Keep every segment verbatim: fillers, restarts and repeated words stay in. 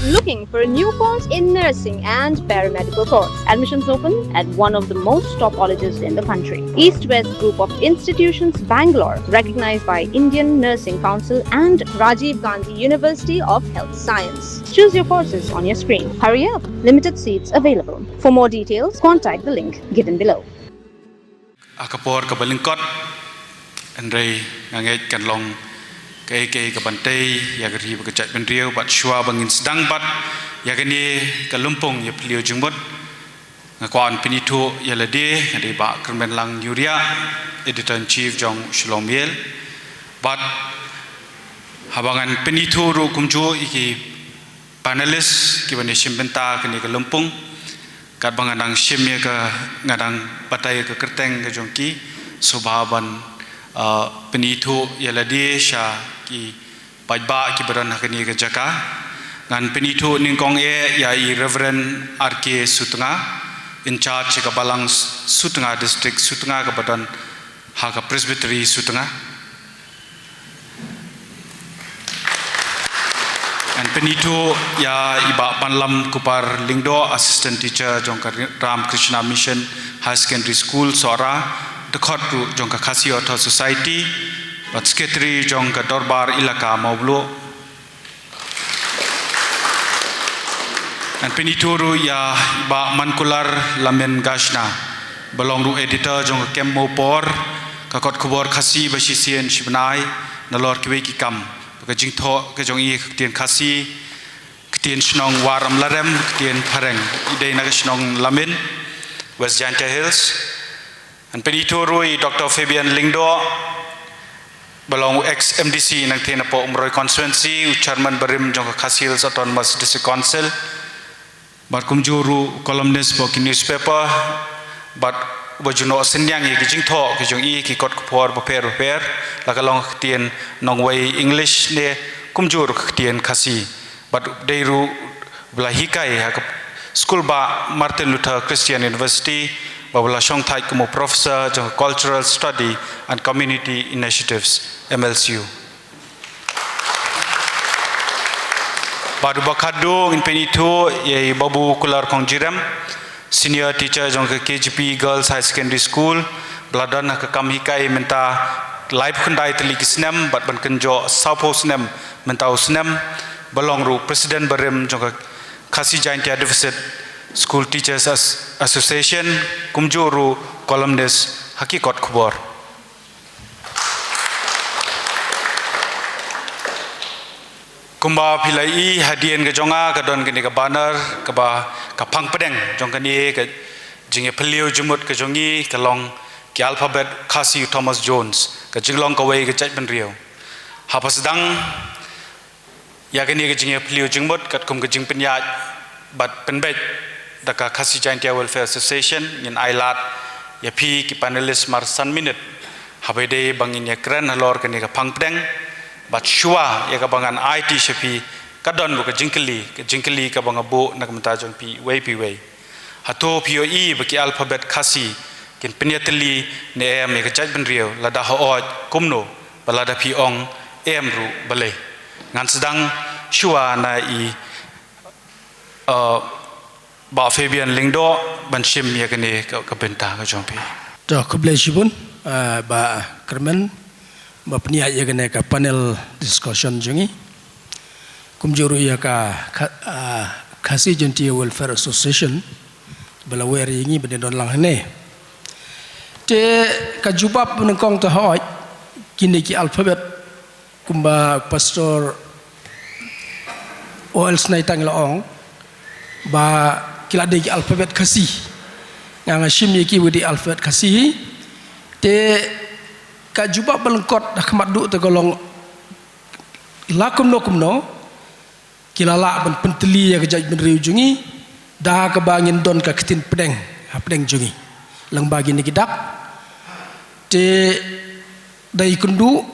Looking for a new course in nursing and paramedical course? Admissions open at one of the most top colleges in the country. East West Group of Institutions, Bangalore, recognized by Indian Nursing Council and Rajiv Gandhi University of Health Science. Choose your courses on your screen. Hurry up, limited seats available. For more details, contact the link given below. Ha ka por kaba lyngkot, hynrei nga ngeit kan long kaei kaei kaban tei ïa ka ri bad ka jaitbynriew. Bad shuwa ba ngin sdang bad ïa kane ka lympung ïaphylliew jingmut, nga kwah ban pynithuh ïa lade. Nga dei Bah Kyrmenlang Ngiuriah, Editor in Chief jong Shillong Mail. Bad haba ngan pynithuh ruh kumjuh ïa ki panelist kiban ïashim bynta ha kane ka lympung, katba nga dang shim ïa ka, nga dang batai ïa ka kyrteng ka jong ki, sngewbha ban, uh, pynithuh ïa lade sha ki paidbah kiba don ha kane ka jaka. Ngan pynithuh nyngkong eh ïa i Reverend R K Sutnga, in charge ka Balang Sutnga District Sutnga kaba don ha ka Presbytery Sutnga. Ngan pynithuh ïa i Bah Banlam Kupar Lyngdoh, Assistant Teacher jong ka Ram Krishna Mission Higher Secondary School, Sohra, dkhot ruh jong ka Khasi Author Society, bad Secretary jong ka Dorbar Elaka Mawblwuh. Ngan pynithuh ruh ïa i Bah Mankular Lamin Gashna, ba long ruh editor jong ka Kem Mawpor, ka kot khubor Khasi ba shisien shi bnai, nalor kiwei ki kam, ba ka jingthoh ka jong i ka ktien Khasi, ktien shnong War Amlarem, ktien phareng. I dei na ka shnong Lamin, West Jaintia Hills. Ngan pynithuh ruh ïa i Doctor Fabian Lyngdoh, ba long u ex M D C nangtei napoh Umroi Constituency, u Chairman barim jong ka Khasi Hills Autonomous District Council. Bad kumjuh ruh u columnist hapoh ki newspaper, bad uba ju noh synñiang ïa ki jingthoh ki jong i ha ki kot khubor bapher bapher, la ka long ka ktien nongwei English ne kumjuh ruh ka ktien Khasi. Bad u dei ruh uba la hikai ha ka School Bah Martin Luther Christian University, bad uba la shongthait kum u Professor jong ka Cultural Study and Community Initiatives, M L C U. Bad uba khatduh ngin pynithuh ïa i Babu Kular Khongjirem, Senior Teacher jong ka K G P Girls Higher Secondary School, ba la don ha ka kam hikai mynta laiphew khyndai tylli ki snem, bad ban kynjoh sawphew snem mynta u snem, ba long ruh President barim jong ka Khasi Jaintia Deficit School Teachers As-, Association, kumjuh ruh columnist ha ki kot khubor. Kumba phi la ïohi hadien ka jong nga ka don kane ka banner, kaba ka phang pdeng jong kane ka jingïaphylliew jingmut ka jong ngi ka long ki alphabet Khasi Thomas Jones, ka jinglong kawei ka jaitbynriew. Haba sdang ïa kane ka jingïaphylliew jingmut katkum ka jingpynïaid bad pynbeit da ka Khasi Jaintia Welfare Association, ngin ailad ïa phi ki panelist mar san minit, haba ïadei ba ngin ïakren halor kane ka phang pdeng. Bad shuwa ïa kaba ngan aiti sha phi, ka don ruh ka jingkylli, ka jingkylli kaba nga buh na ka bynta jong phi iwei pa iwei. Hato phi ïohi ba ki alphabet Khasi kin pynïatylli ne em ïa ka jaitbynriew, lada hooid kumno, bad lada phi ong em ruh balei? Ngan sdang shuwa na i, uh, Bah Fabian Lyngdoh ban shim ïa kane ka, ka bynta ka jong phi. To, khublei shibun, uh, Bah Kyrmen, ba pynïaid ïa kane ka panel discussion jong ngi. Kumjuh ruh ïa ka, ka, ah, Khasi Jaintia Welfare Association, ba la wer ïa ngi ban ïadon lang hangne. Te ka jubab nyngkong te hooid, kine ki alphabet, kumba Pastor O L Snider la ong, ba ki la dei ki alphabet Khasi. Nga nga shim ïa ki wa dei alphabet Khasi. Te ka jubab ba lyngkot ha khmat duh te ka long, la kumno kumno, ki la lah ban pyntylli ïa ka jaitbynriew jong ngi, da kaba ngin don ka ktien pdeng hapdeng jong ngi lyngba kine ki dak. Te da ïakynduh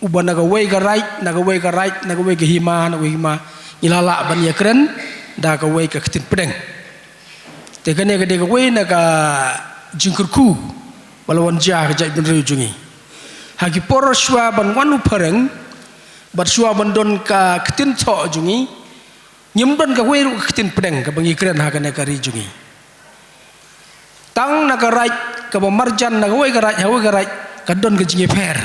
uba na kawei ka raid, na kawei ka raid, na kawei ka hima, na kawei ka hima, ngi la lah ban ïakren da kawei ka ktien pdeng. Te kane ka dei kawei na ka jingkyrkhu ba la wan jia ha ka jaitbynriew jong ngi. Ha ki por shuwa ban wan u phareng, bad shuwa ban don ka ktien thoh jong ngi, Ngim don kawei ruh ka ktien pdeng kaba ngi kren ha kane ka ri jong ngi. Tang na ka raij kaba marjan, na kawei ka raij ha kawei ka raij, ka don ka jingïapher.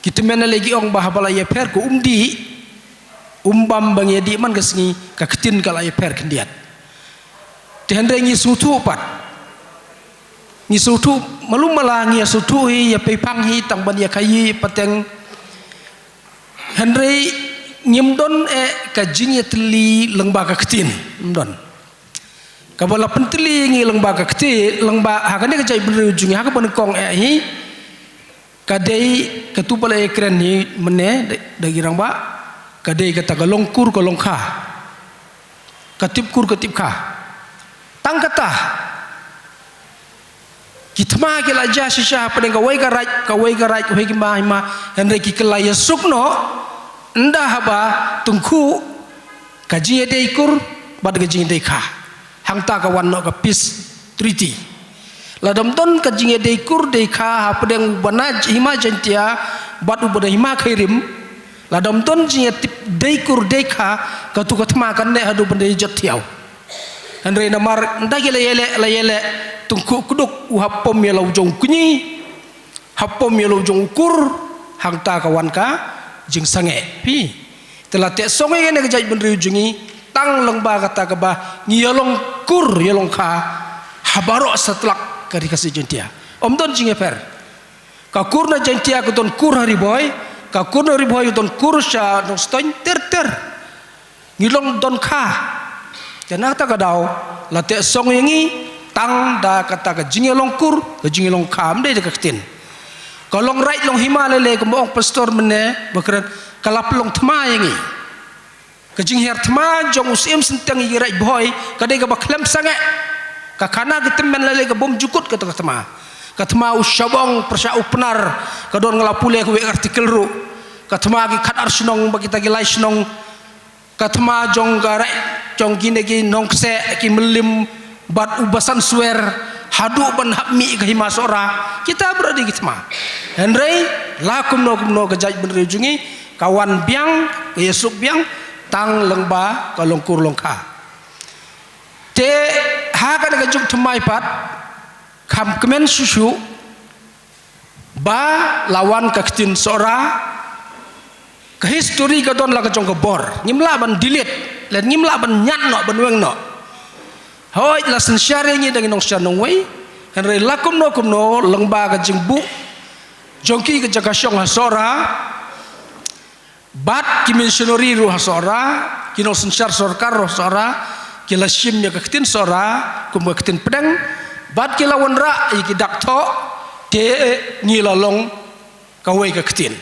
Ki tymmen lei ki ong ba haba la ïapher ka umdih, um bam ba ngi ïadih man ka sngi, ka ktien ka la ïapher khyndiat. Te hynrei ngi sngewthuh pat. Ngi sngewthuh, malu mala ngi ïa sngewthuh hi, ïa peiphang hi, tang ban ïa khaïi pateng. Hynrei ngim don eh ka jingïatylli lyngba ka ktien. Ngim don. Kaba la pyntylli ngi lyngba ka ktien, lyngba ha kane ka jaitbynriew jong ngi, ha kaba nyngkong eh hi. Ka dei katu ba la ïakren hi mynne da, da ki rangbah. Ka dei kata ka long kur ka long kha. Ka tip kur ka tip kha. Tang kata. Ki thma ki la jia shisha hapdeng kawei ka raij, kawei ka raij, kawei ki ma, hima, hynrei ki kylla ïasuk noh, ynda haba tyngkhuh ka jingïadei kur bad ka jingïadei kha. Hangta ka wan noh ka peace treaty. Lada ym don ka jingïadei kur dei kha hapdeng u bana hima Jaiñtia bad u bana hima Khairim, lada ym don jingïatip dei kur dei kha, katu ka thma kan neh haduh ban da jot thiaw. Hynrei namar ynda ki la ïaleh, la ïaleh, tyngkhuh kduk, u hap pom ïa la u jong u kñi, hap pom ïa la u jong u kur, hangta ka wan ka jingsangeh. Phi. Te la teh song ïa kane ka jaitbynriew jong ngi, tang lyngba kata kaba ngi ïalong kur, ïalong kha ha baroh satlak ka ri Khasi Jaiñtia. Ym don jingïapher. Ka kur na Jaiñtia ka don kur ha Ri Bhoi, ka kur na Ri Bhoi ka don kur sha Nongstoiñ, ter ter. Ngi long don kha. Te na kata ka daw, la teh song ïa ngi, tang da kata ka jingïalong kur, ka jingïalong kha, ym dei da ka ktien. Ka long raij long hima lei lei, kumba ong pastor mynne ba kren, ka la pynlong thma ïa ngi. Ka jinghiar thma jong u Syiem Synteng ïa ki raij Bhoi, ka dei kaba khlem sangeh. Ka khana ki tymmen lei lei ka bym jukut kata ka thma. Ka thma u shabong pyrshah u Pnar, ka don, nga la pule kawei article ruh. Ka thma ki khatar shnong bad kita ki lai shnong. Ka thma jong ka raij, jong kine ki Nongkseh, ki Mylliem, bad u Basan Swer, haduh ban hap mih ka hima Sohra, kita baroh dei ki thma. Hynrei, la kumno kumno ka jaitbynriew jong ngi, ka wan biang, ka ïasuk biang, tang lyngba ka long kur long kha. Te, ha kane ka juk thymmai pat, kham kmen shuh shuh, ba la wan ka ktien Sohra, ka history ka don la ka jong ka bor. Ngim lah ban delete, lane ngim lah ban ñiad noh, ban weng noh. Hooid la synshar ïa ngi da ki nongshar nongwei. Hynrei la kumno kumno lyngba ka jingbuh jong ki ka jaka shong ha Sohra. Bad ki missionary ruh ha Sohra, ki nongsynshar sorkar ruh ha Sohra, ki la shim ïa ka ktien Sohra kum ka ktien pdeng, bad ki la wanrah ïa ki dak thoh, te ngi la long kawei ka ktien.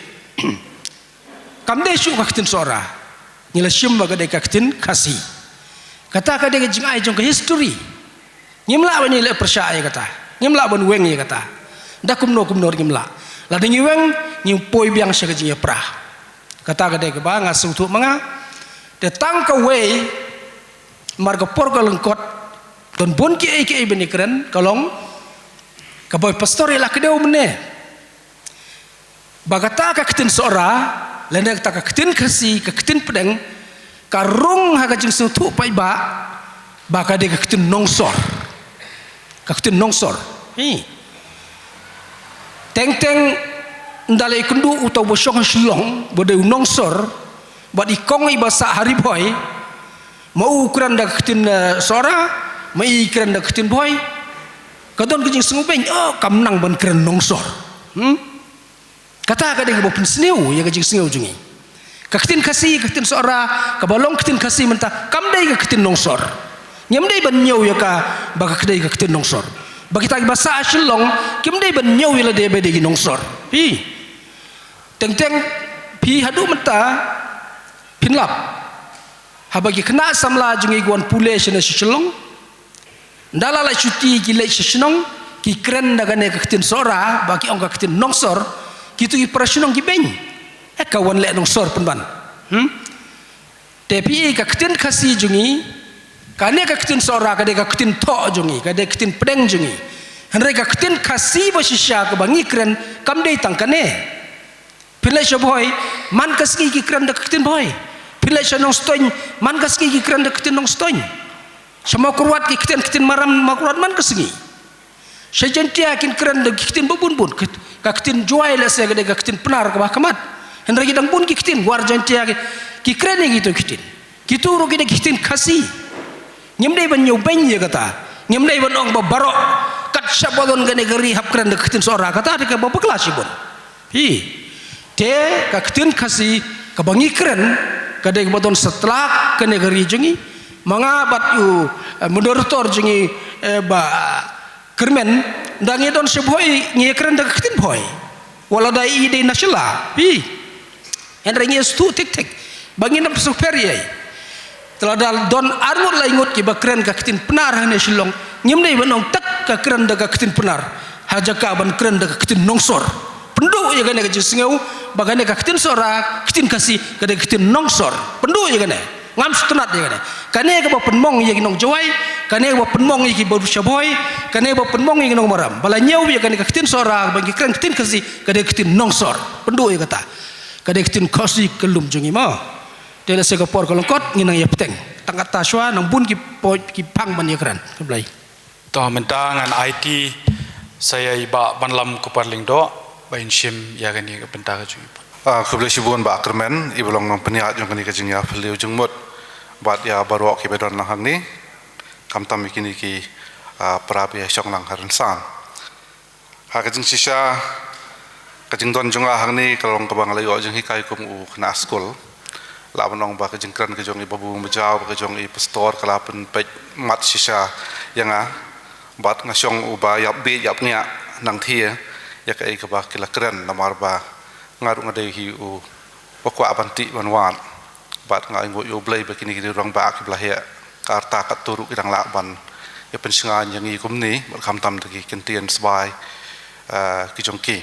Kam dei shuh ka ktien Sohra, ngi la shim ba ka dei ka ktien Khasi. Kata ka dei ka jingai jong ka history. Ngim lah ban ïa leh pyrshah ïa kata. Ngim lah ban weng ïa kata. Da kumno kumno ruh ngim lah. Lada ngi weng, ngi poi biang sha ka jingïapra. Kata ka dei kaba nga sngewthuh ma nga. Te tang kawei, mar ka por ka lyngkot, don bun kiei kiei ban ïakren, ka long, kaba u pastor ïa la kdew mynne. Ba kata ka ktien Sohra, lane kata ka ktien Khasi, ka ktien pdeng, ka rung ha ka jingsngewthuh paidbah, ba ka dei ka ktien nongsor. Ka ktien nongsor. Hi. Teng teng, ynda la ïakynduh uta uba shong ha Shillong, ba dei u nongsor, bad i kong iba sah ha Ri Bhoi, ma u kren da ka ktien, eh, Sohra, ma i kren da ka ktien Bhoi. Ka don ka jingsngewbeiñ, oh, kam nang ban kren nongsor. Hmm? Kata ka dei kaba pynsniew ïa ka jingsngew jong ngi. Ka ktien Khasi, ka ktien Sohra, kaba long ktien Khasi mynta, kam dei ka ktien nongsor. Ngim dei ban ñiew ïa ka ba ka dei ka ktien nongsor. Ba kita kiba sah ha Shillong, kim dei ban ñiew ïa lade ba dei ki nongsor. Phi. Teng teng, phi haduh mynta, phin lap. Haba ki khynnah samla jong ngi ki wan pule shane sha Shillong. Ynda la leit shuti ki leit sha shnong, ki kren da kane ka ktien Sohra, ba ki ong ka ktien nongsor, kito ki para shnong ki beiñ. Eh, ka wan leh nongsor pynban. Hmm? Te phi i ka ktien Khasi jong ngi, kane ka ktien Sohra, ka dei ka ktien thoh jong ngi, ka dei ka ktien pdeng jong ngi. Hynrei ka ktien Khasi ba shisha kaba ngi kren, kam dei tang kane. Phi leit sha Bhoi, man ka sngi ki kren da ka ktien Bhoi. Phi leit sha Nongstoiñ, man ka sngi ki kren da ka ktien Nongstoiñ. Sha Mawkyrwat ki ktien, ktien Maram Mawkyrwat man ka sngi. Sha Jaintia kin kren da ki ktien ba bun bun, kt-, ka ktien Jowai lehse ka dei ka ktien Pnar kaba ha khmat. Hynrei ki dang bun ki ktien, War Jaintia ki, ki kren ïa kito ki ktien. Kito ruh ki dei ki ktien Khasi. Ngim dei ban ñiew beiñ ïa kata. Ngim dei ban ong ba baroh kat shaba don kane ka ri hap kren da ka ktien Sohra, kata dei kaba bakla shibun. Hi. Te ka ktien Khasi kaba ngi kren ka dei kaba don satlak kane ka ri jong ngi. Ma nga bad u, eh, moderator jong ngi, eh, Bah Kyrmen, da ngi don sha Bhoi ngi kren da ka ktien Bhoi. Wat la da i dei na Shillong. Hi. Hynrei ngi sngewthuh thik thik ba ngin ym sngewpher ei. Te lada don ar ngut lai ngut kiba kren ka ktien Pnar hangne Shillong, ngim dei ban ong tak ka kren da ka ktien Pnar ha jaka ban kren da ka ktien Nongsor. Pynduh ïa kane ka jingsngew ba kane ka ktien Sohra, ktien Khasi, ka dei ka ktien Nongsor. Pynduh ïa kane. Ngam sngewtynnat ïa kane. Kane kaba pynmong ïa ki nong Jowai, kane kaba pynmong ïa ki briew sha Bhoi, kane kaba pynmong ïa ki nong Maram. Ba la ñiew ïa kane ka ktien Sohra, ba ki kren ktien Khasi, ka dei ka ktien Nongsor. Pynduh ïa kata. Ka dei ka ktien Khasi ka lum jong ngi mo. Te lehse ka por ka long kut ngin nang ïa bteng. Tang kata shuwa nang bun ki poi ki phang ban ïa kren. Khublei. To mynta ngan aiti sa ïa i Bah Banlam Kupar Lyngdoh ba in shim ïa kane ka bynta ka jong i. Ah, khublei shibun Bah Kyrmen, i ba long nongpynïaid jong kane ka jingïaphylliew jingmut bad ïa baroh kiba don lang hangne. Khamtam ïa kine ki, ah, para ba ïashong lang ha rynsan. Ha ka jingshisha, ka jingdon jong nga hangne ka long kaba nga la ïoh jinghikai kum u khynnah skul. Lah ban ong ba ka jingkren ka jong i Babu Majaw, ka jong i Pastor ka la pynpeit mat shisha ïa nga. Bad nga shong uba ïap bieit ïap ngiah nangthie ïa kaei kaba ki la kren namar ba nga ruh nga dei hi uba kwah ban tih ban wad. Bad nga ainguh ïa U Blei ba kine ki rangbah kiba la heh ka rta katto ruh ki dang lah ban ïa pynshngaiñ ïa ngi kumne bad khamtam da ki kyntien sbai, eh, ki jong ki.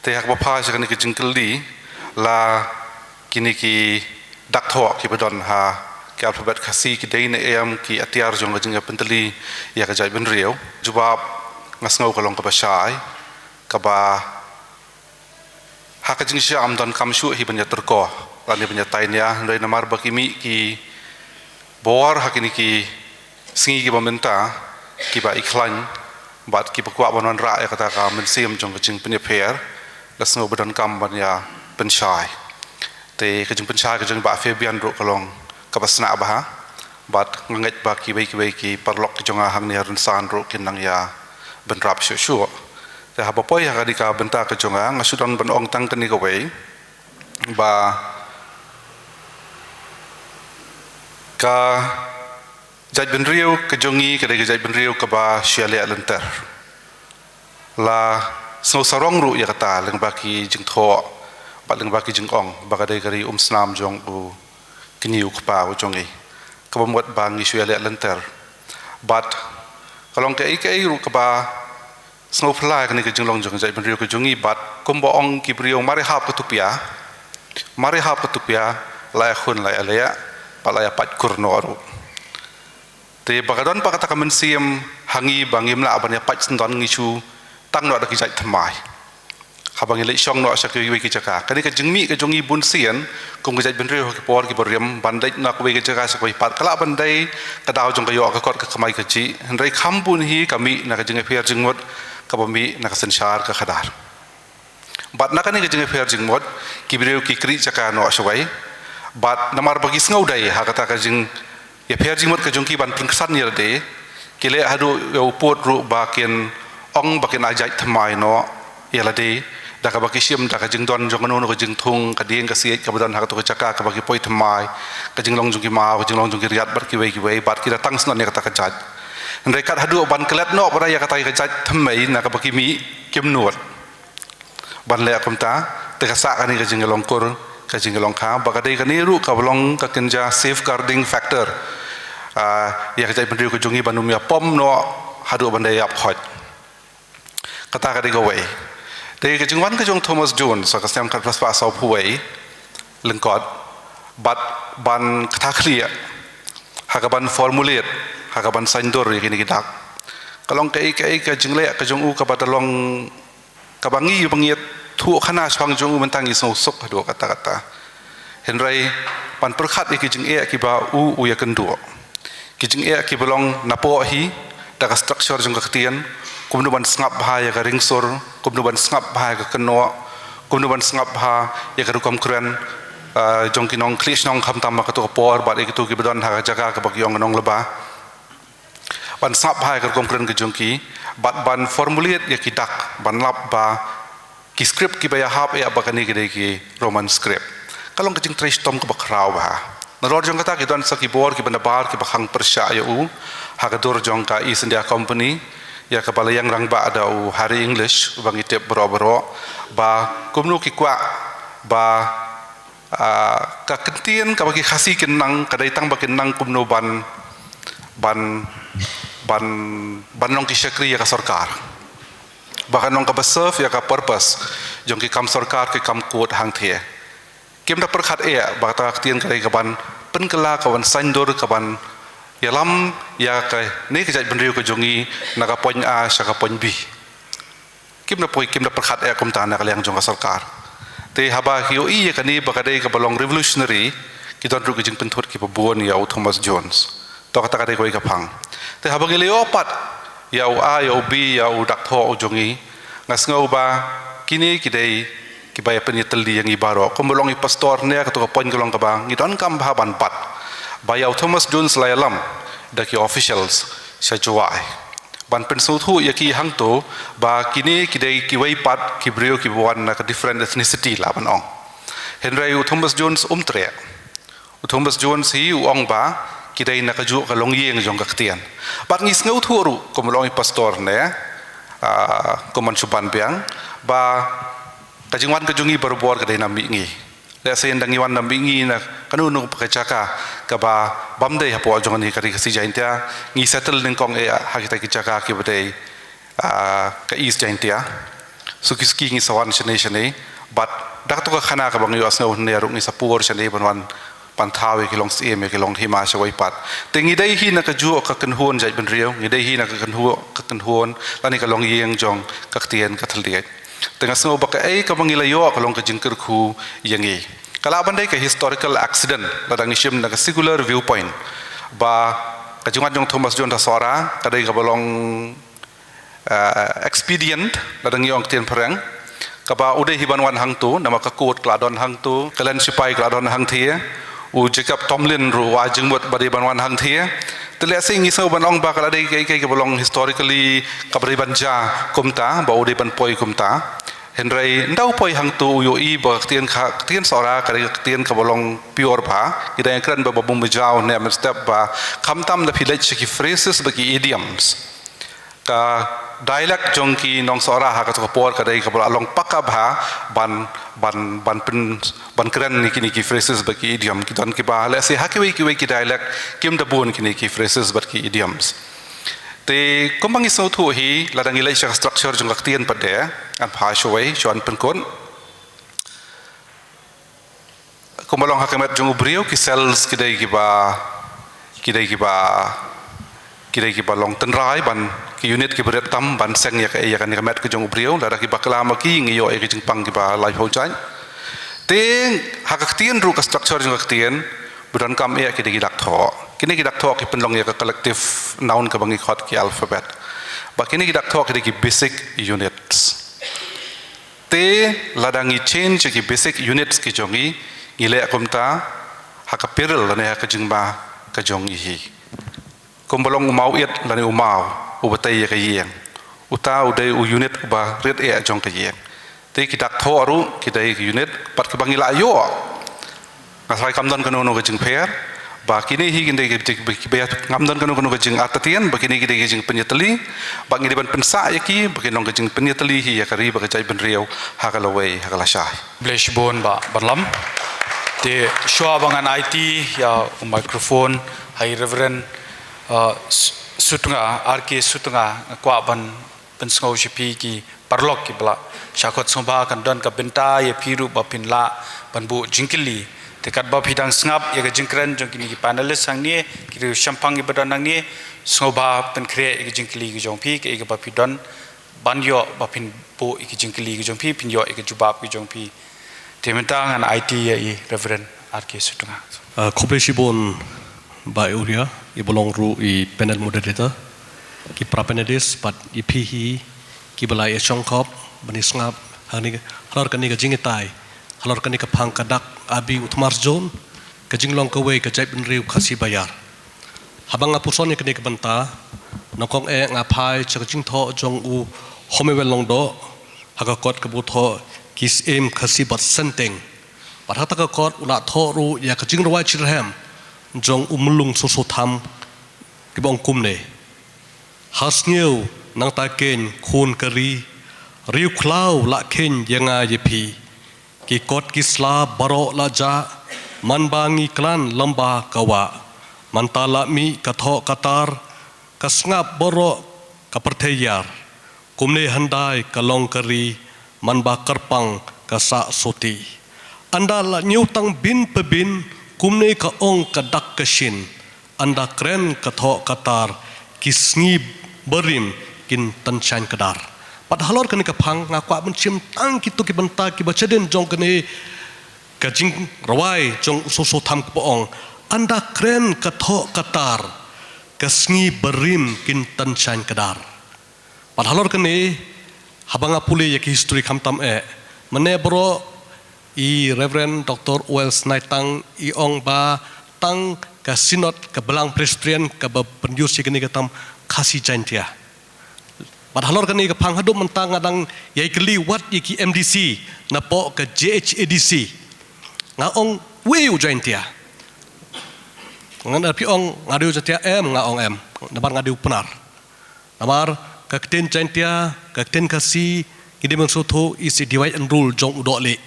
Te ha kaba phai sha kane ka jingkylli, la kine ki dak thoh kiba don ha ki alphabet Khasi ki dei ne em ki atiar jong ka jingïapyntylli ïa ka jaitbynriew? Jubab nga sngew ka long kaba shai, kaba ha ka jingshisha ym donkam shuh hi ban ïatyrkhong lane ban ïatai nia, hynrei namar ba ki mih ki bor ha kine ki sngi kiba mynta kiba i khlaiñ bad kiba kwah ban wanrah ïa kata ka mynsiem jong ka jingpynïapher, la sngew ba donkam ban ïa pynshai. Te ka jingpynshai ka jong Bah Fabian ruh ka long kaba snieh bha. Bad nga ngeit ba kiwei kiwei ki paralok ki jong nga hangne ha rynsan ruh kin nang ïa bynrap shuh shuh. Te haba poi ha kane ka bynta ka jong nga, nga shu don ban ong tang kane kawei ba ka jaitbynriew ka jong ngi ka dei ka jaitbynriew kaba shu ïaleh lynter. La sngew sarong ruh ïa kata lyngba ki jingthoh bad lyngba ki jingong ba ka dei ka ri umsnam jong u kñi u kpa u jong ngi. Kaba mut ba ngi shu ïaleh lynter. Bad ka long kaei kaei ruh kaba sngewphylla ïa kane ka jinglong jong ka jaitbynriew ka jong ngi bad kumba ong ki briew, mar ïa hap ka tupia, mar ïa hap ka tupia, la ïa khun la ïa leh bad la ïa pait kur noh ruh. Te ba ka don pat kata ka mynsiem ha ngi ba ngim lah ban ïa pait syndon, ngi shu tang noh da ki jait thymmai. Haba ngi leit shong noh sha kiwei ki jaka, kane ka jingmih ka jong ngi bun sien kum ka jaitbynriew ha ki por kiba rim ban leit na kawei ka jaka sha kawei pat ka lah ban dei ka daw jong ka ïoh ka kot ka kamai kajih, hynrei kham bun hi ka mih na ka jingïapher jingmut kaba mih na ka synshar ka khadar. Bad na kane ka jingïapher jingmut ki briew ki khih jaka noh shawei. Bad namar ba ki sngew dei ha kata ka jingïapher jingmut ka jong ki ban pynksan ïa lade, ki leh haduh ïa u pud ruh ba kin ong ba kin ai jait thymmai noh ïa lade da kaba ki shim da ka jingdon jong kano kano ka jingthung, ka dieng ka siej kaba don ha kato ka jaka kaba ki poi thymmai, ka jinglong jong ki maw, ka jinglong jong ki riat bad kiwei kiwei, bad ki da tang syndon ïa kata ka jait. Hynrei kat haduh ban klet noh pat ïa kata ka jait thymmai na kaba ki mih, kim nud ban leh kumta. Te ka sah kane ka jingïalong kur, ka jingïalong kha, ba ka dei kane ruh kaba long ka kynja safeguarding factor, ah, ïa ka jaitbynriew ka jong ngi ban ym ïa pom noh haduh ban da ïap khoit. Kata ka dei kawei. Te ka jingwan ka jong Thomas Jones ha ka snem khatphra spah sawphew wei lyngkot bad ban kata khlieh ha kaban formulate, ha kaban saiñdur ïa kine ki dak, ka long kaei kaei ka jingleh ka jong u kaba da long kaba ngi ba ngi ïathuh khana shaphang jong u mynta ngi sngewsuk haduh katta katta. Hynrei ban pyrkhat ïa ki jingeh kiba u u ïakynduh. Ki jingeh kiba long napoh hi, da ka structure jong ka ktien, kumno ban sngap bha ïa ka ringsur, kumno ban sngap bha ïa ka kynnoh, kumno ban sngap bha ïa ka rukom kren, ah, jong ki nongkhlieh shnong khamtam ha kato ka por, bad ïa kito kiba don ha ka jaka kaba ki ong ka nonglaba. Ban sngap bha ïa ka rukom kren ka jong ki, bad ban formulate ïa ki dak, ban lap ba ki script kiba ïahap ïa ba kane ki dei ki Roman script. Ka long ka jingtrei shitom kaba khraw bha. Nalor jong kata ki don sa ki bor kiba nabar kiba khang pyrshah ïa u, ha ka dur jong ka East India Company, ïa kaba la ïeng rangbah da u Harry English, uba ngi tip baroh baroh, ba kumno ki kwah ba, ah, ka ktien kaba ki Khasi kin nang, ka dei tang ba kin nang kumno ban, ban, ban, ban long ki shakri ïa ka sorkar. Ba kan long kaba serve ïa ka purpose jong ki kam sorkar, ki kam court hangthie. Kim da pyrkhat eh ba kata ka ktien ka dei kaban pynkylla, kaban saiñdur, kaban ïalam ïa kane ka jaitbynriew ka jong ngi na ka point A sha ka point B. Kim da poi, kim da pyrkhat eh kumta na ka liang jong ka sorkar. Te haba ki ïohi ïa kane ba ka dei kaba long revolutionary, ki don ruh ki jingpynthut kiba bun ïa u Thomas Jones. To kata ka dei kawei ka phang. Te haba ngi la ïoh pat ïa u A, ïa u B, ïa u dak thoh u jong ngi, nga sngew ba kine ki dei kiba ïa pynïatylli ïa ngi baroh. Kumba long i pastor ne, kato ka point ka long kaba ngi donkam bha ban bat ba ïa u Thomas Jones la ïalam da ki officials sha Jowai ban pynsngewthuh ïa ki hangto ba kine ki dei kiwei pat ki briew kiba wan na ka different ethnicity lah ban ong. Hynrei u Thomas Jones um treh. U Thomas Jones hi u ong ba ki dei na kajuh ka longïing jong ka ktien. Bad ngi sngewthuh ruh, kum long i pastor ne, ah, kum ban shu ban biang, ba ka jingwan ka jong ngi barabor ka dei na mihngi. Lehse ynda ngi wan na mihngi na kano kano ka jaka kaba bym dei hapoh jong kane ka Ri Khasi Jaiñtia, ngi settle nyngkong eh ha kita ki jaka kiba dei, ah, ka East Jaiñtia. Suki suki ngi sa wan shane shane. Bad da kato ka khana kaba ngi ïohsngew hynne ruh ngi sa pur shane ban wan ban thaw ïa ki longsyiem, ïa ki longhima shawei pat. Te ngi dei hi na kajuh ka kynhun jaitbynriew, ngi dei hi na ka kynhu-, ka kynhun lane ka longïing jong ka ktien ka thylliej. Te nga sngew ba kaei kaba ngi la ïoh ka long ka jingkyrkhu ïa ngi. Ka lah ban dei ka historical accident lada ngi shim na ka secular viewpoint, ba ka jingwan jong Thomas Jones ha Sohra ka dei kaba long, ah, expedient, lada ngi ong ktien phareng, kaba u dei hi ban wan hangto, namar ka court ka la don hangto, ka len shipai ka la don hangthie, u Jacob Tomlin ruh u ai jingmut ba dei ban wan hangthie. Te lehse ngi sngew ban ong ba ka la dei kaei kaei kaba long historically kaba dei ban jia kumta, ba u dei ban poi kumta. Hynrei ynda u poi hangto u ïohi ba ka ktien ka, ka ktien Sohra ka dei ka ktien kaba long pure bha, ngi dang ïakren ba, ba bym jaw ne mynstep ba khamtam da phi leit sha ki phrases bad ki idioms. Ka dialect jong ki nong Sohra ha kato ka por ka dei kaba la long paka bha ban, ban, ban pyn, ban kren ïa kine ki phrases bad ki idiom. Ki don kiba, lehse ha kiwei kiwei ki dialect kim da bun kine ki phrases bad ki idioms. Te kumba ngi sngewthuh hi, lada ngi leit sha ka structure jong ka ktien pat de, ngan phai shawei, shuwa ban pynkut. Kumba long ha ka met jong u briew, ki cells ki dei kiba, ki dei kiba, ki dei kiba long tynrai ban, ki unit kiba rit tam ban seng ïa ka, ïa kane ka met ka jong u briew, lada ki bakla ma ki ngi ïoh ïa ki jingpang kiba laiphew jait. Te ha ka ktien ruh, ka structure jong ka ktien ba donkam eh ki dei ki dak thoh. Kine ki dak thoh ki pynlong ïa ka collective noun kaba ngi khot ki alphabet. Ba kine ki dak thoh ki dei ki basic units. Te lada ngi change ki basic units ki jong ngi, ngi leh kumta ha ka peril lane ha ka jingma ka jong ngi hi. Kumba long u maw-it lane u maw uba tei ïa ka ïing, uta u dei u unit uba rit eh jong ka ïing. Te ki dak thoh ruh ki dei ki unit pat kiba ngi la ïoh. Nga tharai kam don kano kano ka jingpher, ba kine hi ki dei ki, ki, ki, ba ngam don kano kano ka jingartatien ba kine ki dei ki jingpynïatylli, ba ngi dei ban pynsah ïa ki ba kin long ka jingpynïatylli hi ïa ka ri bad ka jaitbynriew ha ka lawei ha ka lashai. Khublei shibun Bah Banlam. Te shuwa ba ngan aiti ïa u microphone ha i Reverend, uh, Su-, Sutnga, R K Sutnga, nga kwah ban pynsngew sha phi ki paralok kiba la shah khot sngewbha, kan don ka bynta ïa phi ruh ba phin lah ban buh jingkylli. Te katba phi dang sngap ïa ka jingkren jong kine ki panelist hangne, ki riew shemphang kiba don hangne, sngewbha pynkhreh ïa ka jingkylli ka jong phi, kaei kaba phi don ban ïoh ba phin buh ïa ka jingkylli ka jong phi, phin ïoh ïa ka jubab ka jong phi. Te mynta ngan aiti ïa i Reverend R K Sutnga. Uh, khublei shibun Bah Uria, i ba long ruh i panel moderator, ki para panelist, bad i phi hi, ki ba la ïa shongkop, ban ïa sngap, ha kane ka, halor kane ka jingïatai, halor kane ka phang ka dak, Abi u Tmar Jones, ka jinglong kawei ka jaitbynriew Khasi Baïar. Haba nga puson ïa kane ka bynta, nyngkong eh nga phai sha ka jingthoh jong u Homoiwel Lyngdoh, ha ka kot kaba u thoh ki syiem Khasi bad Synteng. Bad ha kata ka kot u la thoh ruh ïa ka jingrwai shitrhem jong u Myllung Soso Tham, kiba ong kumne. Ha sniew nangta keiñ khun ka ri, riew khlaw la kheiñ ïa nga ïa phi. Ki kot ki sla baroh la jah, man ba ngi klan lem bad ka wah. Mynta la mih ka thoh ka tar, ka sngap baroh ka pyrthei ïar. Kumne hyndai ka long ka ri, man ba kyrpang ka sah soti. Ynda la ñiew tang byn pa byn, kumne ka ong ka dak ka shin. Ynda kren ka thoh ka tar, ki sngi barim kin tyngshaiñ kdar. Bad halor kane ka phang nga kwah ban shim tang kito ki bynta kiba shadien jong kane ka jingrwai jong u Soso Tham kaba ong. Ynda kren ka thoh ka tar, ka sngi barim kin tyngshaiñ kdar. Bad halor kane, haba nga pule ïa ki history khamtam eh, mynne baroh i Reverend Doctor Wells Naitang i ong ba tang ka Synod ka Balang Presbyterian kaba pynïoh ïa kane ka tam Khasi Jaintia. Bad halor kane ka phang haduh mynta nga dang ïai kylli wat ïa ki M D C napoh ka J H A D C. Nga ong, uei u Jaintia? Nga na phi ong nga dei u Jaintia em, nga ong em. Namar nga dei u Pnar. Namar ka ktien Jaintia, ka ktien Khasi, ngi dei ban sngewthuh is a divide and rule jong u Dohlieh.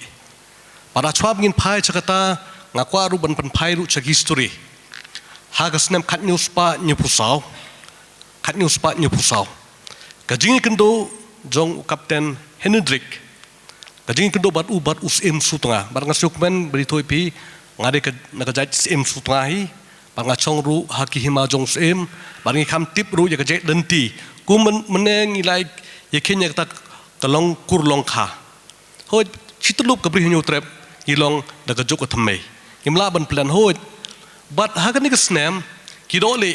Bad hashwa ba ngin phai sha kata, nga kwah ruh ban pynphai ruh sha ki history. Ha ka snem khatñiew spah hynñiewphew saw, khatñiew spah hynñiewphew saw, ka jingïakynduh jong u Captain Hendrick, ka jingïakynduh bad u, bad u Syiem Sutnga. Bad nga sngewkmen ba dei thoh ïa phi, nga dei ka, na ka jait Syiem Sutnga hi. Bad nga shong ruh ha ki hima jong u Syiem. Bad ngi kham tip ruh ïa ka jait lynti. Kum myn-, mynne ngi la ïa kheiñ ïa kata ka long kur long kha. Hooid, shi tyllup ka Bri Hynñiewtrep ngi long da ka juk ka thymmei. Ngim lah ban plan, hooid. Bad ha kane ka snem, ki Dohlieh,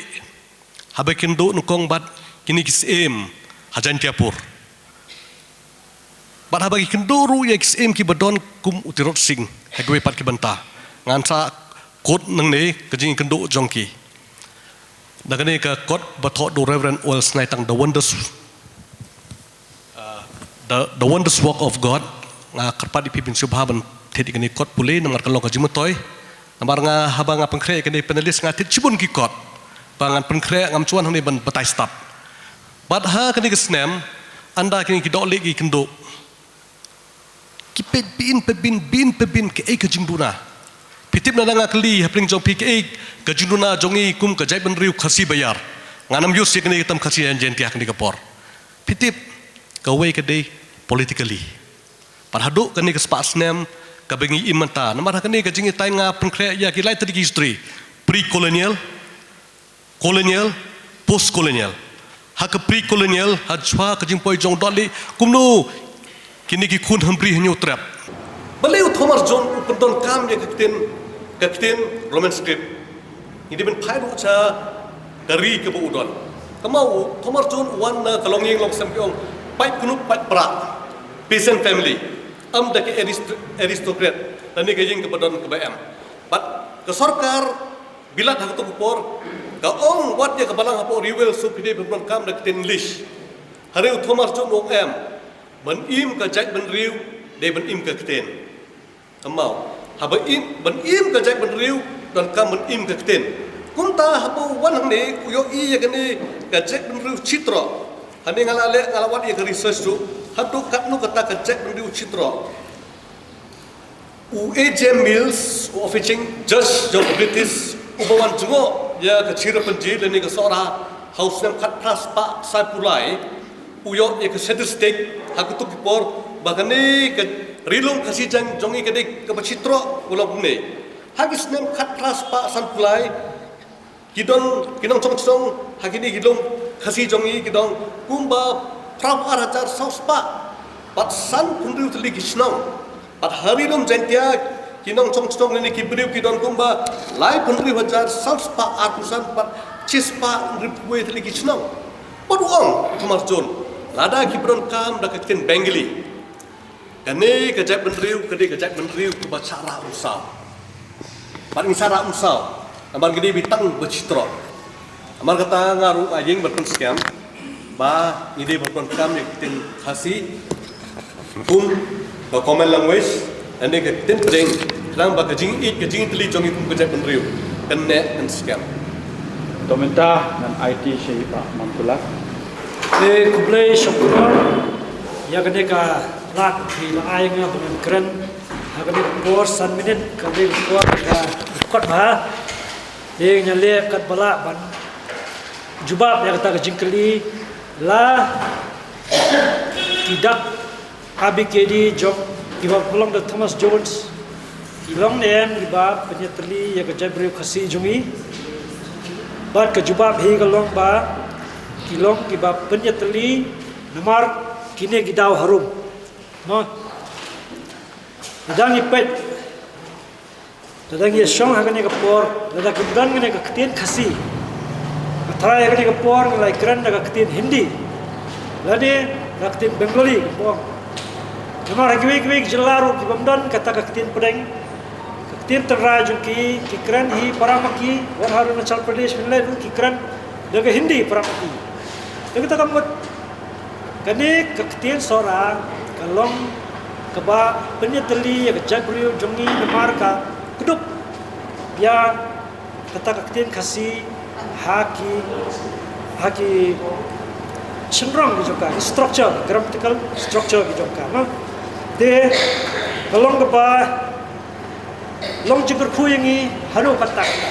haba ki ïakynduh nyngkong bad kine ki Syiem ha Jaintiapur. Bad haba ki ïakynduh ruh ïa ki Syiem kiba don kum u Tirot Sing ha kiwei pat ki bynta. Ngan sa quote nangne ka jingïakynduh jong ki. Da kane ka kot ba thoh da u Reverend Wells Naitang, The Wondrous, uh, the, The Wondrous Work of God. Nga kyrpad ïa phi ban sngewbha ban thied ïa kane ka kot pule namar ka long ka jingmyntoi. Namar nga haba nga pynkhreh ïa kine panelist nga thied shibun ki kot. Ba ngan pynkhreh, ngam shu wan hangne ban batai stad. Bad ha kane ka snem, ynda kine ki Dohlieh ki ïakynduh, ki peit byn pa byn, byn pa byn, kaei ka jingduna. Phi tip, ynda nga kylli hapdeng jong phi kaei ka jingduna jong ngi kum ka jaitbynriew Khasi Baïar, ngan ym use ïa kane ka tam Khasi Jaintia ha kane ka por. Phi tip, kawei ka dei politically. Bad haduh kane ka spah snem kaba ngi im mynta. Namar ha kane ka jingïatai nga pynkhreh ïa ki lai tylli ki history. Pre-colonial, colonial, post-colonial. Ha ka pre-colonial, hashwa ka jingpoi jong u Dohlieh, kumno kine ki khun Hynñiewtrep. Balei u Thomas Jones u pyndonkam ïa ka ktien, ka ktien Roman script? Ngi dei ban phai ruh sha ka ri kaba u don. Kumba u Thomas Jones u wan na ka longïing longsem, ki ong, paid knup paid prah, peasant family. Ym da ki arist-, aristocrat, lane ka ïing kaba don kaba em. Bad ka sorkar Bilat ha kato ka por ka ong, wat ïa ka balang hapoh Ri Wales, phi dei ban pyndonkam da ka ktien English. Hynrei u Thomas Jones u ong em, ban im ka jaitbynriew dei ban im ka ktien. Kumba, haba im, ban im ka jaitbynriew donkam ban im ka ktien. Kumta haba u wan hangne u ïohi ïa kane ka jaitbynriew shitroh. Hangne nga la leh, nga la wad ïa ka research ruh, haduh katno kata ka jaitbynriew shitroh. U A J Mills, u official judge jong ka British, uba wan jngoh ïa ka Cherrapunji lane ka Sohra ha u snem khatphra spah sanphew lai, u ïoh ïa ka statistic ha kato ka por ba kane ka Ri Lum Khasi Jain jong ngi ka dei kaba shitroh, u ong kumne. Ha ki snem khatphra spah sanphew lai, ki don, ki nongshong shnong ha kine ki lum Khasi jong ngi ki don kumba phra ar hajar saw spah bad sanphew hynriew tylli ki shnong. Bad ha Ri Lum Jaintia Ki nongshong shnong ne ki briew ki don kumba laiphew hynriew hajar saw spah arphew san bad shispah hynriewphew tylli ki shnong. Bad u ong Thomas Jones, lada ki pyndonkam da ka ktien Bengali, kane ka jaitbynriew ka dei ka jaitbynriew kaba shah rah umsaw. Bad ngi shah rah umsaw namar ngi dei ba tang ba shitrok. Namar kata nga ruh nga ïeng ban pynskhem ba ngi dei ban pyndonkam ïa ka ktien Khasi kum ka common language, lane ka ktien pdeng, khnang ba ka jingïeit ka jingïeit jong ngi kum ka jaitbynriew kan neh kan skhem. To mynta ngan aiti sha i Bah Mangkula. Te khublei shukor ïa kane ka lad phi la ai nga ba ngan kren ha kane ka por san minit, ka dei ka por ka kot bha. Te ngan leh katba lah ban jubab ïa kata ka jingkylli, la ki dak A B K D jong kiba pynlong da Thomas Jones ki long ne em kiba pynïatylli ïa ka jaitbynriew Khasi jong ngi? Bad ka jubab hi ka long ba ki long kiba pynïatylli namar kine ki daw harum. Mo. Dang i peit Lada ngi ïa shong ha kane ka por, lada kim don kane ka ktien Khasi, nga tharai ha kane ka por ngi la ïakren da ka ktien Hindi, lane da ka ktien Bengali, ka por. Namar ha kiwei kiwei ki jylla ruh ki bym don kata ka ktien pdeng, ka ktien tynrai jong ki, ki kren hi para ma ki, wat ha Arunachal Pradesh, Finland ruh ki kren da ka Hindi para ma ki. Te kata ka mut Kane ka ktien Sohra ka long kaba pynïatylli ïa ka jaitbynriew jong ngi namar ka kdup ïa kata ka ktien Khasi ha ki, ha ki shynrong ki jong ka, structure, grammatical structure ki jong ka, no? Te ka long kaba long jingkyrkhu ïa ngi haduh katta katta.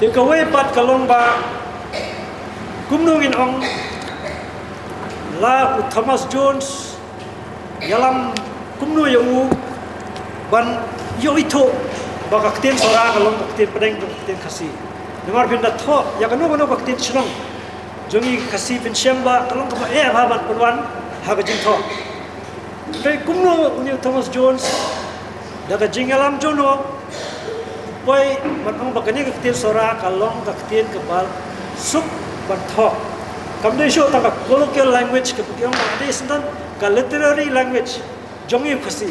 Te kawei pat ka long ba kumno ngin ong la u Thomas Jones ïalam kumno ïa u ban ïoh ithuh ba ka ktien Sohra ka long ka ktien pdeng jong ka ktien Khasi. Namar phin da thoh ïa kano kano ka ktien shnong jong ngi Khasi phin shem ba ka long kaba eh bha ban pynwan ha ka jingthoh. Te kumno une u Thomas Jones da ka jingïalam jong u poi ban ong ba kane ka ktien Sohra ka long ka ktien kaba suk ban thoh. Kam dei shuh tang ka colloquial language kaba ki ong, ka dei shisha ka literary language jong ngi Khasi.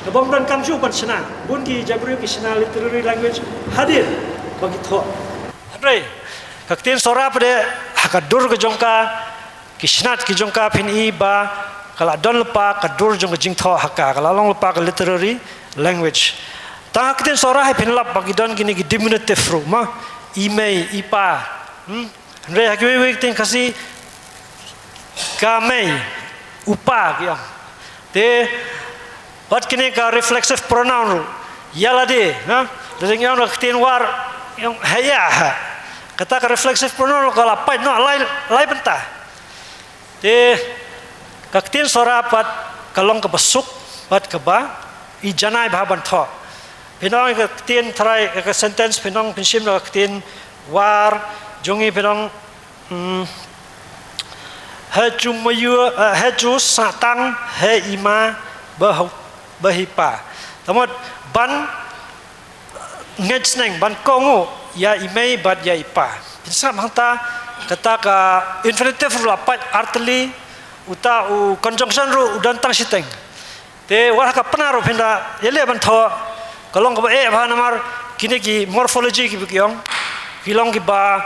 Ka bym donkam shuh ban shna, bun ki jaitbynriew ki shna literary language hadien ba ki thoh. Hynrei ka ktien Sohra pat de ha ka dur ka jong ka, ki snat ki jong ka phin i ba ka la don lypa ka dur jong ka jingthoh ha ka, ka la long lypa ka literary language. Tang ha ka ktien Sohra hi phin lap ba ki don kine ki diminutive ruh, ma, i mei, i pa. Hmm? Hynrei ha kiwei kiwei ki ktien Khasi ka mei, u pa ki ong. Te bad kine ka reflexive pronoun ruh, ïa lade, ha? Lada ngi ong da ka ktien War, ngi ong ha ïa ha. Kata ka reflexive pronoun ruh ka la pait noh lai, lai bynta. Te ka ktien Sohra pat ka long kaba suk bad kaba i janai bha ban thoh. Phin ong ka ktien tharai, ka sentence phin ong, phin shim da ka ktien War jong ngi, phin ong, hmm, ha ju ma ïa, eh, ha ju sah tang ha i ma ba ha, ba ha i pa. Te mut ban ngeit sneng, ban kohnguh ïa i mei bad ïa i pa. Phin sngap hangta, kata ka infinitive ruh la pait artylli, uta u conjunction ruh u don tang shiteng. Te wat ha ka Pnar ruh phin da ïaleh ban thoh, ka long kaba eh bha namar kine ki morphology kiba ki ong ki long kiba,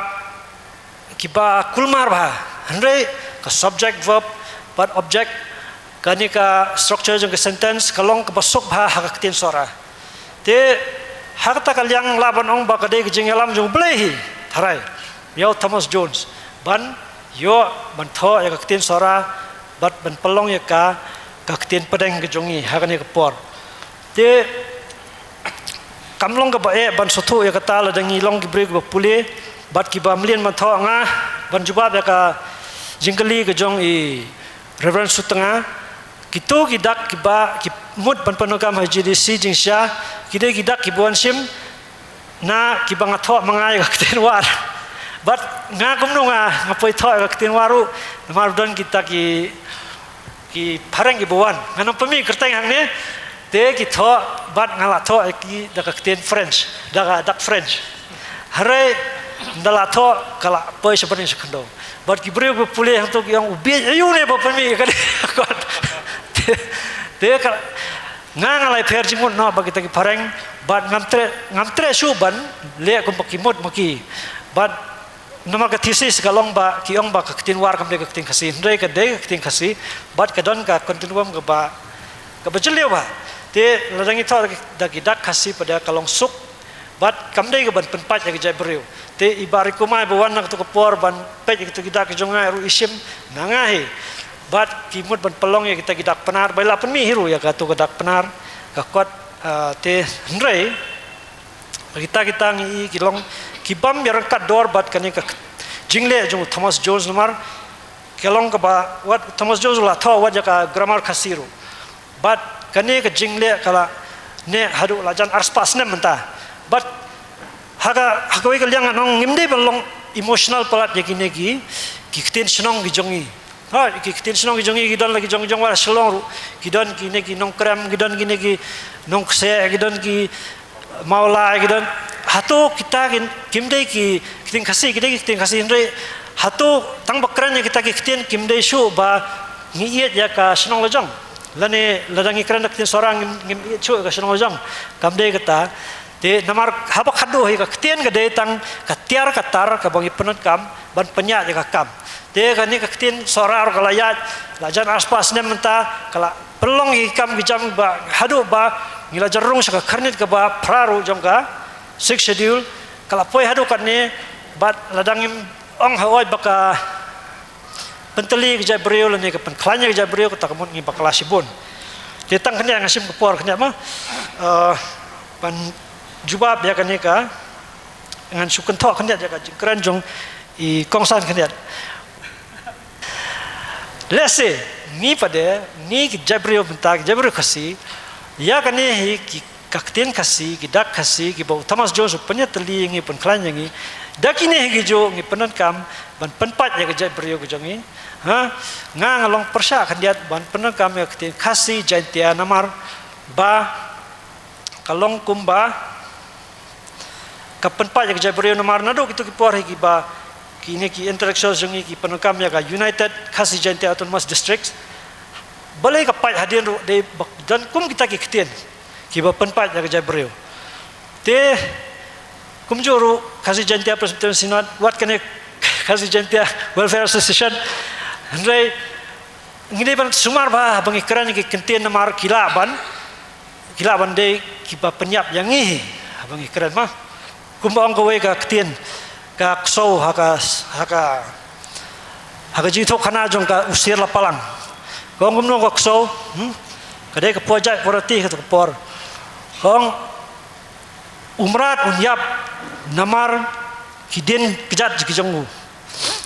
kiba kulmar bha. Hynrei ka subject, verb bad object, kane ka structure jong ka sentence ka long kaba suk bha ha ka ktien Sohra. Te ha kata ka liang lah ban ong ba ka dei ka jingïalam jong U Blei hi, tharai, ïa u Thomas Jones ban ïoh ban thoh ïa ka ktien Sohra bad ban pynlong ïa ka ka ktien pdeng ka jong ngi ha kane ka por. Te kam long kaba eh ban sngewthuh ïa kata lada ngi long ki briew kiba pule bad kiba mlien ban thoh. Nga ban jubab ïa ka jingkylli ka jong i Reverend Sutnga, kito ki dak kiba ki mut ban pyndonkam ha J D C jingshisha ki dei ki dak kiba wan shim na kiba nga thoh ma nga ïa ka ktien War. Bad nga kumno nga, nga poi thoh ïa ka ktien War ruh, namar don kita ki, ki phareng kiba wan. Ngan ym pynmih kyrteng hangne. Te ki thoh, bad nga la thoh ïa ki da ka ktien French, da ka dak French. Hynrei ynda la thoh ka la poi sha bneng sha khyndew. Bad ki briew ba pule hangto ki ong, u bieit aïu ne ba pynmih ïa kane ka kot. Te, te ka, nga nga la ïapher jingmut noh bad kita ki phareng, bad ngam treh, ngam treh shuh ban leh kumba ki mut ma ki. Bad namar ka thesis ka long ba ki ong ba ka ktien War kam dei ka ktien Khasi, hynrei ka dei ka ktien Khasi, bad ka don ka continuum kaba, kaba jylliew bha. Te lada ngi thoh da ki, da ki dak Khasi pat de ka long suk, bad kam dei ka ban pynpait ïa ka jaitbynriew. Te i Bah Rikumai ba wan na kato ka por ban peit ïa kito ki dak ki jong nga ruh i shim na nga hi. Bad ki mut ban pynlong ïa kita ki dak Pnar, ba i la pynmih hi ruh ïa kato ka dak Pnar, ka kot, ah, te hynrei kita, kita ngi i ki long, ki bym ïaryngkat dor bad kane ka jingleh jong u Thomas Jones namar ka long kaba, wat Thomas Jones u la thoh wat ïa ka grammar Khasi ruh. Bad kane ka jingleh ka la neh haduh la jan arspah snem mynta. Bad ha ka, ha kawei ka liang ngan ong ngim dei ban long emotional palat ïa kine ki, ki ktien shnong ki jong ngi. Ha, ki ktien shnong ki jong ngi ki don la ki jong, jong War Shillong ruh. Ki don kine ki Nongkrem, ki don kine ki Nongkseh, ki don ki Mawlai, ki don. Hato kita ki, kim dei ki ktien Khasi, ki dei ki ktien Khasi, hynrei hato tang ba kren ïa kita ki ktien kim dei shuh ba ngi ïeit ïa ka shnong la jong. Lane lada ngi kren da ka ktien Sohra ngim, ngim ïeit shuh ïa ka shnong la jong. Kam dei kata. Te namar haba khadduh hi ka ktien ka dei tang ka tiar ka tar kaba ngi pyndonkam ban pynïaid ïa ka kam. Te kane ka ktien Sohra ruh ka la ïaid, la jan arspah snem mynta, ka la pynlong ïa ki kam ki jam ba haduh ba ngi la jan rung sha ka khyrnit kaba phra ruh jong ka Sixth Schedule, ka la poi haduh katne, bad lada ngim ong hooid ba ka pyntylli ka jaitbynriew lane ka pynkhlaiñ ïa ka jaitbynriew, kata ka mut ngi bakla shibun. Te tang khyndiat nga shim ka por khyndiat mo. Eh, ban jubab ïa kane ka, ngan shu kynthoh khyndiat ïa ka jingkren jong i kongsan khyndiat. Lehse ngi pat de, ngi ki jaitbynriew mynta, ki jaitbynriew Khasi, ïa kane hi ki, ka ktien Khasi, ki dak Khasi kiba u Thomas Jones u pynïatylli ïa ngi, pynkhlaiñ ïa ngi, da kine hi kijuh ngi pyndonkam ban pynpait ïa ka jaitbynriew ka jong ngi. Ha, nga nga long pyrshah khyndiat ban pyndonkam ïa ka ktien Khasi Jaintia namar ba ka long kumba ka pynpait ïa ka jaitbynriew namar naduh kito ki por hi kiba kine ki intellectuals jong ngi ki pyndonkam ïa ka United Khasi Jaintia Autonomous District. Balei ka pait hadien ruh, dei ba don kum kita ki ktien kiba pynpait ïa ka jaitbynriew. Te kumjuh ruh Khasi Jaintia Presbyterian Synod, wat kane Khasi Jaintia Welfare Association. Hynrei ngi dei ban sumar bha haba ngi kren ïa ki ktien namar ki lah ban, ki lah ban dei kiba pynïap ïa ngi hi haba ngi kren ma. Kumba ong kawei ka ktien, ka ksew ha ka, ha ka, ha ka jingthohkhana jong ka u Siar Lapalang. Ka ong kumno ka ksew, hmm? Ka dei ka por jait por ti, ka por. Ka ong u mrad un ïap namar ki dien kjat ki jong u.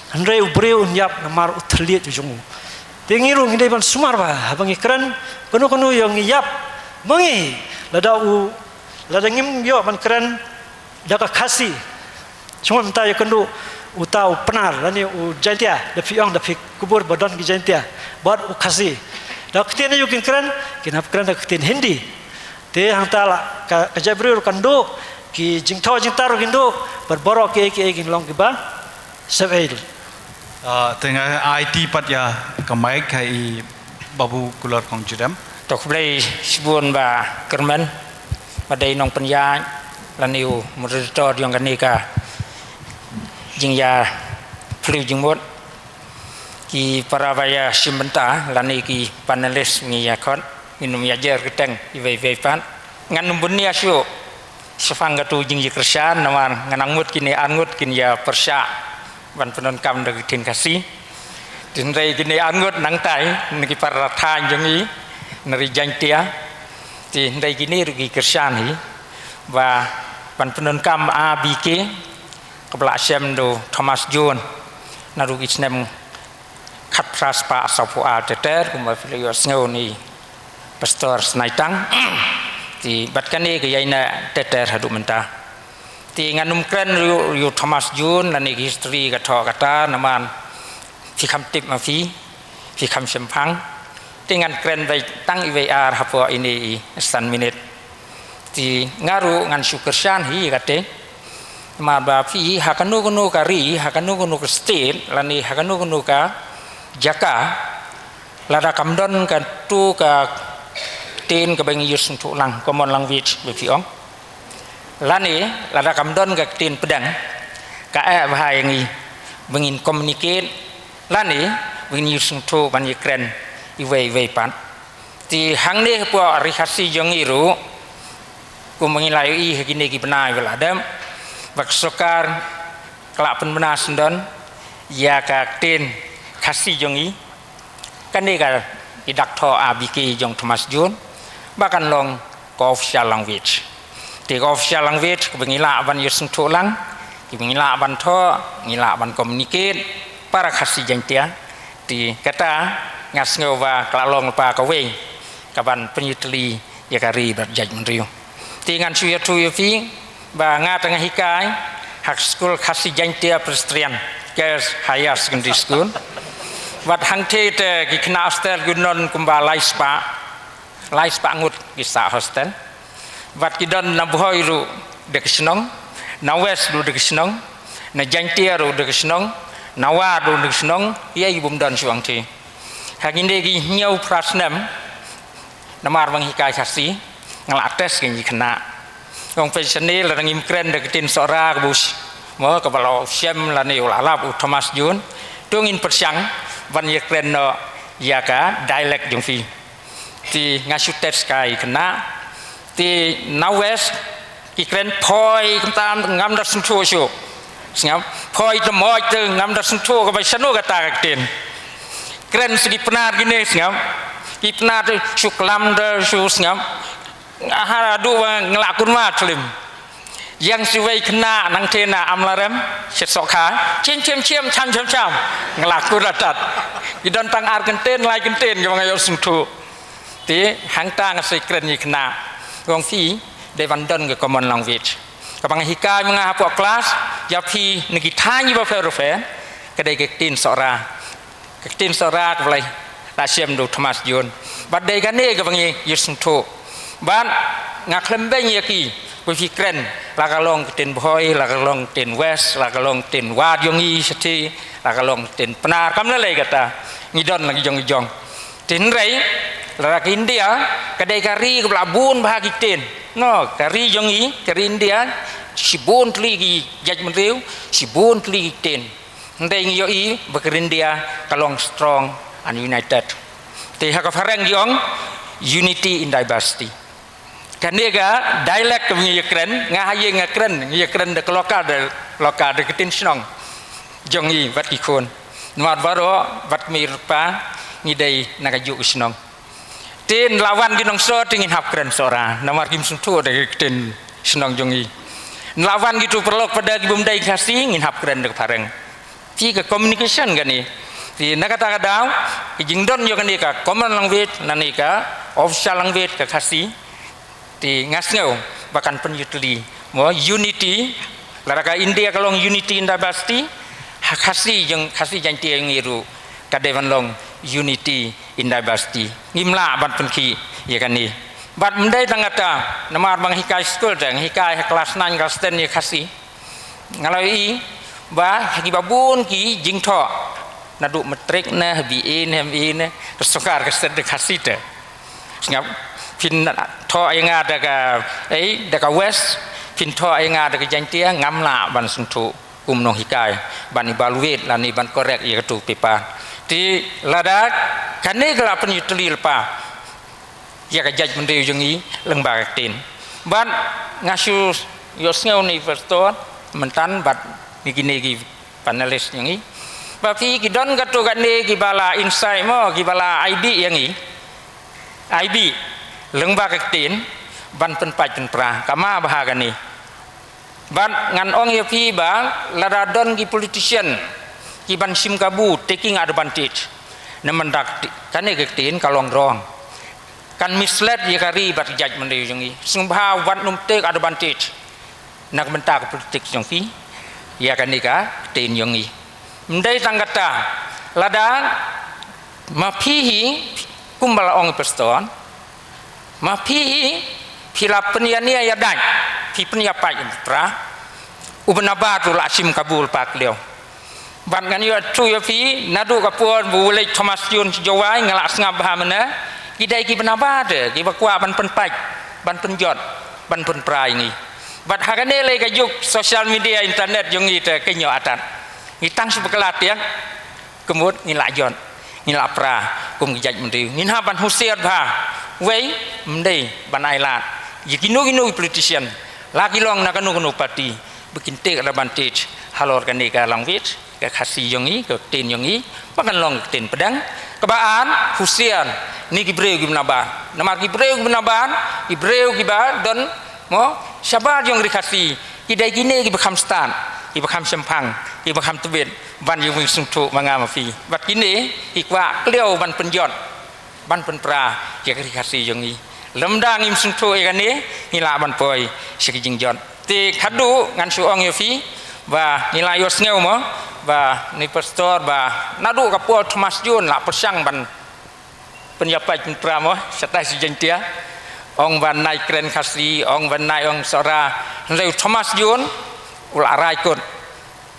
Hynrei u briew un ïap namar u thylliej u jong u. Te ngi ruh ngi dei ban sumar bha haba ngi kren, kano kano ïa ngi ïap ma ngi, lada u, lada ngim ïoh ban kren da ka Khasi. Sngewbha mynta ïa kynduh uta u Pnar lane u Jaintia, da phi ong da phi kubur ba don ki Jaintia bad u Khasi. Da ka ktien aïu kin kren, kin hap kren da ka ktien Hindi. Te hangta la ka, ka jaitbynriew ruh kan duh, ki jingthoh jingtar ruh kin duh, bad baroh kiei kiei kin long kiba sep ei. Ah, te nga ai ti pat ïa ka mic ha i Babu Kular Kong Judem. To khublei shibun Bah Kyrmen, ba dei nongpynïaid lane u moderator jong kane ka jingïaphylliew jingmut. Ki para ba ïashim bynta lane ki panelist ngi ïa khot, ngin ym ïa jer kyrteng iwei iwei pat. Ngan ym bun ïa shu shaphang katu jingïakyrshan namar ngan nang mut kine arngut kin ïa pyrshah ban pyndonkam da ka ktien Khasi. Te hynrei kine arngut nangtai na ki para thaiñ jong ngi na ri Jaintia. Te hynrei kine ruh ki kyrshan hi ba ban pyndonkam A B K kaba la shem da u Thomas Jones naduh ki snem khatphra spah sawphew ar ter ter, kumba phi la ïohsngew na i Pastor Snaitang. Te bad kane ka ïaineh ter ter haduh mynta. Te ngan ym kren ïa u, ïa u Thomas Jones lane ka history ka thoh kata namar phi kham tip ma phi, phi kham shemphang. Te ngan kren beit tang iwei ar hapoh ine i san minit. Te nga ruh ngan shu kyrshan hi kata. Namar ba phi ha kano kano ka ri, ha kano kano ka state, lane ha kano kano ka jaka, lada kam don kato ka ktien kaba ngi ïohsngewthuh lang, common language ba phi ong, lane lada kam don ka ktien pdeng, ka eh bha ïa ngi ba ngin communicate lane ba ngin ïohsngewthuh ban ïakren iwei iwei pat. Te hangne hapoh ri Khasi jong ngi ruh, kumba ngi la ïohi ha kine ki bnai ba la dep, ba ka sorkar ka la pynbna syndon ïa ka ktien Khasi jong ngi. Kane ka i dak thoh A B K jong Thomas Jones ba kan long ka official language. Te ka official language kaba ngi lah ban ïohsngewthuh lang, kaba ngi lah ban thoh, ngi lah ban communicate para Khasi Jaiñtia. Te kata nga sngew ba ka la long lypa kawei kaban pynïatylli ïa ka ri bad jaitbynriew. Te ngan shu ïathuh ïa phi ba nga te nga hikai ha ka skul Khasi Jaiñtia Presbyterian Girls Higher Secondary School. Bad hangtei te ki khynnah hostel ki don kumba lai spah, lai spah ngut ki sah hostel. Bad ki don na Bhoi ruh da ka shnong, na West ruh da ka shnong, na Jaiñtia ruh da ka shnong, na War ruh da ka shnong, ïa i bym don shuh hangtei. Ha kine ki hynñiew phra snem, namar ba nga hikai Khasi, nga la test ïa ki khynnah. Ong phi shane lada ngim kren da ka ktien Sohra kaba u sh-, mo kaba la u shem lane u la lap u Thomas Jones, to ngin pyrshang ban ïakren noh ïa ka dialect jong phi. Te nga shu test ïa ki khynnah. Te na West ki kren phoi kumta ngam da sngewthuh shuh. Sngap. Phoi te moi te ngam da sngewthuh kaba shano kata ka ktien. Kren sa ki Pnar kine sngap. Ki Pnar te shu klam te shu sngap. Nga ha du ba nga la kur ma tlim. Ïa nga shu wei khynnah nangtei na Amlarem, shet Sokha. Chim chim chim cham cham cham. Nga la kur atat. Ki don tang ar kyntien lai kyntien kaba nga ïohsngewthuh. Te hangta nga sa kren ïa ki khynnah. Ong phi dei ban don ka common language. Kaba nga hikai ma nga hapoh klas ïa phi na ki thaiñ bapher bapher ka dei ka ktien Sohra. Ka ktien Sohra kaba la shem da u Thomas Jones. Bad dei kane kaba ngi ïohsngewthuh. Bad nga khlem beiñ ïa ki ba phi kren, la ka long ka ktien Bhoi, la ka long ka ktien West, la ka long ka ktien War jong ngi shathie, la ka long ka ktien Pnar, kam lei lei kata. Ngi don la ki jong ki jong. Te hynrei lada ka India ka dei ka ri kaba la bun bha ki ktien. No, ka ri jong ngi, ka ri India, shibun tylli ki jaitbynriew, shibun tylli ki ktien. Hynrei ngi ïohi ba ka ri India ka long strong and united. Te ha ka phareng ki ong unity in diversity. Kane ka dialect kaba ngi ïakren, nga ha ïing nga kren, ngi ïakren da ka Lokar, da Lokar, da ka ktien shnong jong ngi bad ki khun. Namar baroh bad kmie kpa ngi dei na kajuh ka shnong. Te ynda la wan ki nongso te ngin hap kren Sohra, namar kim sngewthuh da ka ktien shnong jong ngi. Ynda la wan kito paralok pada ki bym dei Khasi ngin hap kren da ka phareng. Te ka communication kane. Te na kata ka daw ka jingdon ïa kane ka common language lane ka official language ka Khasi. Te nga sngew ba kan pynïatylli mo unity, lada ka India ka long unity in diversity, ha Khasi jong, Khasi Jaiñtia jong ngi ruh ka dei ban long unity in diversity. Ngim lah ban pynkhih ïa kane. Bad ym dei tang kata, namar ba nga hikai skul te, nga hikai ha klas nine, klas ten ïa Khasi. Nga la ïohi ba ha kiba bun ki jingthoh, naduh matric ne, ha B A ne, M A ne, ka sorkar ka set da Khasi te. Sngap, phin thoh ïa nga da ka, eh, da ka West, phin thoh ïa nga da ka Jaiñtia, ngam lah ban sngewthuh kum nonghikai ban evaluate lane ban correct ïa kato ka paper. Te lada kane ka la pynïatylli lypa ïa ka jaitbynriew jong ngi lyngba ka ktien. Bad nga shu ïohsngew na i Pastor Myntan bad na kine ki panelist jong ngi ba phi, ki don kato kane kiba la insight mo, kiba la ai bih ïa ngi, ai bih lyngba ka ktien ban pynpait pynpra, ka ma bha kane. Bad ngan ong ïa phi ba lada don ki politician kiban shim kabu, taking advantage, namar ba kane ka ktien ka long wrong, kan mislead ïa ka ri bad ka jaitbynriew jong ngi. Sngewbha wat nym take advantage na ka bynta ka politics jong phi ïa kane ka ktien jong ngi. Ym dei tang kata, lada ma phi hi Kumba la ong i pastor, ma phi, phi la pynïania ïa dait, phi pynïapait ïa u Trai, u Bnabad u la shim kabu lypa kliaw. Bad ngan ïathuh ïa phi, naduh ka por ba u leit Thomas Jones sha Jowai, nga la sngap bha mynne, ki dei ki Bnabad kiba kwah ban pynpait, ban pynjot, ban pynpra ïa ngi. Bad ha kane lei ka juk social media, internet jong ngi te kynjoh atat. Ngi tang shu bakla tiang, ka mut ngi la jot, ngi la pra kum ki jaitbynriew. Ngin hap ban husiar bha, wei, ym dei ban ailad ïa kino kino ki politician, la ki long na kano kano party, ba kin take advantage halor kane ka language, ka Khasi jong ngi, ka ktien jong ngi, ba kan long ka ktien pdeng. Kaba ar, husiar na ki briew ki Bnabad. Namar ki briew ki Bnabad, ki briew kiba don, mo, shabar jong ri Khasi, ki dei kine kiba kham stad, kiba kham shemphang, kiba kham tbit ban ïa u ingsngewthuh ma nga ma phi. Bad kine ki kwah kliaw ban pynjot, ban pynpra ïa ka ri Khasi jong ngi. Lymda ngim sngewthuh ïa kane, ngi lah ban poi sha ki jingjot. Te khadduh ngan shu ong ïa phi ba ngi la ïohsngew, mo, ba une u pastor ba naduh ka por Thomas Jones la pyrshang ban pynïapait pynpra, mo, shatai sha Jaiñtia. Ong ba nai kren Khasi, ong ba nai ong Sohra. Hynrei u Thomas Jones u la rai kut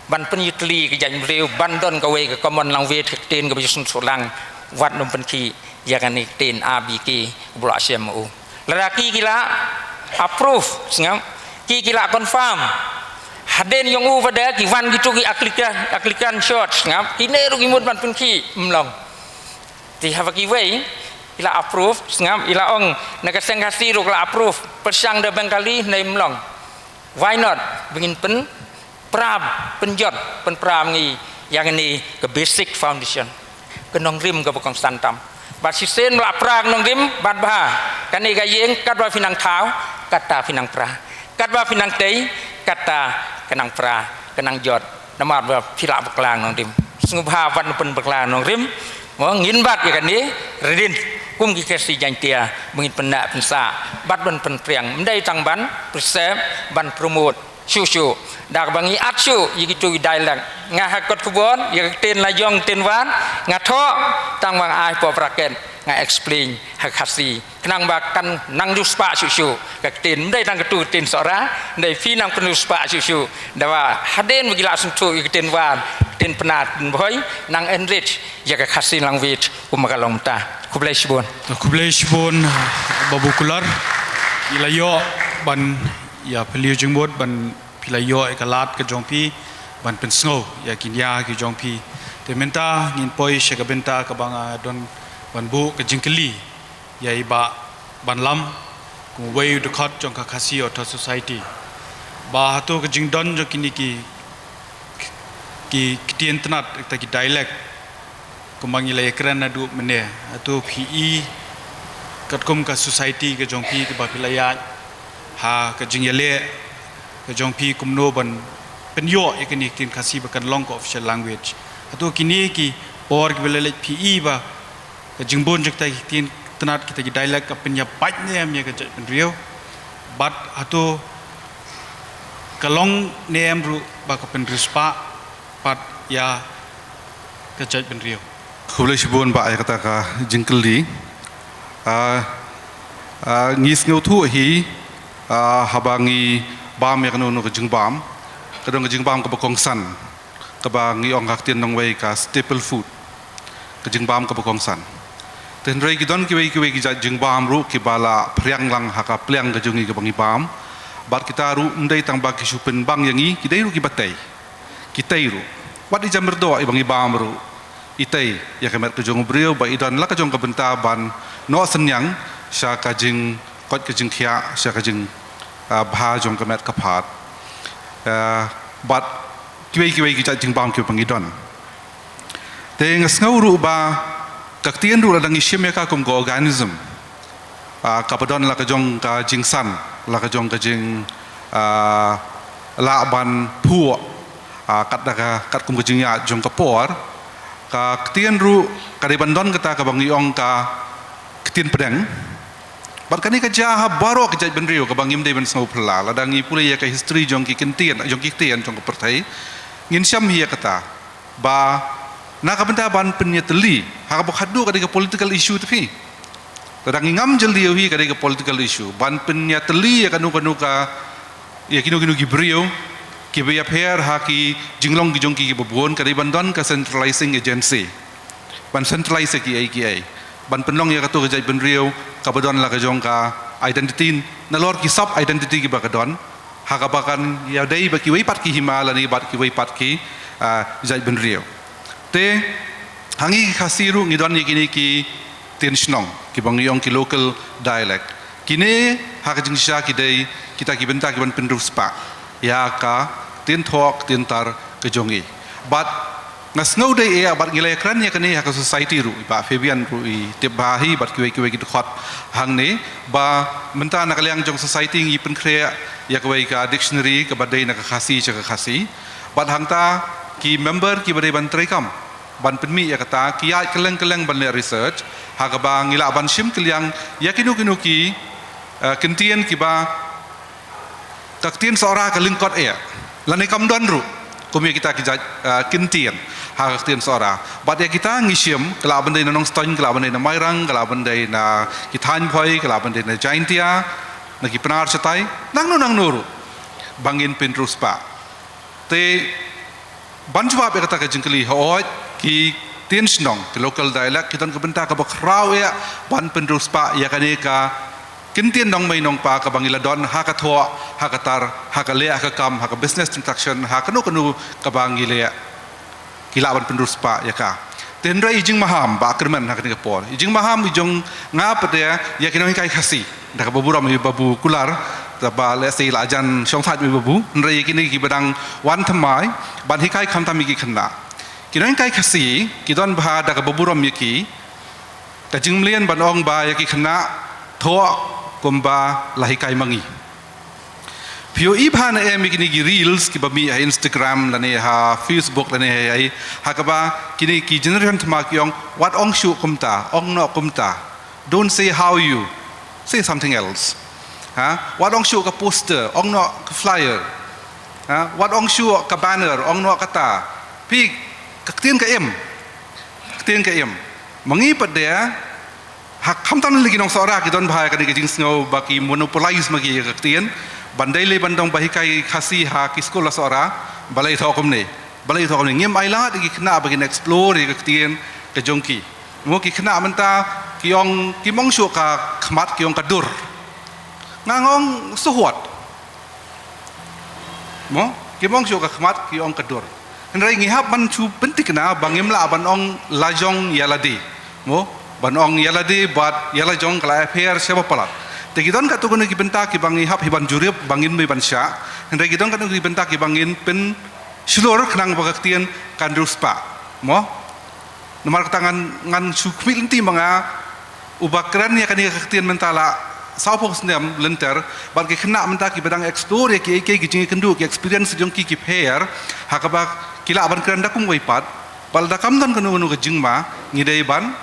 ban pynïatylli ka jaitbynriew, ban don kawei ka common language, ka ktien kaba ju sngewthuh lang. Wat nym pynkhih ïa kane ka ktien A B K ba u la shem ma u. Lada ki ki la approve, sngap, ki ki la confirm, hadien jong u pat de ki wan kito ki Anglican, Anglican Church, sngap, kine ruh ki mut ban pynkhih, ym long. Te haba kiwei ki la approve, sngap, i la ong na ka seng Khasi ruh ki la approve, pyrshang da Bengali, hynrei ym long. Why not ba ngin pynpra, pynjot, pynpra ma ngi ïa kane ka basic foundation, ka nongrim kaba kongsan tam. Bad shisien ba la pra ka nongrim, bad bha, kane ka ïing, katba phi nang thaw, kata phi nang pra, katba phi nang tei, kata ka nang pra, ka nang jot. Namar ba phi la bakla nongrim. Sngewbha ban pynbakla nongrim. Mo, ngin bat ïa kane ridin kum ki Khasi Jaiñtia, ba ngin pynda pynsah bad ban pynpriang. Ym dei tang ban preserve, ban promote shuh shuh, da kaba ngi ïaid shuh ïa kito ki dialect. Nga ha kot khubor ïa ka ktien la jong ktien War, nga thoh tang ba nga ai hapoh bracket, nga explain ha Khasi. Khnang ba kan nang riewspah shuh shuh ka ktien, ym dei tang katu ka ktien Sohra, ym dei, phi nang pynriewspah shuh shuh. Da ba hadien ba ki la sngewthuh ïa ka ktien War, ktien Pnar, ktien Bhoi, nang enrich ïa ka Khasi language kumba ka long mynta. Khublei shibun. Khublei shibun, Babu Kular. Ngi la ïoh ban ïa phylliew jingmut, ban phi la ïoh ïa ka lad ka jong phi ban pynsngew ïa ki nia ki jong phi. Te mynta ngin poi sha ka bynta kaba nga don ban buh ka jingkylli ïa i Bah Banlam, kum uwei u dkhot jong ka Khasi Author Society, ba hato ka jingdon jong kine ki, ki ktien tnat, kita ki dialect, kumba ngi la ïakren naduh mynne, hato phi i katkum ka society ka jong phi kaba phi la ïaid, ha ka jingïaleh ka jong phi kumno ban pynïoh ïa kane ka ktien Khasi ba kan long ka official language? Hato kine ki por kiba la leit phi i ba ka jingbun jong kita ki ktien tnat, kita ki dialect ka pynïapait ne em ïa ka jaitbynriew? Bad hato ka long ne em ruh ba ka pynriewspah pat ïa ka jaitbynriew? Khublei shibun Bah ïa kata ka jingkylli. Ah, ah, ngi sngewthuh hi, ah, haba ngi bam ïa kano kano ka jingbam, ka don ka jingbam kaba kongsan, kaba ngi ong ha ka ktien nongwei ka staple food, ka jingbam kaba kongsan. Te hynrei ki don kiwei kiwei ki jait jingbam ruh kiba la phriang lang ha ka pliang ka jong ngi kaba ngi bam. Bad kita ruh ym dei tang ba ki shu pynbang ïa ngi, ki dei ruh kiba tei. Ki tei ruh. Wat i jam myrdoh iba ngi bam ruh, i tei ïa ka met ka jong u briew, ba i don la ka jong ka bynta ban noh synñiang sha ka jingkoit ka jingkhiah, sha ka jing, ah, bha jong ka met ka phad. Ah, bad kiwei kiwei ki jait jingbam kiba ngi don. Te nga sngew ruh ba ka ktien ruh lada ngi shim ïa ka kum ka organism, ah, kaba don la ka jong ka jingsan, la ka jong ka jing, ah, lah ban phuh, ah, kat da ka, katkum ka jingïaid jong ka por, ka ktien ruh ka dei ban don kata kaba ngi ong ka ktien pdeng. Bad kane ka jia ha baroh ka jaitbynriew, kaba ngim dei ban sngew phylla. Lada ngi pule ïa ka history jong ki ktien, jong ki ktien jong ka pyrthei, ngin shem hi ïa kata. Ba na ka bynta ban pynïatylli, ha kaba khatduh ka dei ka political issue te phi. Kata ngi ngam jylliew hi ka dei ka political issue. Ban pynïatylli ïa kano kano ka, ïa kino kino ki briew kiba ïapher ha ki jinglong ki jong ki kiba bun, ka dei ban don ka centralizing agency. Ban centralize ïa kiei kiei. Ban pynlong ïa kato ka jaitbynriew kaba don la ka jong ka identity, nalor ki sub identity kiba ka don, ha kaba kan ïadei bad kiwei pat ki hima lane bad kiwei pat ki, ah, jaitbynriew. Te ha ngi ki Khasi ruh ngi don ïa kine ki ktien shnong kiba ngi ong ki local dialect. Kine ha ka jingshisha ki dei kita ki bynta kiban pynriewspah ïa ka ktien thoh ktien tar ka jong ngi. Bad nga sngew dei eh bad ngi la ïakren ïa kane ha ka society ruh, i Bah Fabian ruh i tip bha hi bad kiwei kiwei ki dkhot hangne, ba mynta na ka liang jong society ngi pynkhreh ïa kawei ka dictionary kaba dei na ka Khasi sha ka Khasi. Bad hangta ki member kiba dei ban treikam ban pynmih ïa kata ki ïaid kylleng kylleng ban leh research, ha kaba ngi lah ban shim kylliang ïa kino kino ki, eh, kyntien kiba ka ktien Sohra ka lyngkot eh lane kam don ruh kum ïa kita ki jait, eh, kyntien ha ka ktien Sohra. Bad ïa kita ngi shim, ka lah ban dei na Nongstoiñ, ka lah ban dei na Mairang, ka lah ban dei na ki thaiñ Bhoi, ka lah ban dei na Jaintia, na ki Pnar shatai, nangno nangno ruh, ba ngin pynriewspah. Te ban jubab ïa kata ka jingkylli, hooid, ki ktien shnong, ki local dialect, ki don ka bynta kaba khraw eh ban pynriewspah ïa kane ka kyntien nongmei nongpa kaba ngi la don ha ka thoh, ha ka tar, ha ka leh, ha ka kam, ha ka business transaction, ha kano kano kaba ngi leh, ki lah ban pynriewspah ïa ka. Te hynrei i jingmaham ba kyrmen ha kane ka por, i jingmaham i jong nga pat ïa ki nonghikai Khasi, da kaba burom i Babu Kular, da ba lehse i la jan shong thait i Babu, hynrei ïa kine kiba dang wan thymmai ban hikai khamtam ïa ki khynnah. Ki nonghikai Khasi ki don bha da kaba burom ïa ki, ka jingmlien ban ong ba ïa ki khynnah thoh kumba la hikai ma ngi. Phi ïohi bha ne em ïa kine ki reels kiba mih ha Instagram lane ha Facebook lane ha, ha, ha kaba kine ki generation thymmai ki ong, wat ong shuh kumta, ong noh kumta. Don't say how you, say something else. Ha? Wat ong shuh ka poster, ong noh ka flyer. Ha? Wat ong shuh ka banner, ong noh kata. Phi, ka ktien ka im. Ka ktien ka im. Ma ngi pat de, ha, khamtam lei ki nong Sohra ki don bha ïa kane ka jingsngew ba ki monopolize ma ki ïa ka ktien. Ban dei lei ban dang ba hikai Khasi ha ki skul la Sohra, balei thoh kumne, balei thoh kumne. Ngim ailad ïa ki khynnah ba kin explore ïa ka ktien ka jong ki. Mo, ki khynnah mynta ki ong, kim ong shuh ka khmat, ki ong ka dur. Nga ong, so what? Mo, kim ong shuh ka khmat, ki ong ka dur. Hynrei ngi hap ban shu pynthikna ba ngim lah ban ong lajong ïa lade. Mo, ban ong ïa lade bad ïa lajong ka la ïapher shibun palat. Te ki don katto katne ki bynta kiba ngi hap hi ban jurip, ba ngin mih ban shah. Hynrei ki don katto katne ki bynta kiba ngin pynshlur khnang ba ka ktien kan riewspah. Mo? Namar kata ngan, ngan shu khmih lynti ma nga, uba kren ïa kane ka ktien mynta la sawphew snem lynter, bad ki khynnah mynta kiba dang explore ïa kiei kiei ki jingïakynduh, ki experience jong ki ki pher, ha kaba ki lah ban kren da kumwei pat, bad lada kam don kano kano ka jingma, ngi dei ban,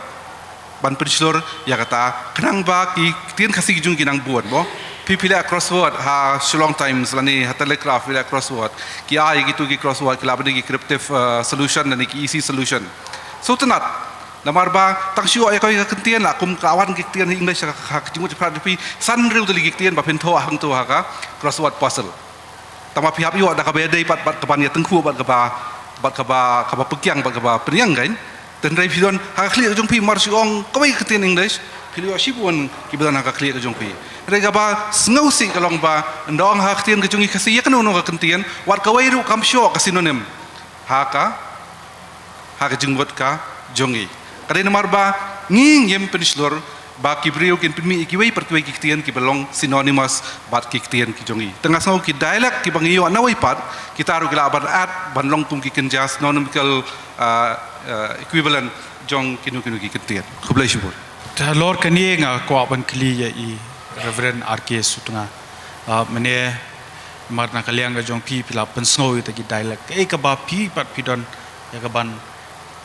ban pynshlur ïa kata, khnang ba ki ktien Khasi ki jong ki nang bun, mo. Phi, phi leh crossword ha Shillong Times lane ha Telegraph, phi leh crossword. Ki ai ïa kitu ki crossword, ki lah ban dei ki corrective, uh, solution lane ki easy solution. Sngewtynnat. Namar ba tang shu ïoh ïa kawei ka kyntien la kum ka wan ki ktien English ha ka, ka jingmut jingpyrkhat jong phi, san hynriew tylli ki ktien ba phin thoh hangtu ha ka crossword puzzle. Tang ba phi hap ïoh da kaba ïadei pat bad kaban ïatyngkhuh bad kaba, bad kaba, kaba pynkiang bad kaba pynïeng kan. Te hynrei phi don ha ka khlieh ka jong phi mar shu ong kawei ka ktien English, phi la ïoh shibun kiba don ha ka khlieh ka jong phi. Hynrei kaba sngewsih ka long ba ynda ong ha ka ktien ka jong ngi Khasi ïa kano kano ka kyntien, wat kawei ruh kam shu ïoh ka synonym ha ka, ha ka jingmut ka jong ngi. Ka dei namar ba ngi ngim pynshlur ba ki briew kin pynmih ïa kiwei pat kiwei ki ktien kiba long synonymous bad ki ktien ki jong ngi. Te nga sngew ki dialect kiba ngi ïoh nawei pat, kita ruh ki lah ban add ban long kum ki kynja synonymical, ah, ah, equivalent jong kino kino ki kyntien. Khublei shibun. Te halor kane nga kwah ban kylli ïa i Reverend R K Sutnga. Ah, mynne namar na ka liang ka jong phi, phi la pynsngew ïa kita ki dialect. Kaei kaba phi pat phi don ïa kaban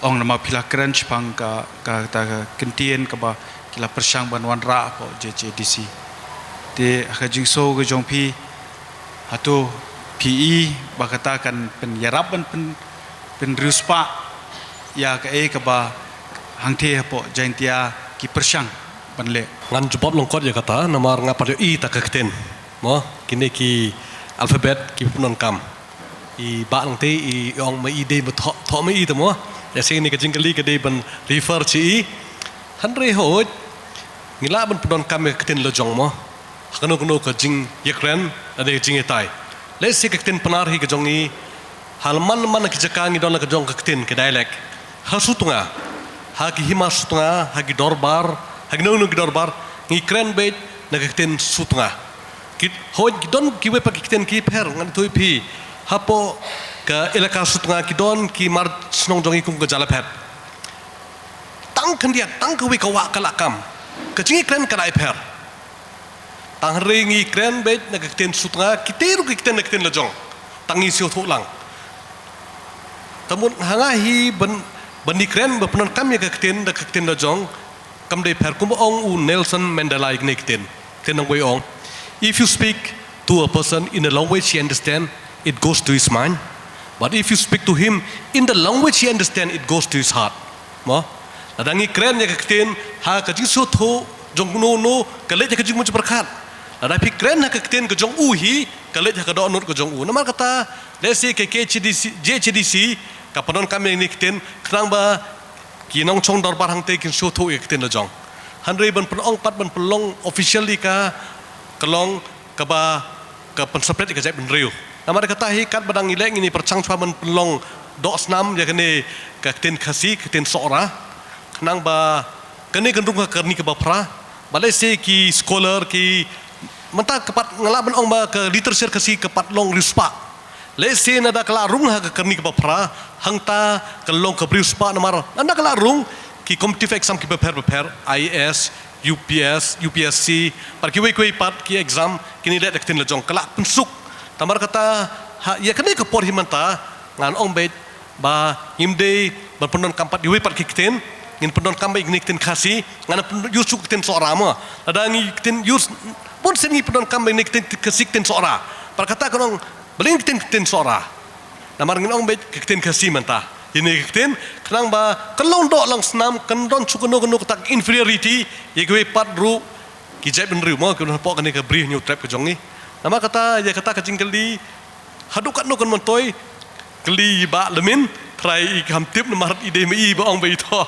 ong, namar phi la kren shaphang ka, ka, kata ka kyntien kaba ki la pyrshang ban wanrah hapoh J H A D C. Te ha ka jingsngew ka jong phi, hato phi i ba kata kan pynïarap ban pyn, pynriewspah ïa kaei kaba hangthie hapoh Jaintia ki pyrshang ban leh. Ngan jubab lyngkot ïa kata, namar nga pat ïohi ta ka ktien. Mo, kine ki alphabet ki pyndonkam. I ba lang te, i ong ma i dei ma thoh, thoh ma i te mo. Ïa shisha kane ka jingkylli ka dei ban refer sha i. Hynrei hooid, ngi lah ban pyndonkam ïa ka ktien la jong mo. Ha kano kano ka jingïakren, lane ka jingïatai. Lehse ka ktien Pnar hi ka jong i, ha man man ki jaka ngi don la ka jong ka ktien ka dialect. Ha Sutnga, ha ki hima Sutnga, ha ki dorbar, ha ki nong nong ki dorbar, ngi kren beit na ka ktien Sutnga. Ki, hooid ki don kiwei pat ki ktien ki pher, ngan ïathuh ïa phi. Hapoh ka elaka Sutnga ki don ki mar shnong jong i kum ka Jalaphet. Tang khyndiat, tang kawei ka wah ka la kam. Ka jingïakren ka la ïapher. Tang hynrei ngi kren beit na ka ktien Sutnga, kita ruh ki kren na ka ktien la jong. Tang ngi shu thoh lang. Te mut ha nga hi ban, ban ïakren, ban pyndonkam ïa ka ktien da ka ktien la jong, kam dei pher. Kumba ong u Nelson Mandela ïa kane ka ktien. Ktien nongwei ong, if you speak to a person in a language he understand, it goes to his mind. But if you speak to him in the language he understand, it goes to his heart. Mo? Lada ngi kren ïa ka ktien ha ka jingsngewthuh jong uno uno, ka leit ha ka jingmut jingpyrkhat. Lada phi kren ha ka ktien ka jong u hi, ka leit ha ka dohnud ka jong u. Namar kata, lehse ka K H A D C, J H A D C, ka pyndonkam ïa kane ka ktien, khnang ba ki nongshong dorbar hangtei kin sngewthuh ïa ka ktien la jong. Hynrei ban pynong pat ban pynlong officially ka, ka long kaba ka pynsaphriang ïa ka jaitbynriew. Namar kata hi katba dang ïaleh ngin ïa pyrshang shuwa ban pynlong doh snam ïa kane ka ktien Khasi, ka ktien Sohra. Khnang ba kane kan rung ha ka kyrni kaba phra. Ba lehse ki scholar ki mynta ka pat nga lah ban ong ba ka literature Khasi ka pat long riewspah. Lehse nada ka la rung ha ka kyrni kaba phra, hangta ka long ka briew spah namar nada ka la rung ki competitive exam kiba pher bapher, I A S, U P S, U P S C, pat kiwei kiwei pat ki exam, kine leh da ka ktien la jong ka la pynsuk. Namar kata, ha, ïa kane ka por hi mynta, ngan ong beit ba ngim dei ban pyndonkam pat iwei pat ki ktien, ngin pyndonkam beit ïa kane ka ktien Khasi, ngan pyn-, use ka ktien Sohra mo. Lada ngi ktien use, bun sien ngi pyndonkam beit ïa kane ka ktien Khasi, ktien Sohra. Pat kata ka long Balei ka ktien, ktien Sohra? Namar ngin ong beit ka ktien Khasi mynta. Ïa kane ka ktien, khnang ba kan long doh long snam, kan don shuh kano kano kata ka inferiority ïa kiwei pat ruh ki jaitbynriew mo, ki don hapoh kane ka Bri Hynñiewtrep ka jong ngi. Namar kata, ïa kata ka jingkylli, haduh katno kan myntoi, kylli i Bah Lamin, trai i kam tip namar i dei ma i ba ong ba i thoh.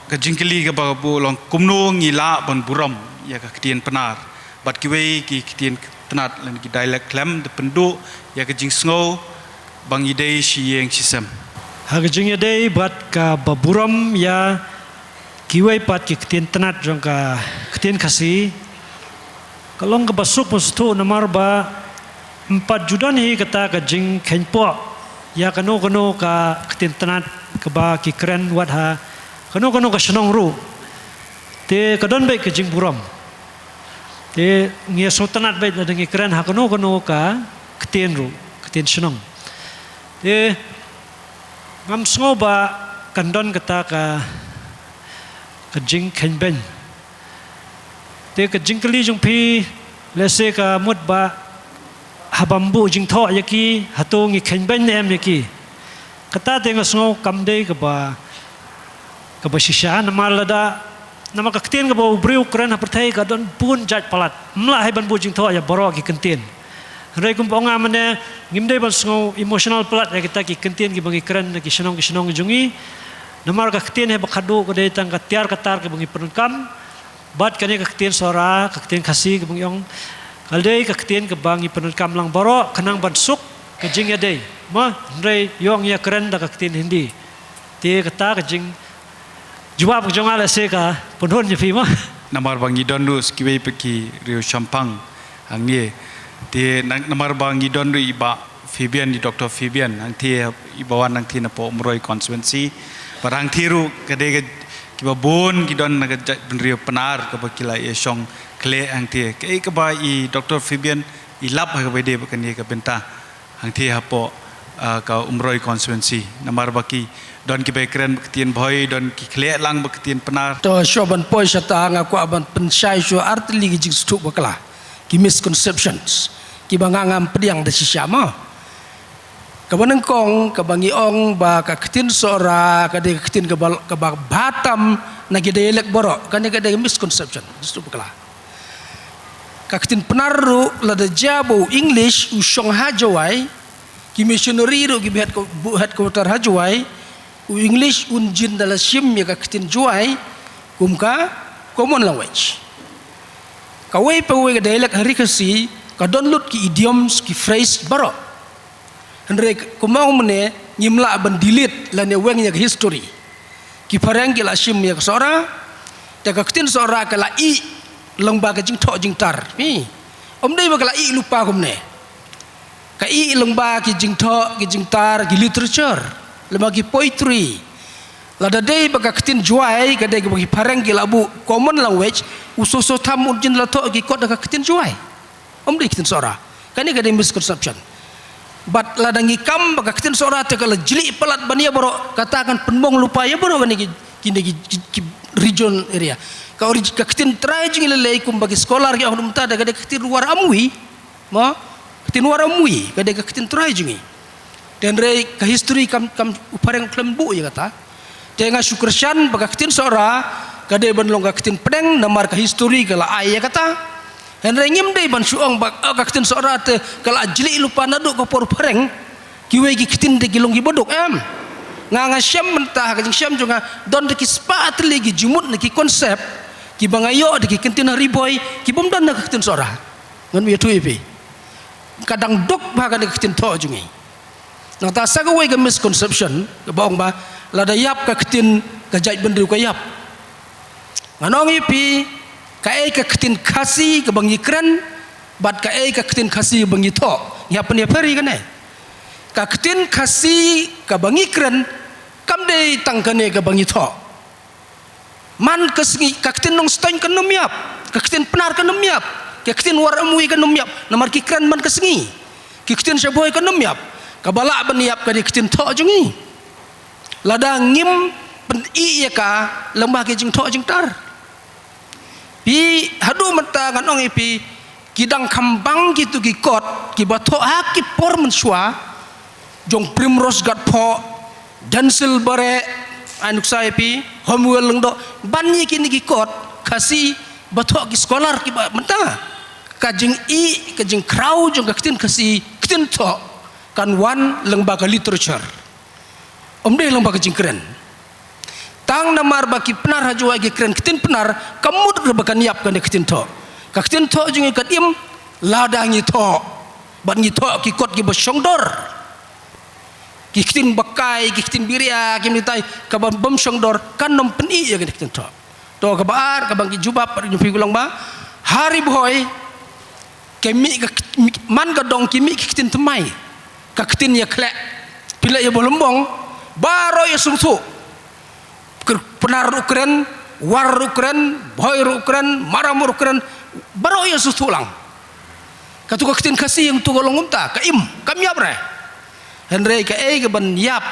Ka jingkylli kaba buh long kumno ngi lah ban burom ïa ka ktien Pnar. Bad kiwei ki ktien tnat lane ki dialect khlem da pynduh ïa ka jingsngew ba ngi dei shi ïing shi sem. Ha ka jingïadei bad kaba burom ïa kiwei pat ki ktien tnat jong ka ktien Khasi, ka long kaba suk ba sngewthuh namar ba ym pat ju don hi kata ka jingkheiñpoh ïa kano kano ka ktien tnat kaba ki kren wat ha kano kano ka shnong ruh. Te ka don beit ka jingburom. Te ngi ïa sngewtynnat beit lada ngi kren ha kano kano ka ktien ruh, ktien shnong. Te ngam sngew ba kan don kata ka, ka jingkheiñbeiñ. Te ka jingkylli jong phi, lehse ka mut ba haba ym buh jingthoh ïa ki, hato ngi kheiñbeiñ ne em ïa ki. Kata te nga sngew kam dei kaba, kaba shisha, namar lada, namar ka ktien kaba u briew u kren ha pyrthei ka don bun jait palat. Ym lah hi ban buh jingthoh ïa baroh ki ktien. Hynrei kumba ong nga mynne, ngim dei ban sngew emotional palat ïa kita ki ktien kiba ngi kren na ki shnong ki shnong jong ngi. Namar ka ktien hi ba khadduh ka dei tang ka tiar ka tar kaba ngi pyndonkam. Bad kane ka ktien Sohra, ka ktien Khasi kaba ngi ong, ka dei ka ktien kaba ngi pyndonkam lang baroh khnang ban suk ka jingïadei. Mo, hynrei ïoh ngi ïa kren da ka ktien Hindi. Te kata ka jingjubab ka jong nga lehse ka pynhun ïa phi mo. Namar ba ngi don ruh sa kiwei pat ki riew shemphang hangne. Te nang, namar ba ngi don ruh i Bah Fabian, i Doctor Fabian, hangtei iba wan hangtei napoh Umroi constituency. Bad hangtei ruh ka dei ka, kiba bun ki don na ka jaitbynriew Pnar kaba ki la ïa shong khleh hangtei. Kaei kaba i Doctor Fabian i lap ha kaba ïadei bad kane ka bynta hangtei hapoh, ah, ka Umroi constituency. Namar ba ki don kiba kren bad ka ktien Bhoi, don ki khleh lang bad ka ktien Pnar. To shuwa ban poi shata nga kwah ban pynshai shuwa artylli ki jingsngewthuh bakla. Ki misconceptions kiba nga ngam pdiang da shisha mo. Kaba nyngkong, kaba ngi ong ba ka ktien Sohra ka dei ka ktien kaba, kaba bha tam Na ki dialect baroh, kane ka dei misconception, just to bakla. Ka ktien Pnar ruh lada jia ba u English u shong ha Jowai, ki missionary ruh ki buh head-, buh headquarter ha Jowai, u English un jin da la shim ïa ka ktien Jowai kum ka common language. Kawei pa kawei ka dialect ha ri Khasi ka don lut ki idioms, ki phrase baroh. Hynrei kumba ong mynne, ngim lah ban delete lane weng ïa ka history. Ki phareng ki la shim ïa ka Sohra, te ka ktien Sohra ka la ih lyngba ka jingthoh jingtar. Ym dei ba ka la ih lypa kumne. Ka ih lyngba ki jingthoh, ki jingtar, ki literature, lyngba ki poetry. Lada dei ba ka ktien Jowai ka dei kaba ki phareng ki la buh common language, u Soso Tham un jin la thoh ki kot da ka ktien Jowai. Ym dei ktien Sohra. Kane ka dei misconception. Bad lada ngi kam ba ka ktien Sohra te ka la jlieh palat ban ïa baroh, kata kan pynmong lypa ïa baroh kane ki, kine ki, ki, ki region area. Ka orig-, ka ktien trai jong ngi lei lei kumba ki scholar ki ong mynta da ka dei ka ktien War Amwi. Mo? Ka ktien War Amwi ka dei ka ktien trai jong ngi. Te hynrei ka history kam, kam u phareng khlem buh ïa kata. Te nga shu kyrshan ba ka ktien Sohra ka dei ban long ka ktien pdeng namar ka history ka la ai ïa kata. Hynrei ngim dei ban shu ong ba, oh, ka ktien Sohra te ka la jlieh lypa naduh ka por phareng. Kiwei ki ktien te ki long kiba duk, em. Nga, nga shem mynta ha ka jingshem jong nga, don da ki spah tylli ki jingmut ne ki concept kiba nga ïoh da ki ktien ha Ri Bhoi kibym don ha ka ktien Sohra. Ngan ïathuh ïa phi. Ka dang duk bha kane ka ktien thoh jong ngi. Nangta sa kawei ka misconception kaba ong ba lada ïap ka ktien, ka jaitbynriew ka ïap. Ngan ong ïa phi, kaei ka ktien Khasi kaba ngi kren bad kaei ka ktien Khasi ba ngi thoh, ngi hap ban ïapher ïa kane. Ka ktien Khasi kaba ngi kren kam dei tang kane kaba ngi thoh. Man ka sngi ka ktien Nongstoiñ kan ym ïap, ka ktien Pnar kan ym ïap, ka ktien War Amwi kan ym ïap, namar ki kren man ka sngi. Ki ktien Shabhoi kan ym ïap. Kaba lah ban ïap ka dei ka ktien thoh jong ngi. Lada ngim pyn-i ïa ka lyngba ki jingthoh jingtar. Phi, haduh mynta ngan ong ïa phi, ki dang kham bang kito ki kot kiba thoh ha ki por mynshuwa, jong Primrose Gatphoh, Denzil Bareh, ai nuksa ïa phi, Homuel Lyngdoh, ban ïa kine ki kot Khasi ba thoh ki scholar kiba mynta. Ka jingïeh, ka jingkhraw jong ka ktien Khasi, ktien thoh, kan wan lyngba ka literature. Ym dei lyngba ka jingkren. Tang namar ba ki Pnar ha Jowai ki kren ktien Pnar, kam mut ruh ba kan ïap kane ka ktien thoh. Ka ktien thoh jong ngi kan im lada ngi thoh. Bad ngi thoh ki kot kiba shongdor. Ki ktien bakai, ki ktien biria, ki mnitai, kaba bym shongdor, kan ym pyn-i ïa kane ka ktien thoh. To kaba ar, kaba ngi jubab, bad ngi phi kulang ba. Ha Ri Bhoi, ki mih ka, man ka dong ki mih ki ktien thymmai. Ka ktien ïakhleh. Phi leh ïa Bhoirymbong, baroh ïa sngewthuh. Ker-, Pnar ruh kren, War ruh kren, Bhoi ruh kren, Maram ruh kren, baroh ïa sngewthuh lang. Kato ka ktien Khasi hangto ka long kumta, ka im, kam ïap re. Hynrei kaei kaban ïap,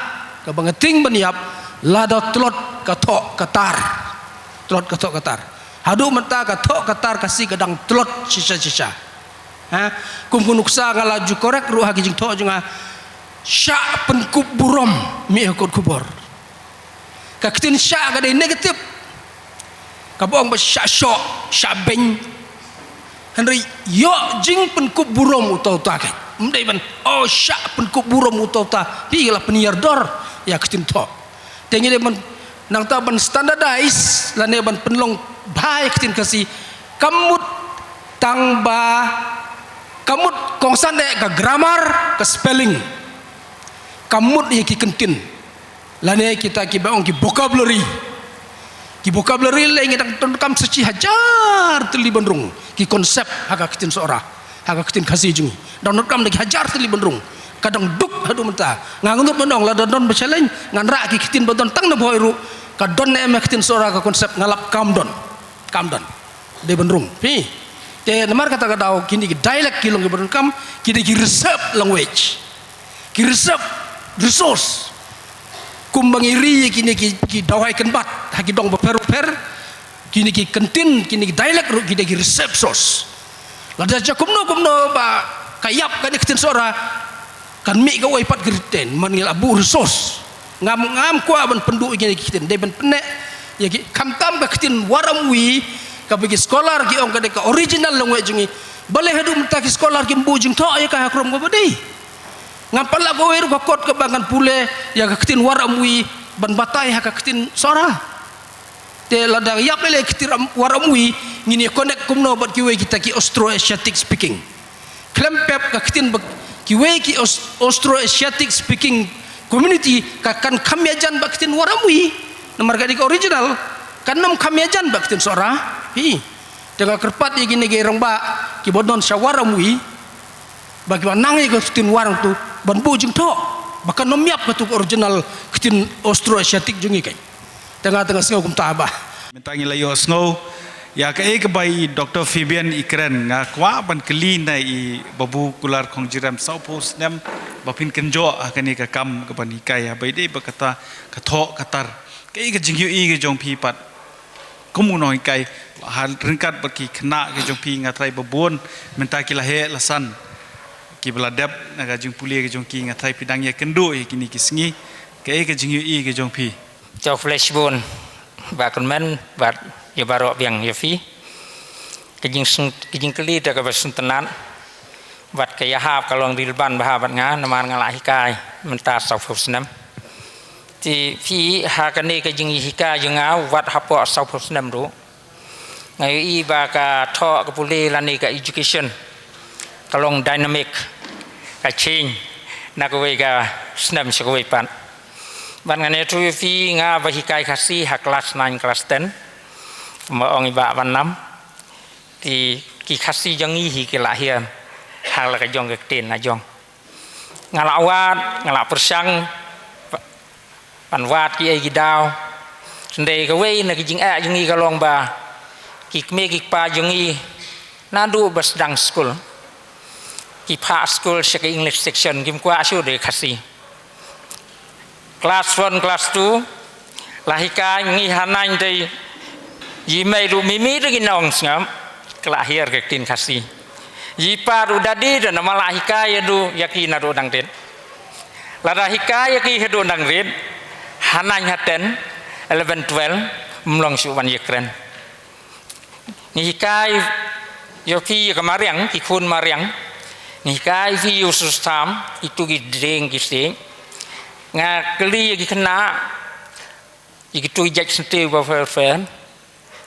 kaba nga tieng ban ïap, lada tlot ka thoh ka tar. Tlot ka thoh ka tar. Haduh mynta ka thoh ka tar Khasi ka dang tlot shisha shisha. Ha? Kum ka nuksa nga la ju correct ruh ha ki jingthoh jong nga. Shah pynkup burom, mih ha kot khubor. Ka ktien shah ka dei negative. Kaba ong ba shah shoh, shah beiñ. Hynrei ïoh jingpynkup burom uta uta ka. Ym dei ban, oh, shah pynkup burom uta uta. Phi la pynïar dor ïa ka ktien thoh. Te ngi dei ban, nangta ban standardize lane ban pynlong bha ïa ka ktien Khasi. Kam mut tang ba, kam mut kongsan eh ka grammar, ka spelling. Kam mut ïa ki kyntien. Lane kita kiba ong ki vocabulary. Ki vocabulary lei ngi dang donkam sa shi hajar tylli ban rung. Ki concept ha ka ktien Sohra, ha ka ktien Khasi jong ngi. Dang donkam da ki hajar tylli ban rung. Ka dang duk haduh mynta. Nga ngam nud ban ong lada don ba challenge, ngan rah ki ktien ba don tang na Bhoi ruh. Ka don ne em ha ka ktien Sohra ka concept, nga lap kam don. Kam don. Dei ban rung. Phi. Te namar kata ka daw kine ki dialect ki long kiba donkam, ki dei ki reserve language. Ki reserve resource. Kumba ngi ri ïa kine ki, ki dawai kynbat ha ki dong bapher bapher. Kine ki kyntien, kine ki dialect ruh ki dei ki reserve source. Lada jia kumno kumno ba ka ïap kane ka ktien Sohra, kan mih kawei pat ka retain, man ngi la buh resource. Ngam, ngam kwah ban pynduh ïa kine ki ktien, dei ban pynneh Ïa ki, khamtam ka ktien Warramwi, kaba ki scholar ki ong ka dei ka original language jong ngi. Balei haduh mynta ki scholar kim buh jingthoh ïa ka ha ka rukom kaba dei. Ngam pat lah kawei ruh ka kot kaba ngan pule ïa ka ktien Warramwi ban batai ha ka ktien Sohra. Te lada ïap lei lei ka ktien Warramwi, ngin ïa connect kumno bad kiwei kita ki Austro-Asiatic speaking. Khlem pep ka ktien ba kiwei ki Aus-, Austro-Asiatic speaking community ka kan kham ïajan bad ka ktien Warramwi. Namar ka dei ka original, kan ym kham ïajan bad ka ktien Sohra. Hi. Te nga kyrpad ïa kine ki rangbah kiba don sha Warramwi, ba kiba nang ïa ka ktien Warrang tu ban buh jingthoh, ba kan ym ïap katu ka original ktien Austro-Asiatic jong ngi kein. Te nga, te nga sngew kumta bah. Mynta ngi la ïohsngew ïa kaei kaba i Doctor Fabian i kren, nga kwah ban kylli na i Babu Kular Khongjiram, sawphew snem ba phin kynjoh ha kane ka kam kaban hikai, haba ïadei bad kata ka thoh ka tar. Kaei ka jingïohi ka jong phi pat kum u nonghikai, ha ryngkat bad ki khynnah ki jong phi? Nga tharai ba bun mynta ki la heh la san kiba la dep na ka jingpule ka jong ki. Nga tharai phi dang ïakynduh ïa kine ki sngi. Kaei ka jingïohi ka jong phi? Khublei shibun Bah Kyrmen bad ïa baroh biang ïa phi. Ka jing, ka jingkylli te kaba sngewtynnat bad ka ïahap ka long rilban bha bad nga, namar nga la hikai mynta sawphew snem. Te phi, ha kane ka jinghikai jong nga wat hapoh sawphew snem ruh, nga ïohi ba ka thoh ka pule lane ka education ka long dynamic, ka change na kawei ka snem sha kawei pat. Bad ngan ïathuh ïa phi, nga ba hikai Khasi ha klas nine, klas ten, kumba ong i Bah Wanlam, te ki Khasi jong ngi hi ki la hiar ha la ka jong ka ktien la jong. Nga la wad, nga la pyrshang ban wad kiei ki daw. Hynrei kawei na ki jingeh jong ngi ka long ba ki kmie ki kpa jong ngi naduh ba sdang skul ki phah skul sha ka English section, kim kwah shuh da ka Khasi. Klas one, klas two la hikai ngi ha nine, te i mei ruh, mimi ruh ki nongsngap, ka la hiar ka ktien Khasi. I pa ruh, dadi ruh, namar la hikai ïa u, ïa ki naduh dang rit. Lada hikai ïa ki haduh dang rit, ha nine, ha ten, eleven, twelve, ym long shuh ban ïakren. Ngi hikai ïa phi ïa ka mariang, ki khun mariang. Ngi hikai phi ïa u sustam, itu ki ding ki sing. Nga kylli ïa ki khynnah, ïa kitu ki jait syntiew ba pher pher,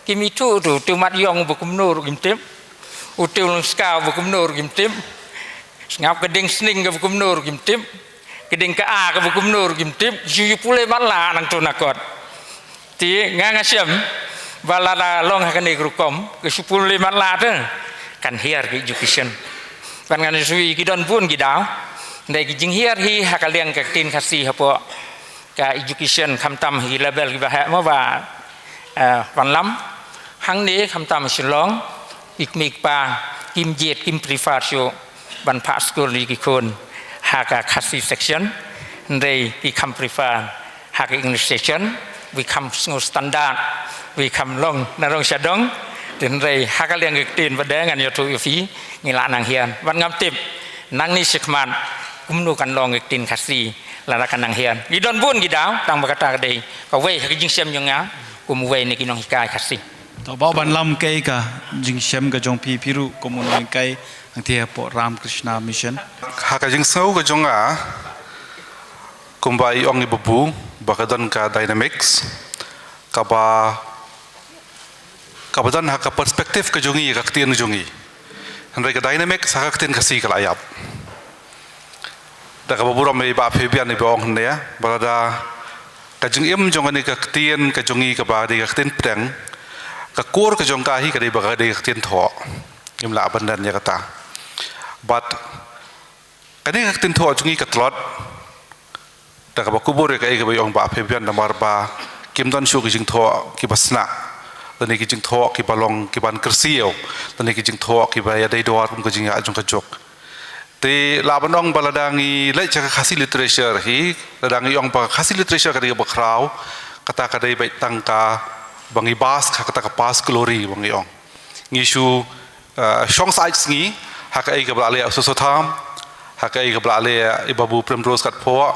kim ithuh tu, utu mat ïong ba kumno ruh kim tip, utu longska ba kumno ruh kim tip. Sngap ka ding sning ka ba kumno ruh kim tip, ka ding ka a ka ba kumno ruh kim tip. Shu shu pule matlah nangtu na kot. Te nga nga shem ba lada long ha kane ka rukom, ka shu pule matlah te kan hiar ka education. Ban ngan shu ïa ki don bun ki daw, hynrei ki jinghiar hi ha ka liang ka ktien Khasi hapoh ka education, khamtam hi level kiba heh mo Bah, eh, Wanlam. Hangne khamtam Shillong, i kmie i kpa kim jied, kim prefer shuh ban phah skul ïa ki khun ha ka Khasi section, hynrei ki kham prefer ha ka English section, wi kham sngew standard, wi kham long na rong sha dong. Te hynrei ha ka liang ka ktien ba dei, ngan ïathuh ïa phi, ngi la nang hiar. Bad ngam tip nangne shakhmat kumno kan long ka ktien Khasi lada kan nang hiar. Ki don bun ki daw, tang ba kata ka dei kawei ha ka jingshem jong nga kum uwei na ki nonghikai Khasi. To Bah Wanlam, kaei ka jingshem ka jong phi, phi ruh kum u nonghikai hangtei hapoh Ramakrishna Mission? Ha ka jingsngew ka jong nga, kumba i ong i Babu, ba ka don ka dynamics kaba, kaba don ha ka perspective ka jong ngi, ka ktien jong ngi. Hynrei ka dynamics ha ka ktien Khasi ka la ïap. Da kaba burom i Bah Fabian iba ong hynne, ba lada ka jingim jong kane ka ktien ka jong ngi kaba dei ka ktien pdeng, ka core ka jong ka hi ka dei ba ka dei ka ktien thoh. Ngim lah ban don ïa kata. Bad kane ka ktien thoh jong ngi ka tlot. Da kaba kubur ïa kaei kaba ong Bah Fabian, namar ba kim don shuh ki jingthoh kiba sna, lane ki jingthoh kiba long kiban kyrsiew, lane ki jingthoh kiba ïadei dor kum ka jingïaid jong ka juk. Te lah ban ong ba lada ngi leit sha ka Khasi literature hi, lada ngi ong ba Khasi literature ka dei kaba khraw, kata ka dei beit tang kaba ngi bas, ka kata ka past glory ba ngi ong. Ngi shu, eh, shong sait sngi ha kaei kaba la leh u Soso Tham, ha kaei kaba la leh i Babu Primrose Katphoh,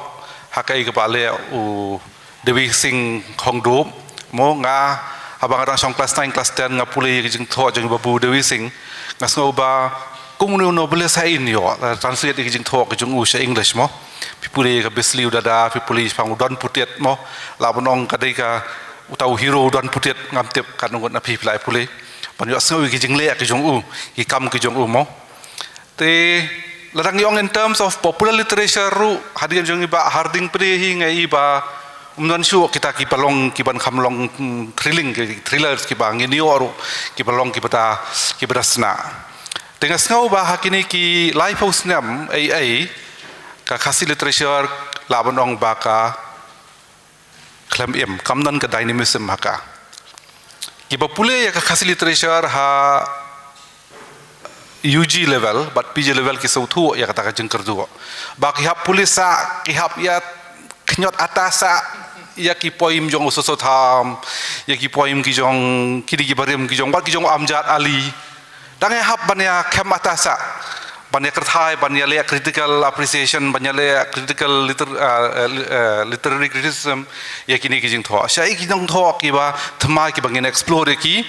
ha kaei kaba la leh u Devi Singh Khongdup, Mo nga, haba nga dang shong class nine, class ten, nga pule ïa ki jingthoh jong i Babu Devi Singh. Nga sngew ba kum uno uno bale sa in ïoh, la translate ïa ki jingthoh ki jong u sha English mo. Phi pule ïa ka Bislei u Dada, phi pule shaphang u Don Putiat mo. Lah ban ong ka dei ka uta u hero u Don Putiat, ngam tip katno ngut na phi phi la ïa pule. Ban ïoh sngew ïa ki jingleh ki jong u, ki kam ki jong u mo. Te lada ngi ong in terms of popular literature ruh, hadien jong i Bah Harding Phiri hi nga i ba ym don shuh kita kiba long, kiban kham long, hmm, thrilling, ki thrillers kiba ngin ïoh ruh, kiba long kiba da, kiba da sna. Te nga sngew ba ha kine ki laiphew snem ei ei, ka Khasi literature lah ban ong ba ka khlem im, kam don ka dynamism ha ka. Kiba pule ïa ka Khasi literature ha U G level bad P G level ki sngewthuh ïa kata ka jingkyrduh. Ba ki hap pule sah, ki hap ïa khñiot ata sah ïa ki poem jong u Soso Tham, ïa ki poem ki jong kidi kiba rim ki jong, wat ki jong u Amjad Ali. Dang ïa hap ban ïa khem ata sah, ban ïa kyrthai, ban ïa leh critical appreciation, ban ïa leh critical liter-, ah, eh, li-, eh, literary criticism ïa kine ki jingthoh. Sha ïa ki jingthoh kiba thymmai kiba ngin explore ïa ki,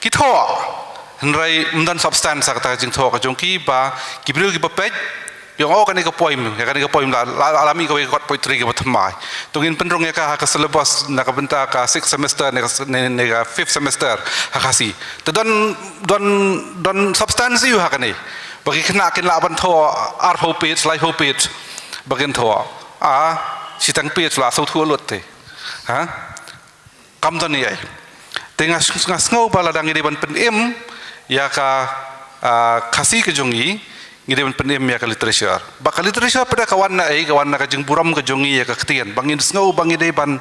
ki thoh. Hynrei ym don substance ha kata ka jingthoh ka jong ki ba ki briew kiba peit, ïa, oh, kane ka poem, ïa kane ka poem la, la, la, la mih kawei ka kot poetry kaba thymmai. To ngin pynrung ïa ka ha ka syllabus na ka bynta ka sixth semester ne ka, ne, ne ka fifth semester ha Khasi. Te don, don, don substance ïa u ha kane. Ba ki khynnah kin lah ban thoh arphew page, laiphew page. Ba kin thoh. Ah, shiteng page la sngewthuh lut te. Ha? Kam don ei ei. Te nga, nga sngew ba lada ngi dei ban pynim ïa ka, ah, Khasi ka jong ngi, ngi dei ban pynim ïa ka literature. Ba ka literature pat ka wan na ei, ka wan na ka jingburom ka jong ngi ïa ka ktien. Ba ngin sngew ba ngi dei ban,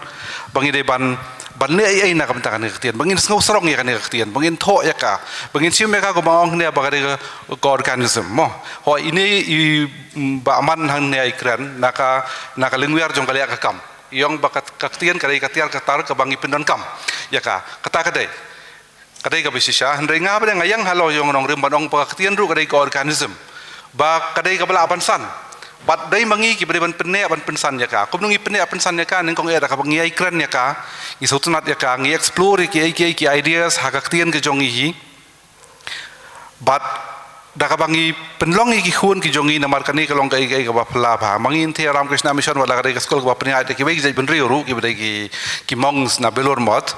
ba ngi dei ban, ban leh ei ei na ka bynta kane ka ktien. Ba ngin sngew sarong ïa kane ka ktien. Ba ngin thoh ïa ka. Ba ngin shim ïa ka kumba nga ong hangne ba ka dei ka, ka organism mo. Hooid, ine i, mm, Bah Man hangne i kren na ka, na ka lynwiar jong ka leh ka kam. I ong ba ka, ka ktien ka dei ka tiar ka tar kaba ngi pyndonkam ïa ka. Kata ka dei, ka dei kaba shisha. Hynrei nga pat nga ïeng halor jong nongrim ban ong ba ka ktien ruh ka dei ka organism. Ba ka dei kaba lah ban san. Bad dei ma ngi kiba dei ban pynneh ban pynsan ïa ka. Kumno ngi pynneh pynsan ïa ka, nyngkong eh da kaba ngi ïai kren ïa ka, ngi sngewtynnat ïa ka, ngi explore ïa ki, ïa ki, ïa ki ideas ha ka ktien ka jong ngi hi. Bad da kaba ngi pynlong ïa ki khun ki jong ngi, namar kane ka long kaei kaei kaba phylla bha. Ma ngi Ramakrishna Mission, wat la ka dei ka skul kaba pynïaid da kiwei ki jaitbynriew ruh, kiba dei ki, ki monks na Belur Math,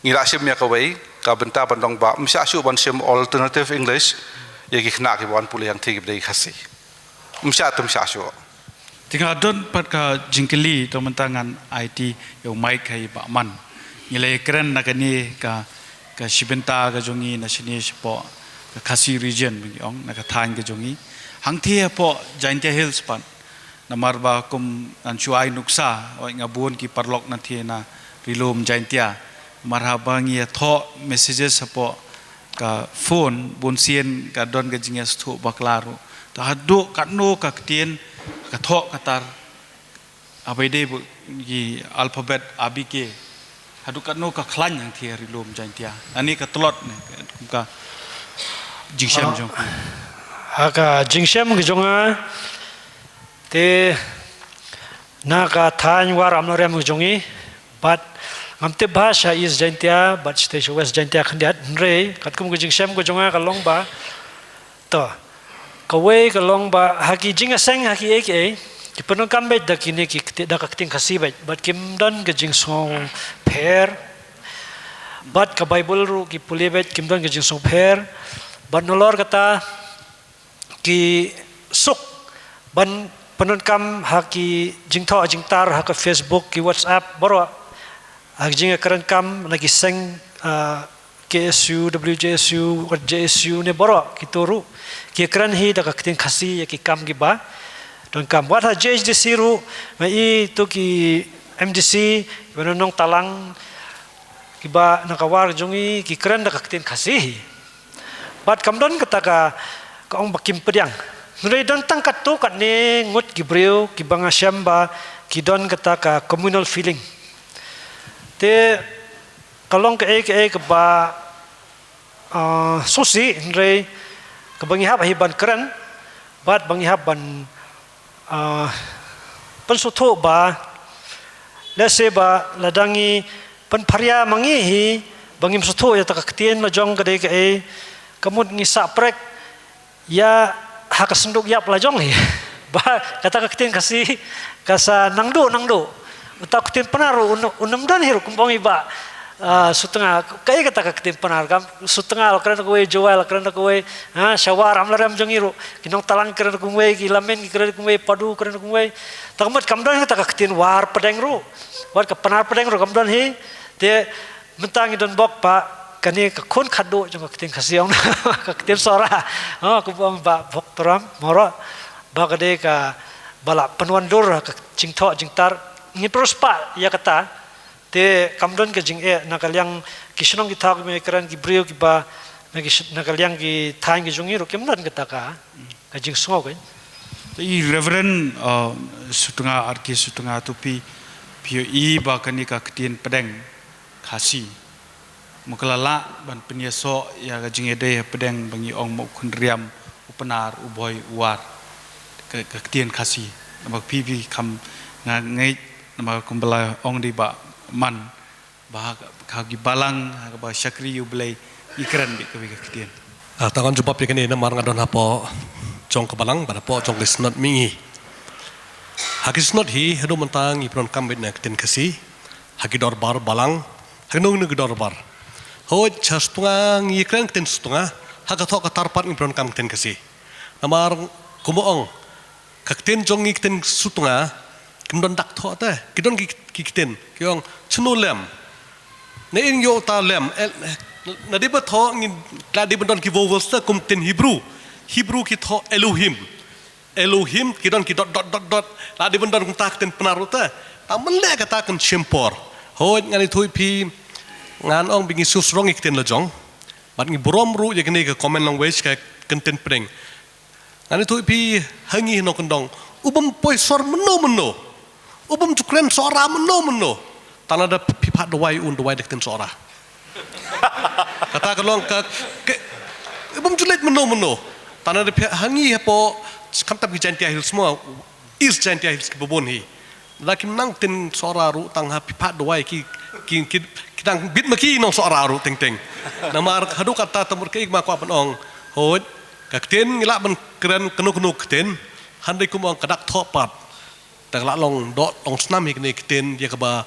ngi la shim ïa kawei ka bynta ban long ba ym shah shuh ban shim alternative English ïa ki khynnah kiba wan pule hangtei kiba dei Khasi. Ym shah, ym shah shuh. Te nga don pat ka jingkylli, to mynta ngan ai ti ïa u mic ha i Bah Man. Ngi la ïakren na kane ka, ka shi bynta ka jong ngi na shane shapoh ka Khasi region ba ngi ong, na ka thaiñ ka jong ngi. Hangtei hapoh Jaintia Hills pat. Namar ba kum ngan shu ai nuksa, oi, nga bun ki paralok na thie na Ri Lum Jaintia. Namar haba ngi ïathoh messages hapoh ka phone, bunsien ka don ka jingïasngewthuh bakla ruh. Te haduh katno ka ktien ka thoh ka tar, haba ïadei bad ki alphabet A B K, haduh katno ka khlaiñ hangtei ha Ri Lum Jaintia? Ani ka tlot ne, ka jingsham jong phi? Ha ka jingsham ka jong nga, te na ka thaiñ War Amlarem ka jong ngi, bad ngam tip bha sha East Jaintia bad shatei sha West Jaintia khyndiat, hynrei katkum ka jingsham ka jong nga ka long ba, to, kawei ka long ba ha ki jingïaseng ha kiei kiei, ki pyndonkam beit da kine ki kti-, da ka ktien Khasi beit, bad kim don ka jingsngewpher. Bad ka Baibl ruh ki pule beit, kim don ka jingsngewpher. Bad nalor kata ki suk ban pyndonkam ha ki jingthoh jingtar ha ka Facebook, ki WhatsApp, baroh. Ha ki jingïakren kam na ki seng, ah, K S U, W J S U, wat J S U ne baroh kito ruh ki ïakren hi da ka ktien Khasi ïa ki kam kiba donkam. Wat ha J H D C ruh, nga i to ki M D C, ki ba nongtalang, kiba na ka War jong ngi ki kren da ka ktien Khasi hi. Bad kam don kata ka, ka ong ba kim pdiang. Hynrei don tang katto katne ngut ki briew kiba nga shem ba ki don kata ka communal feeling. Te ka long kaei kaei kaba, ah, sngewsih, hynrei kaba ngi hap hi ban kren bad ba ngi hap ban, ah, pynsngewthuh ba, let's say ba lada ngi Pynpharia ma ngi hi ba ngim sngewthuh ïa kata ka ktien la jong ka dei kaei, ka mut ngi sah prek ïa ha ka synduk ïap la jong hi. Ba kata ka ktien Khasi ka sa nangduh nangduh. Uta ka ktien Pnar ruh un, un ym don hi ruh, kumba ong i Bah, ah, Sutnga, kaei kata ka ktien Pnar, kam Sutnga la kren da kawei, Jowai la kren da kawei, ha, Shawar, Amlarem jong ngi ruh, ki Nongtalang ki kren da kumwei, ki Lamen ki kren da kumwei, Padu kren da kumwei. Ta ka mut kam don hi kata ka ktien War Pdeng ruh. Wat ka Pnar Pdeng ruh kam don hi. Te mynta ngi don bok, Bah, kane ka khun khatduh jong ka ktien Khasi, ong, ka ktien Sohra. Ha, kumba ong Bah Bhoktoram Mawroh, ba ka dei kaba la pynwandur ha ka jingthoh jingtar. Ngi pyrshah ïa kata. Te kam don ka jingeh na ka liang ki shnong ki thaw, ki mei kren, ki briew kiba na ki sh-, na ka liang ki thaiñ ki jong ngi ruh kim don kata ka, ka jingsngew ka. Te i Reverend, uh, Sutnga, R K Sutnga, to phi, phi ïohi ba kane ka ktien Pdeng Khasi, ma ka la lah ban pynïasoh ïa ka jingïadei ha pdeng ba ngi ong ma u Khynriam, u Pnar, u Bhoi, u War, ka, ka ktien Khasi. Namar phi, phi kham, nga ngeit, namar kumba la ong da i Bah Man, ba ha ka, ha ki balang, ha kaba shakri ïa U Blei, ngi kren beit kawei ka ktien. Ah, tang ngan jubab ïa kane namar nga don hapoh jong ka balang bad hapoh jong ka Synod Mihngi. Ha ki Synod hi haduh mynta ngi pyndonkam beit na ka ktien Khasi ha ki dorbar balang, ha kino kino ki dorbar. Hooid, sha Sutnga ngi kren ktien Sutnga, ha ka thoh ka tar pat ngi pyndonkam ktien Khasi. Namar kumba ong, ka ktien jong ngi ktien Sutnga kim don dak thoh te. Ki don ki, ki ktien, ki ong chno lem. Ne in ïoh ta lem, eh, na dei ba thoh ngin, la dei ban don ki vowels te kum ktien Hebrew. Hebrew ki thoh Elohim. Elohim ki don ki dot, dot, dot, dot. La dei ban don kumta ktien Pnar ruh te. Tang ban leh kata kan shim por. Hooid, ngan ïathuh ïa phi, ngan ong ba ngi sngewsarong ïa ki ktien la jong. Bad ngi burom ruh ïa kane ka common language, ka ktien pdeng. Ngan ïathuh ïa phi, ha ngi ha Nongkyndong, u bym poi sor mynno mynno, u bym ju kren Sohra mynno mynno, tang lada phi phah dawai un dawai da ka ktien Sohra. Kata ka long ka, ka, u bym ju leit mynno mynno, tang lada phi, ha ngi hapoh, khamtam ki Jaintia Hills mo, East Jaintia Hills kiba bun hi. Lada kim nang ktien Sohra ruh, tang ha phi phah dawai ki, ki, ki, ki dang bit ma ki nong Sohra ruh teng teng. Namar haduh katta, te namar kaei ma kwah ban ong. Hooid, ka ktien ngi lah ban kren kano kano ktien, hynrei kumba ong ka dak thoh pat. Te ka la long doh long snam hi kane ka ktien ïa kaba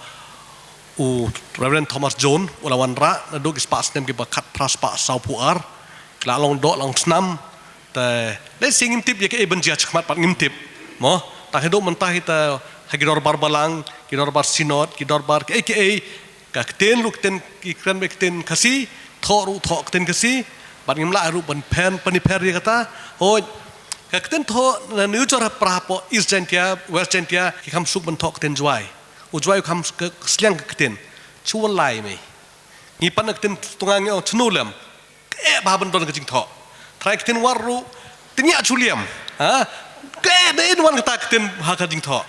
u Reverend Thomas Jones u la wanrah naduh ki spah snem kiba khatphra spah sawphew ar. Ka la long doh long snam. Te lehse ngim tip ïa kaei ban jia shakhmat pat, ngim tip. Mo, tang haduh mynta hi te ha ki dorbar balang, ki dorbar Synod, ki dorbar kaei kaei, ka ktien ruh ktien, ki kren beit ktien Khasi, thoh ruh thoh ktien Khasi, bad ngim lah ruh ban pher, pynpher ïa kata. Hooid, ka ktien thoh na New Jor ha pra hapoh East Jaintia, West Jaintia, ki kham suk ban thoh ktien Jowai. U Jowai u kham suk ka sliang ka ktien. Chwa lai mei. Ngi pan ka ktien Sutnga ngi ong chno lem. Kaei ba ban don ka jingthoh. Trai ktien War ruh, tynñiah chuliam. Ha? Kaei, dei wan kata ktien ha ka jingthoh.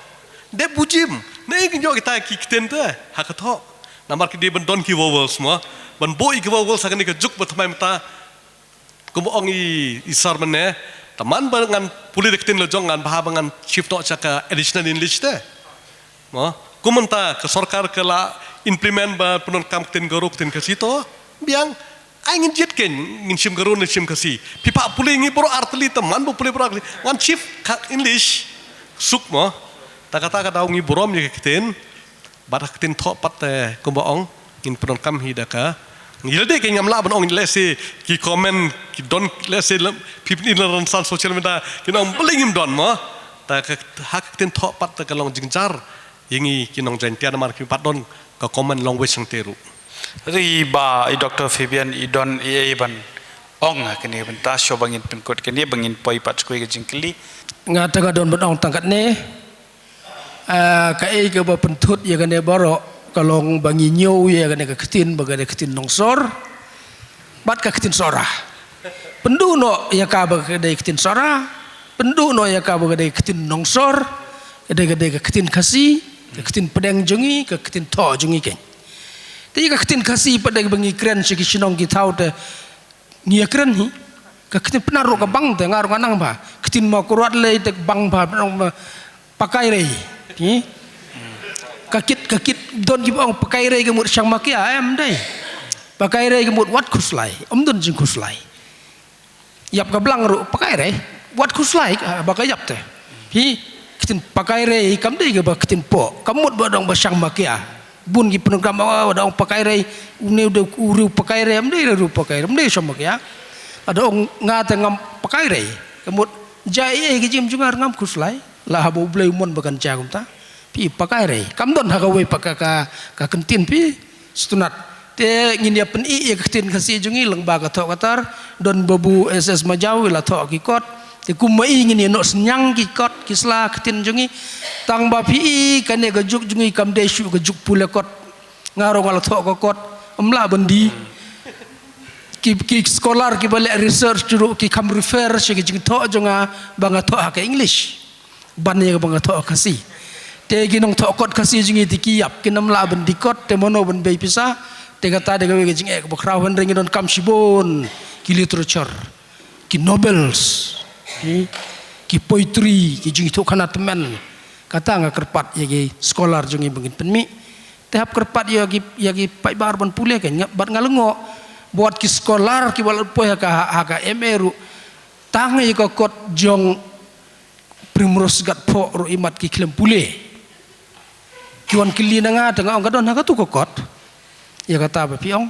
Dei bujim. Ne ki ïoh kita ki ktien te ha ka thoh. Namar ki dei ban don ki vowels mo. Ban buh ïa ki vowels ha kane ka juk ba thymmai mynta. Kumba ong i, i sar mynne. Te man ba ngan pule da ka ktien la jong, ngan bha ba ngan shift noh sha ka additional English te. Mo, kum mynta ka sorkar ka la implement ba pyndonkam ktien Garo, ktien Khasi, to biang. Ai ngin jied kein, ngin shim Garo ne shim Khasi. Phi phah pule ngi baroh artylli, te man ba pule baroh artylli, ngan shift ka English. Suk mo. Te kata ka daw ngi burom ïa ka ktien. Bad ha ka ktien thoh pat te kumba ong, ngin pyndonkam hi da ka. Ngi la dei kein, ngam lah ban ong, lehse ki comment ki don, lehse lem, phi pyni la rynsan social media, kin ong balei ngim don mo. Te ka, ha ka ktien thoh pat te ka long jingjar ïa ngi ki nong Jaintia namar kim pat don ka common language hangtei ruh. Hynrei i Bah, i Doctor Fabian, i don ei ei ban ong ha kane bynta, shuwa ba ngin pynkut kane, ba ngin poi pat sha kawei ka jingkylli. Nga te nga don ban ong tang katne. Ah, kaei kaba pynthut ïa kane baroh ka long ba ngi ñiew ïa kane ka ktien ba ka dei ka ktien nongsor bad ka ktien Sohra. Pynduh noh ïa ka ba ka dei ka ktien Sohra, pynduh noh ïa ka ba ka dei ka ktien nongsor, ka dei, ka dei ka ktien Khasi, ka ktien pdeng jong ngi, ka ktien thoh jong ngi kein. Te ïa ka ktien Khasi pat dei ba ngi kren sha ki shnong ki thaw te ngi ïa kren hi. Ka ktien Pnar ruh ka bang te, nga ruh nga nang bha. Ka ktien Mawkyrwat lei te ka bang bha, Pnar ruh ma pakai lei. Hi. Ka kit, ka kit, don kiba ong pakai rei ka mut shang makia, em dei. Pakai rei ka mut wat khuslai, ym don jingkhuslai. Ïap ka blang ruh pakai rei, wat khuslai, ah, ba ka ïap te. Hi, ka ktien pakai rei kam dei kaba ktien pop, ka mut ba dang ba shang makia. Bun ki pyndonkam ba dang pakai rei, une u dei u riew pakai rei, ym dei u riew pakai rei, ym dei shang makia. Lada ong nga te ngam pakai rei, ka mut jia ei ei ka jingim jong nga ruh ngam khuslai. La haba U Blei u mon ba kan jia kumta. Phi pakai rei. Kam don ha kawei pat ka, ka, ka ktien phi. Sngewtynnat. Te ngin ïa pyni ïa ka ktien Khasi jong ngi lyngba ka thoh ka tar. Don Babu S S Majaw i la thoh ki kot. Te kum ma i ngin ïa noh synñiang ki kot ki sla ktien jong ngi. Tang ba phi i kane ka juk jong ngi kam dei shuh ka juk pule kot. Nga ruh nga la thoh ka kot. Ym lah ban die. Ki, ki scholar kiba leh research ruh ki kham refer sha ki jingthoh jong nga ba nga thoh ha ka English. Ban ïa kaba nga thoh Khasi. Te ki nongthoh kot Khasi jong ngi te ki ïap, kim lah ban die kot, te mano ban bei pisa. Te kata dei kawei ka jingeh kaba khraw, hynrei ngi donkam shibun ki literature, ki novels, ki, ki poetry, ki jingïathuhkhana tymmen. Kata nga kyrpad ïa ki scholar jong ngi ba ngin pynmih. Te hap kyrpad ïa ki, ïa ki paidbah ban pule kein, nga, bad nga lyngngoh ba wat ki scholar kiba la poi ha ka, ha ka M A ruh, tang ïa ka kot jong Primrose Gatphoh ruh imat ki khlem pule. Ki wan kylli na nga, te nga ong ka don ha katu ka kot. Ïa kata ba phi ong.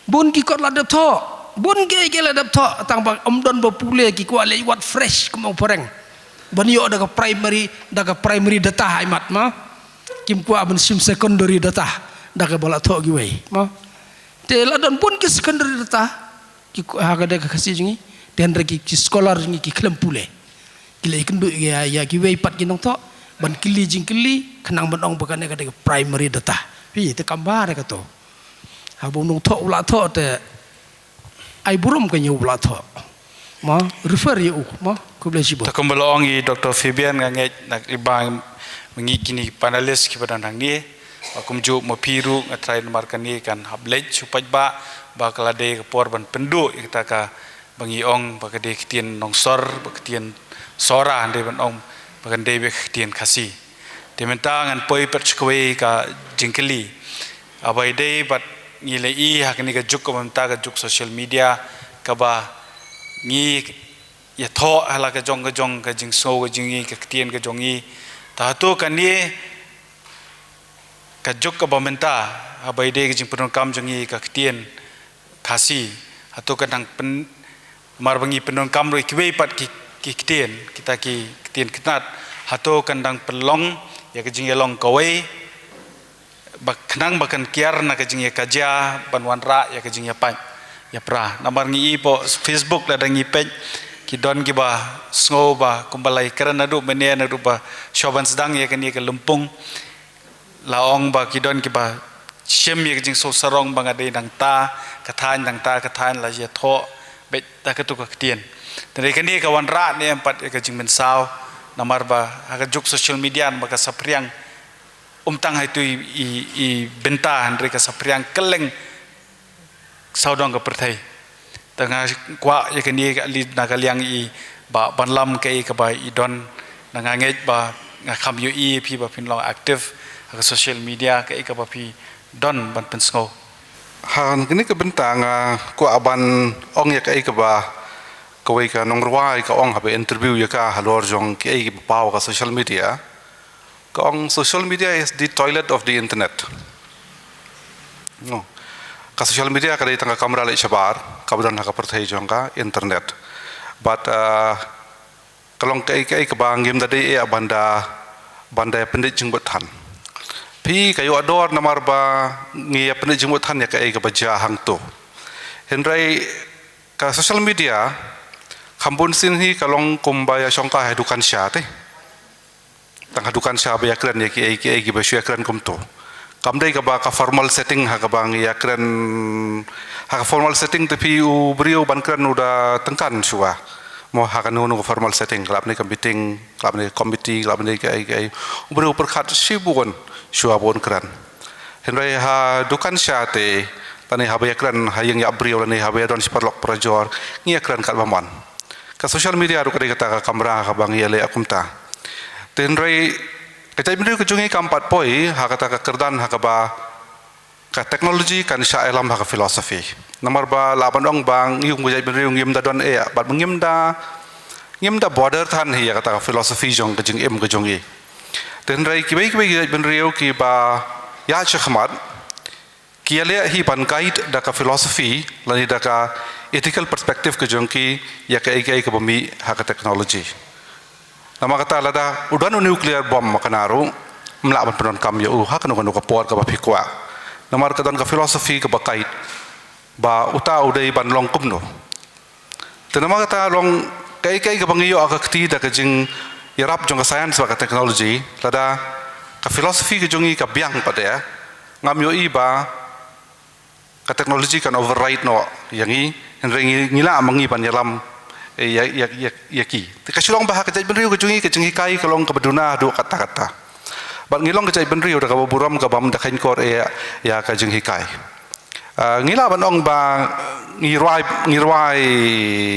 Bun ki kot la dep thoh. Bun kiei kiei la dep thoh. Tang ba ym don ba pule, ki kwah leit wad fresh kum ong phareng. Ban ïoh da ka primary, da ka primary data imat ma. Kim kwah ban shim secondary data. Da kaba la thoh kiwei ma. Te la don bun ki secondary data. Ki ku-, ha ka dei ka Khasi jong ngi, te hynrei ki, ki scholar jong ngi ki khlem pule. Ki la ïakynduh ïa, ïa kiwei pat ki nongthoh ban kylli jingkylli, khnang ban ong ba kane ka dei ka primary data. Phi te kam bha re kato. Haba u nongthoh u la thoh te ai burom kein ïa u ba la thoh. Ma, refer ïa u, ma, khublei shibun. Te kumba la ong i Doctor Fabian, nga ngeit na i ba ngi kine panelist kiba don hangne. Ba kumjuh ma phi ruh nga tharai namar kane kan hap leit sha u paidbah ba ka la dei ka por ban pynduh ïa kata kaba ngi ong ba ka dei ka ktien nongsor, ba ka ktien Sora, hynrei ban ong ba kan dei beit ka ktien Khasi. Te mynta ngan poi pat sha kawei ka jingkylli. Haba ïadei bad ngi la i ha kane ka juk kaba mynta ka juk social media kaba ngi ïathoh ha la ka jong ka jong ka jingsngew ka jong ngi ka ktien ka jong ngi. Te hato kane ka juk kaba mynta, haba ïadei ka jingpyndonkam jong ngi ka ktien Khasi, hato kan dang pyn-, namar ba ngi pyndonkam ruh ïa kiwei pat ki, ki ktien, kita ki ktien khynnah, hato kan dang pynlong ïa ka jingïalong kawei, ba khnang ba kan kiar na ka jingïakajia ban wanrah ïa ka jingïapait ïapra. Namar ngi i hapoh Facebook lada ngi peit, ki don kiba sngew ba kumba la ïakren naduh mynne, naduh ba shuwa ban sdang ïa kane ka lympung. La ong ba ki don kiba shim ïa ka jingsngewsarong ba nga dei nangta ka thaiñ, nangta ka thaiñ, la ïathoh beit da katu ka ktien. Te dei kane ka wanrah ne em pat ïa ka jingmynsaw, namar ba ha ka juk social media namar ka saphriang, ym tang ha itu i, i, i bynta, hynrei ka saphriang kylleng sawdong ka pyrthei. Te nga kwah ïa kane ka leit na ka liang i Bah Banlam, kaei kaba i don, na nga ngeit ba nga kham ïohi ïa phi ba phin long active ha ka social media, kaei kaba phi don ban pynsngew. Ha kane ka bynta nga kwah ban ong ïa kaei kaba kawei ka nongrwai ka ong haba interview ïa ka halor jong kaei kaba paw ka social media. Ka ong social media is the toilet of the internet. No. Ka social media ka dei tang ka kamra leit shabar, kaba don ha ka pyrthei jong ka internet. But, uh, ka long kaei kaei kaba ngim da dei ïa ban da, ban da pyndit jingmut than. Phi ka ïoh dor namar ba ngi ïa pyndit jingmut than ïa kaei kaba jia hangto. Hynrei ka social media, kham bun sien hi ka long kumba ïa shongkai ha dukan sha te. Tang ha dukan sha ba ïakren ïa kiei kiei kiba shu ïakren kumto. Kam dei kaba ka formal setting ha kaba ngi ïakren, ha ka formal setting te phi u briew ban kren u da tyngkan shuwa. Mo ha kano kano ka formal setting, ka lah ban dei ka meeting, ka lah ban dei ka committee, ka lah ban dei kiei kiei. U briew u pyrkhat shibun shuwa ban kren. Hynrei ha dukan sha te, lane haba ïakren ha ïing ïa briew lane haba ïadon shi paralok parajor, ngi ïakren katba mon. Ka social media ruh ka dei kata ka kamra kaba ngi ïaleh kumta. Te hynrei Ka jaitbynriew ka jong ngi kam pat poi ha kata ka kyrdan ha kaba ka technology kan shah ïalam ha ka philosophy. Namar ba lah ban ong ba ngi kum ka jaitbynriew ngim da don eh bad ngim da, ngim da bother than hi ïa kata ka philosophy jong ka jingim ka jong ngi. Te hynrei kiwei kiwei ki jaitbynriew kiba ïaid shakhmat ki ïaleh hi ban guide da ka philosophy lane da ka ethical perspective ka jong ki ïa kaei kaei kaba mih ha ka technology. Namar kata lada u don u nuclear bomb ha kane ruh, ym lah ban pyndonkam ïa u ha kano kano ka por kaba phi kwah. Namar ka don ka philosophy kaba guide ba uta u dei ban long kumno. Te namar kata long kaei kaei kaba ngi ïoh ha ka kti da ka jingïarap jong ka science bad ka technology, lada ka philosophy ka jong ngi ka biang pat de, ngam ïohi ba ka technology kan override noh ïa ngi, hynrei ngi, ngi lah ma ngi ban ïalam, eh, ïa, ïa, ïa, ïa ki. Te ka shu long ba ha ka jaitbynriew ka jong ngi ka jinghikai ka long kaba duna haduh katta katta. Bad ngi long ka jaitbynriew da kaba burom kaba ym da kheiñ kor eh ïa ka jinghikai. Ah, ngi lah ban ong ba ngi rwai, ngi rwai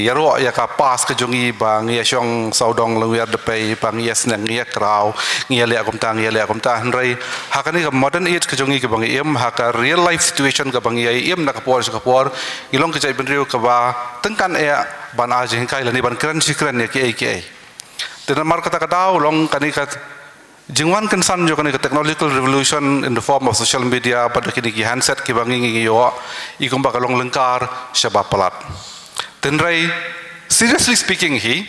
ïaroh ïa ka past ka jong ngi ba ngi ïa shong sawdong lynwiar dpei, ba ngi ïa sneng, ngi ïa kraw, ngi ïa leh kumta, ngi ïa leh kumta. Hynrei ha kane ka modern age ka jong ngi kaba ngi im, ha ka real life situation kaba ngi ïa im na ka por sha ka por, ngi long ka jaitbynriew kaba tyngkan eh ban ai jinghikai lane ban kren shi kren ïa kiei kiei. Te namar kata ka daw long kane ka jingwan kynsan jong kane ka technological revolution in the form of social media bad kine ki handset kiba ngi, ngi, ngi ïoh, i kumba ka long lyngkar shaba palat. Te hynrei, seriously speaking hi,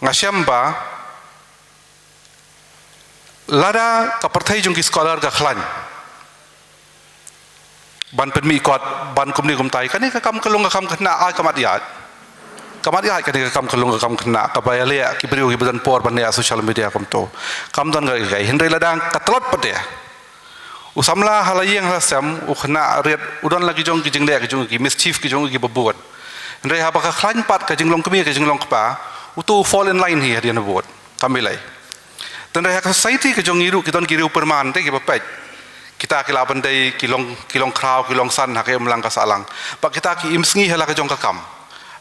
nga shem ba lada ka pyrthei jong ki scholar ka khlaiñ ban pynmih kot, ban kumne kumtai, kane ka kam ka long ka kam khynnah, ai ka mat ïaid. Ka mat ïaid kane ka kam ka long ka kam khynnah, kaba ïaleh ki briew kiba don por ban leh social media kumto. Kam don ka kai, hynrei lada ka tlot pat de, u samla ha la ïing ha la sem, u khynnah rit, u don la ki jong ki jingleh ki jong ki mischief ki jong kiba bun. Hynrei haba ka khlaiñ pat ka jinglong kmie ka jinglong kpa, uto u fall in line hi hadien habud. Kam ilei. Te hynrei ha ka society ka jong ngi ruh ki don ki riew pyrman te kiba peit. Kita ki lah ban dei ki long, ki long khraw, ki long san ha ka imlang ka sahlang. Bad kita ki im sngi ha la ka jong ka kam.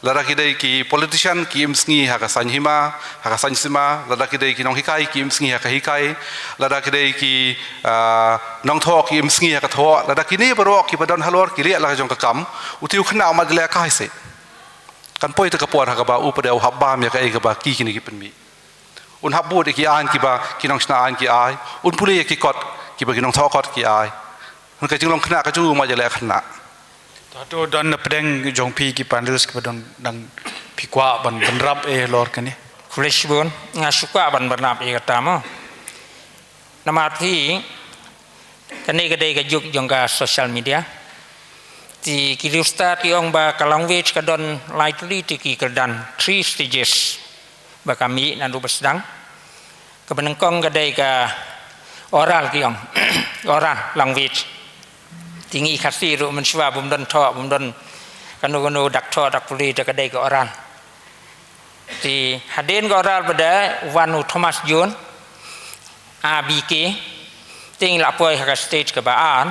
Lada ki dei ki politician ki im sngi ha ka saiñ hima, ha ka saiñ sima, lada ki dei ki nonghikai ki im sngi ha ka hikai, lada ki dei ki, ah, nongthoh ki im sngi ha ka thoh, lada kine baroh kiba don halor ki leh la ka jong ka kam, uto u khynnah u mat leh ka hai se. Kan poi te ka por ha kaba u pat de u hap bam ïa kaei kaba ki kine ki pynmih. Un hap bud ïa ki aiñ kiba ki nongshna aiñ ki ai. Un pule ïa ki kot kiba ki nongthoh kot ki ai. Hynrei ka jinglong khynnah ka jong u ma ïaleh khynnah. To, to don na pdeng jong phi ki panelist kiba don dang phi kwah ban bynrap eh halor kane. Khublei shibun, nga shu kwah ban bynrap eh kata mo. Namar phi, kane ka dei ka juk jong ka social media. Te ki riewstad ki ong ba ka language ka don lai tylli te ki kyrdan, three stages. Ba ka mih naduh ba sdang. Kaba nyngkong ka dei ka oral ki ong. Oral language. Te ngi Khasi ruh mynshuwa bym don thoh, bym don kano kano dak thoh dak pule, te ka dei ka oral. Te hadien ka oral pat de wan u Thomas Jones, A B K, te ngi la poi ha ka stage kaba ar,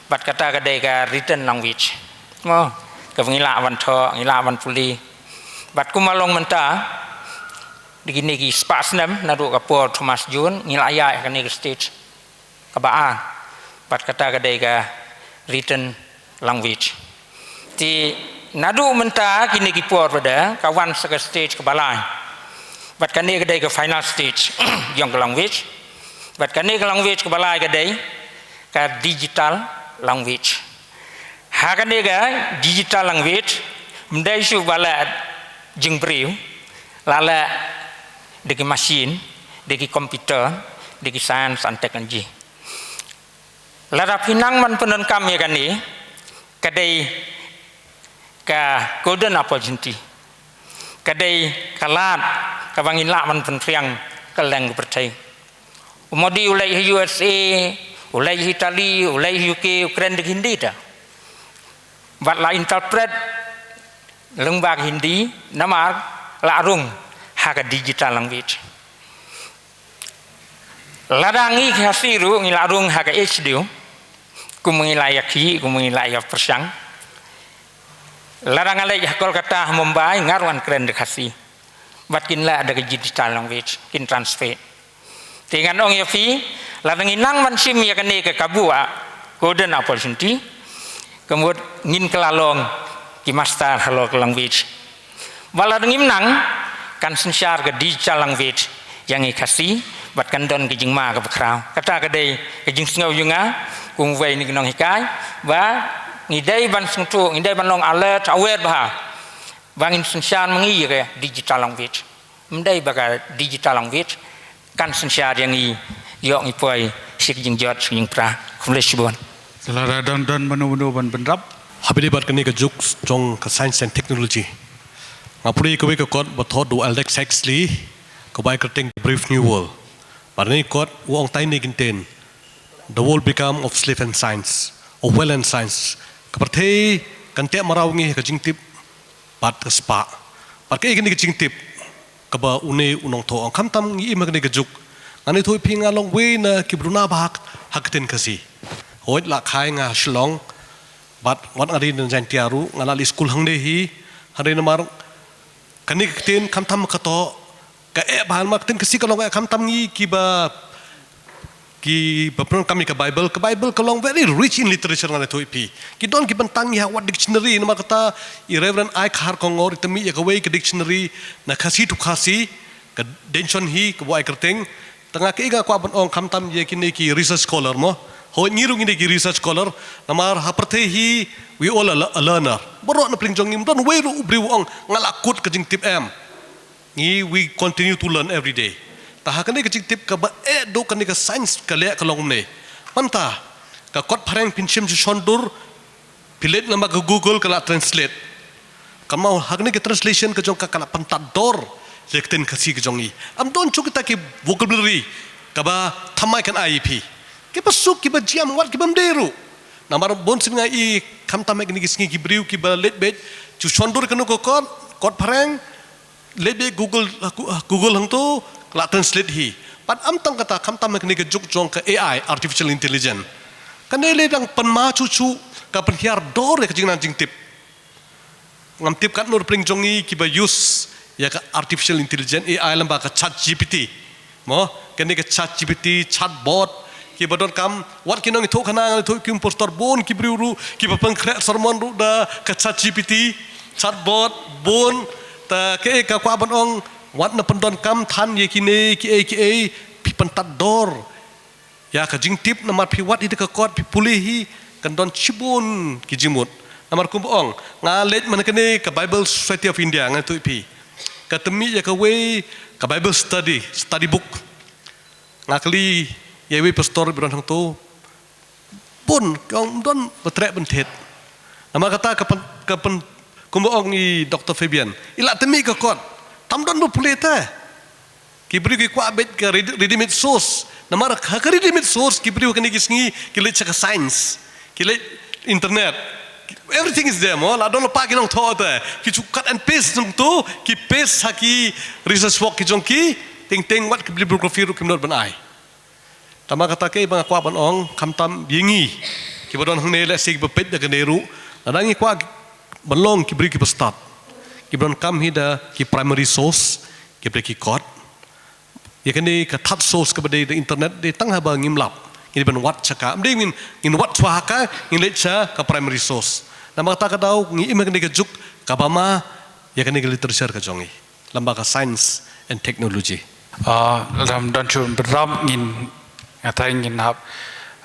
bad kata ka dei ka written language. Mo, kaba ngi lah ban thoh, ngi lah ban pule. Bad kumba long mynta, da kine ki spah snem naduh ka por Thomas Jones, ngi la ïaid ha kane ka stage kaba ar. Bad kata ka dei ka written language. Te naduh mynta kine ki por pat de ka wan sa ka stage kaba lai. Bad kane ka dei ka final stage jong ka language. Bad kane ka language kaba lai ka dei ka digital language. Ha kane ka digital language, ym dei shuh ba leh jingbriew, la leh da ki machine, da ki computer, da ki science and technology. Lada phi nang ban pyndonkam ïa kane, ka dei ka golden opportunity. Ka dei ka lad kaba ngin lah ban pynphriang kylleng ka pyrthei. U Modi u leit ha U S A, u leit ha Italy, u leit ha U K, u kren da ka Hindi te. Bad la interpret lyngba ka Hindi, namar la rung ha ka digital language. Lada ngi Khasi ruh ngi la rung ha ka H D, kum ngi la ïa khih, kum ngi la ïa pyrshang. Lada nga leit ha Kolkata, ha Mumbai, nga ruh ngan kren da ka Khasi. Bad kin leh da ka digital language, kin translate. Te ngan ong ïa phi, lada ngi nang ban shim ïa kane ka kabu ah, golden opportunity, ka mut ngin kylla long ki master halor ka language. Ba lada ngim nang, kan synshar ka digital language ïa ngi Khasi, bad kan don ka jingma kaba khraw. Kata ka dei ka jingsngew jong nga kum uwei na ki nonghikai, ba ngi dei ban sngewthuh, ngi dei ban long alert, aware bha, ba ngin synshar ma ngi ïa ka digital language. Ym dei ba ka digital language kan synshar ïa ngi, ïoh ngi poi sha ka jingjot, sha ka jingpra. Khublei shibun. Lada don, don mano mano ban bynrap. Happy Day bad kane ka juk jong ka science and technology. Nga pule kawei ka kot ba thoh da u Aldous Huxley, kaba ai kyrteng Brave New World. Bad kane ka kot u ong tai ne kyntien: The world become of slave and science, of wealth and science. Ka pyrthei kan teh mraw ngi ha ka jingtip bad ka spah. Bad kaei kane ka jingtip kaba une u nongthoh u ong? Khamtam ngi im ha kane ka juk, ngan ïathuh ïa phi, nga long uwei na kiba duna bha ha ka ktien Khasi. Hooid, la kha ïa nga ha Shillong, bad wat nga dei na Jaintia ruh, nga la leit skul hangne hi, hynrei namar kane ka ktien khamtam ka thoh, ka eh bha, namar ka ktien Khasi ka long eh, khamtam ngi kiba, kiba pyndonkam ïa ka Bible, ka Bible ka long very rich in literature, ngan ïathuh ïa phi. Ki don kiban tang ïa wat dictionary, namar kata i Reverend Ai Khar Kongor i tymmi ïa kawei ka dictionary na Khasi to Khasi, ka Denshon Hi kaba ai kyrteng. Te nga kaei nga kwah ban ong, khamtam ïa kine ki research scholar mo, hooid, ngi ruh ngi dei ki research scholar, namar ha pyrthei hi we all are le-, a learner. Baroh na pdeng jong ngi, ym don uwei ruh u briew u ong nga la kut ka jingtip, em. Ngi, we continue to learn every day. Te ha kane ka jingtip kaba eh duh kane ka science ka leh ka long kumne. Mynta ka kot phareng phin shim sha shondur, phi leit namar ka Google ka la translate. Ka mut ha kane ka translation ka jong ka ka la pyntad dor ïa ka ktien Khasi ka jong ngi. Ym don shuh kita ki vocabulary kaba thymmai kan ai ïa phi. Kiba suk, kiba jam, wat kibym dei ruh. Namar bun sien nga i, khamtam ha kine ki sngi, ki briew kiba leit beit sha shondur kano ka kot, kot phareng, leit beit Google, Google hangto, la translate hi. Bad ym tang kata, khamtam ha kane ka juk jong ka A I, artificial intelligence. Kane lei dang pynma shuh shuh, ka pynhiar dor ïa ka jingnang jingtip. Ngam tip katno na pdeng jong ngi kiba use ïa ka artificial intelligence, A I, lem bad ka Chat G P T. Mo, kane ka Chat G P T, chatbot, kiba donkam, wat ki nongïathuhkhana, ngan ïathuh ïa phi, pastor, bun ki briew ruh kiba pynkhreh sermon ruh da ka Chat G P T, chatbot, bun. Te kaei ka kwah ban ong, wat na pyndonkam than ïa kine kiei kiei, phi pyntad dor ïa ka jingtip, namar phi wad hi da ka kot, phi pule hi, kan don shibun ki jingmut. Namar kumba ong, nga leit man kane ka Bible Society of India, ngan ïathuh ïa phi, ka tymmi ïa kawei ka Bible study, study book. Nga kylli ïa iwei i pastor ba don hangto, bun, ka ong, ym don ba treh ban thied. Namar kata ka pyn, ka pyn, kumba ong i Doctor Fabian, i la tymmi ka kot, tam don ba pule te. Ki briew ki kwah beit ka ready, ready-made source. Namar ha ka ready-made source, ki briew kine ki sngi ki leit sha ka science, ki leit internet. Everything is there mo, la don lypa ki nongthoh te. Ki shu cut and paste hangto, ki paste ha ki research work ki jong ki, teng teng wat ki bibliography ruh kim nud ban ai. Te namar kata kaei ba nga kwah ban ong, khamtam ïa ngi kiba don hangne, lehse kiba peit da kane ruh, lada ngi kwah ban long ki briew kiba stad, kiba donkam hi da ki primary source, kiba dei ki kot. Ïa kane ka third source kaba dei da internet, dei tang haba ngim lap, ngi dei ban wad sha ka. Ym dei ngin, ngin wad shuwa ha ka, ngin leit sha ka primary source. Namar kata ka daw ngi im ha kane ka juk kaba ma ïa kane ka literature ka jong ngi lem bad ka science and technology. Ah, lada ym don shuh bynrap, ngin, nga tharai ngin hap,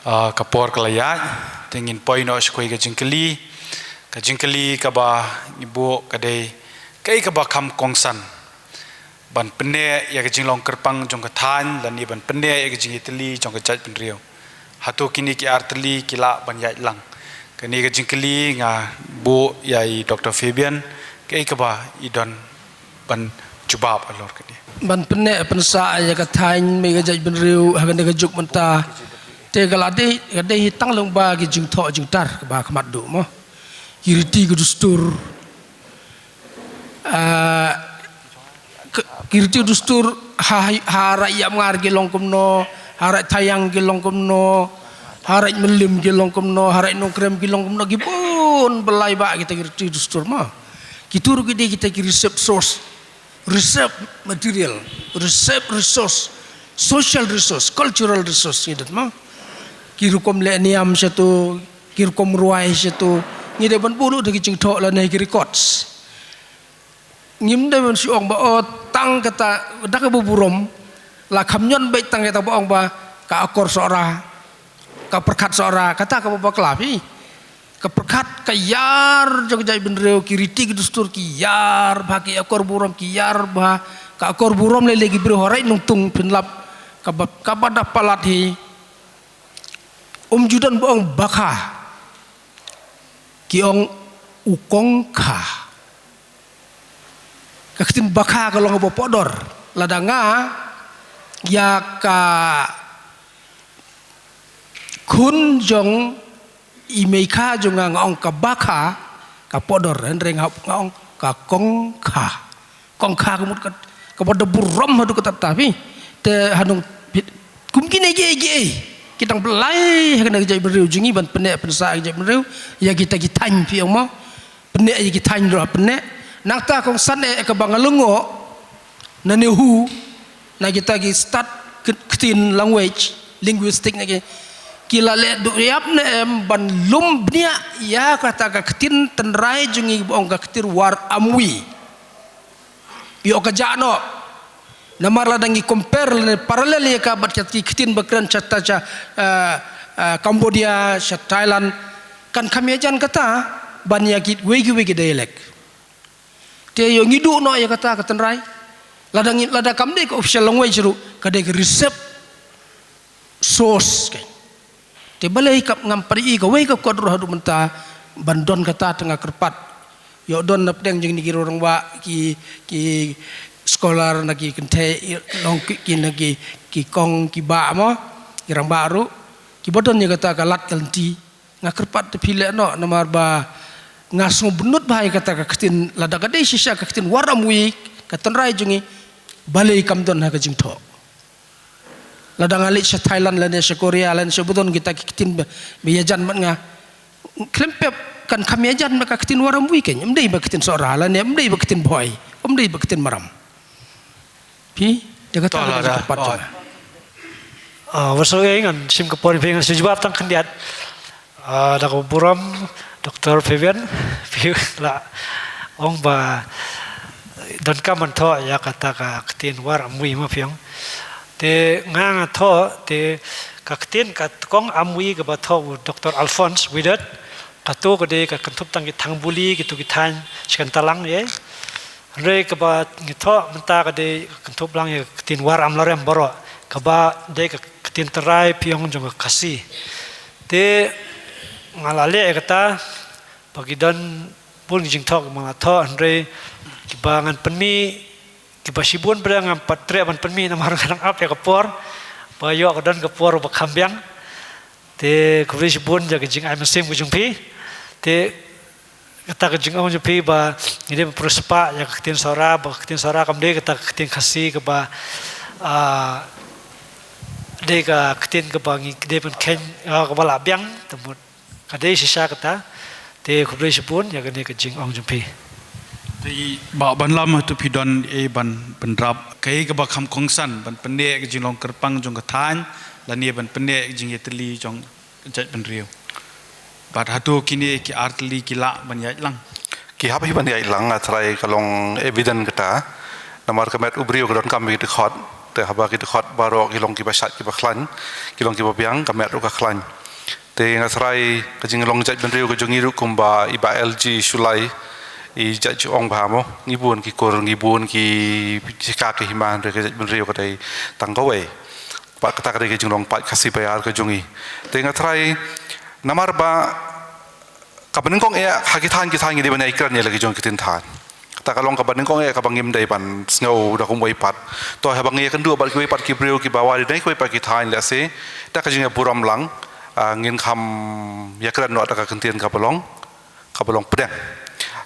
ah, ka por ka la ïaid, te ngin poi noh sha kawei ka jingkylli. Ka jingkylli kaba ngi buh ka dei, kaei kaba kham kongsan ban pynneh ïa ka jinglong kyrpang jong ka thaiñ, lane ban pynneh ïa ka jingïatylli jong ka jaitbynriew? Hato kine ki ar tylli ki lah ban ïaid lang? Kane ka jingkylli nga buh ïa i Doctor Fabian, kaei kaba i don ban jubab halor kane? Ban pynneh pynsah ïa ka thaiñ, ïa ka jaitbynriew ha kane ka juk mynta, te ka la dei, ka dei hi tang lyngba ki jingthoh jingtar kaba kham haduh mo. Ki riti ki dustur, ah, ki, ki riti dustur, ha, ha Raid Ïapngar ki long kumno, ha Raid Thaiang ki long kumno, ha Raid Mylliem ki long kumno, ha Raid Nongkrem ki long kumno, ki bun ba lai bah kita ki riti dustur mo. Kito ruh ki dei kita ki reserve source, reserve material, reserve resource. Social resource, cultural resource ngi don ma. Ki rukom leh niam shatu, ki rukom rwai shatu. Ngi dei ban buh da ki jingthoh lane ki records. Ngim dei ban shu ong ba, oh, tang kata, da kaba burom. La kham ñion beit tang kata ba ong ba ka akor Sohra, ka pyrkhat Sohra, kata kaba bakla phi. Ka pyrkhat ka ïar jong ka jaitbynriew, ki riti ki dustur ki ïar bha, ki akor burom ki ïar bha. Ka akor burom lei lei ki briew ha rai nongtung pynlap, kaba, kaba da palat hi. Um ju don ba ong bakha, ki ong u kongkha. Ka ktien bakha ka long ba pohdor. Lada nga ïa ka khun jong i meikha jong nga nga ong ka bakha, ka pohdor, hynrei nga, nga ong ka kongkha. Kongkha ka mut ka, kaba da burom haduh katta katta phi. Te hangne phi, kum kine kiei kiei ki dang blei ha kane ka jaitbynriew jong ngi ban pynneh pynsah ka jaitbynriew ïa kita ki thaiñ phi ong mo. Pynneh ïa ki thaiñ ruh pynneh. Nangta kongsan eh kaba nga lyngngoh na NEHU, na kita ki stad ktien, language, linguistic na ki, ki la leh duh ïap ne em ban lum bniah ïa kata ka ktien tynrai jong ngi ba ong ka ktien War Amwi. Ïoh ka jah noh. Namar lada ngi compare lane parallel ïa ka bad ki ktien ba kren sha, sha, eh, eh, Cambodia, sha Thailand, kan kham ïajan kata ban ïa kiwei kiwei ki dialect. Te ïoh ngi duh noh ïa kata ka tynrai. Lada ngi, lada kam dei ka official language ruh, ka dei ka reserve source ka. Te balei kam, ngam pat ïohi kawei ka kot ruh haduh mynta ban don kata, te nga kyrpad. Ïoh don na pdeng jong ngi ki rangbah, ki, ki scholar na ki kynthei, long ki, ki na ki, ki kong ki bah mo, ki rangbah ruh, kiba don ïa kata ka lad ka lynti. Nga kyrpad te phi leh noh, namar ba nga sngewbynnud bha ïa kata ka ktien, lada ka dei shisha ka ktien War Amwi, ka tynrai jong ngi, balei kam don ha ka jingthoh. Lada nga leit sha Thailand lane sha Korea lane sha ba don kita ki ktien ba, ba ïajan bad nga, khlem pep kan kham ïajan bad ka ktien War Amwi kein, ym dei ba ktien Sohra lane ym dei ba ktien Bhoi, ym dei ba ktien Maram. Phi, da kata ka jingkyrpad jong nga. Ah, wat sngew ei, ngan shim ka por phi, ngan shu jubab tang khyndiat. Ah, da kaba burom, Doktor Fabian, phi la ong ba donkam ban thoh ïa kata ka ktien War Amwi mo phi ong. Te nga nga thoh, te ka ktien ka kong Amwi kaba thoh u Doktor Alphonse Widert, kato ka dei ka kynthup tang ki Thangbuli, kito ki thaiñ shi kynta lang ïa. Hynrei kaba ngi thoh mynta ka dei ka kynthup lang ïa ka ktien War Amlarem baroh, kaba dei ka ktien tynrai phi ong jong ka Khasi. Te nga la leh ïa kata, ba ki don bun ki jingthoh kiba nga la thoh, hynrei kiba ngan pynmih, kiba shibun pat ngam pat treh ban pynmih namar nga dang ap ïa ka por, ba ïoh ka don ka por ba kham biang. Te khublei shibun ïa ka jingai mynsiem ka jong phi. Te kata ka jingong jong phi ba ngi dei ban pynriewspah ïa ka ktien Sohra, ba ka ktien Sohra kam dei kata ka ktien Khasi kaba, ah, dei ka ktien kaba ngi dei ban kheiñ, ah, kaba la biang, te mut ka dei shisha kata. Te khublei shibun ïa kane ka jingong jong phi. Te i Bah Banlam, hato phi don ei ban pynrap, kaei kaba kham kongsan, ban pynneh ka jinglong kyrpang jong ka thaiñ lane ban pynneh ka jingïatylli jong ka jaitbynriew? Bad hato kine ki artylli ki lah ban ïaid lang? Ki hap hi ban ïaid lang, nga tharai ka long evident kata. Namar ka met u briew ka donkam ki dkhot, te haba ki dkhot baroh ki long kiba shait kiba khlaiñ, ki long kiba biang, ka met ruh ka khlaiñ. Te nga tharai ka jinglong jaitbynriew ka jong ngi ruh kumba i Bah L G Shullai i jait ju ong bha mo, ngi bun ki kur, ngi bun ki jaka ki hima, hynrei ka jaitbynriew ka dei tang kawei. Bad kata ka dei ka jinglong paid Khasi Payar ka jong ngi. Te nga tharai namar ba kaba nyngkong eh ha ki thaiñ ki thaiñ ngi dei ban ïai kren ïa la ki jong ki ktien thaiñ. Kata ka long kaba nyngkong eh kaba ngim dei ban sngew da kumwei pat. To haba ngi ïakynduh bad kiwei pat ki briew kiba wad na kiwei pat ki thaiñ lehse, da ka jingïaburom lang, ah, ngin kham ïakren noh da ka ktien kaba long, kaba long pdeng.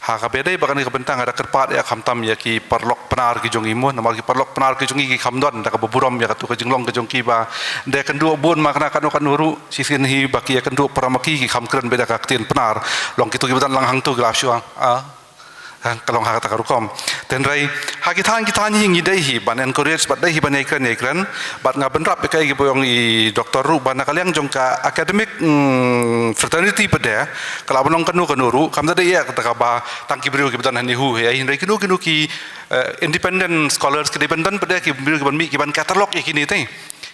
Ha kaba ïadei bad kane ka bynta nga da kyrpad ïa khamtam ïa ki paralok Pnar ki jong ngi mo, namar ki paralok Pnar ki jong ngi ki kham don da kaba burom ïa kato ka jinglong ka jong ki ba da ïakynduh bun ma kane kano kano ruh, shisien hi ba ki ïakynduh para ma ki, ki kham kren beit da ka ktien Pnar. Long kito kiba don lang hangto ki la shu ong, ah, Ha, ka long ha kata ka rukom. Hynrei ha ki thaiñ ki thaiñ hi ngi dei hi ban encourage bad dei hi ban ïakren ïakren bad nga bynrap ïa kaei kaba ong i doktor ruh ba na ka liang jong ka academic, mm, fraternity pat de ka lah ban long kano kano ruh, kam da dei ïa kata kaba tang ki briew kiba don ha NEHU hi, hynrei kino kino ki, eh, independent scholars ki dei ban don pat de ki briew kiban mih kiban catalog ïa kine te,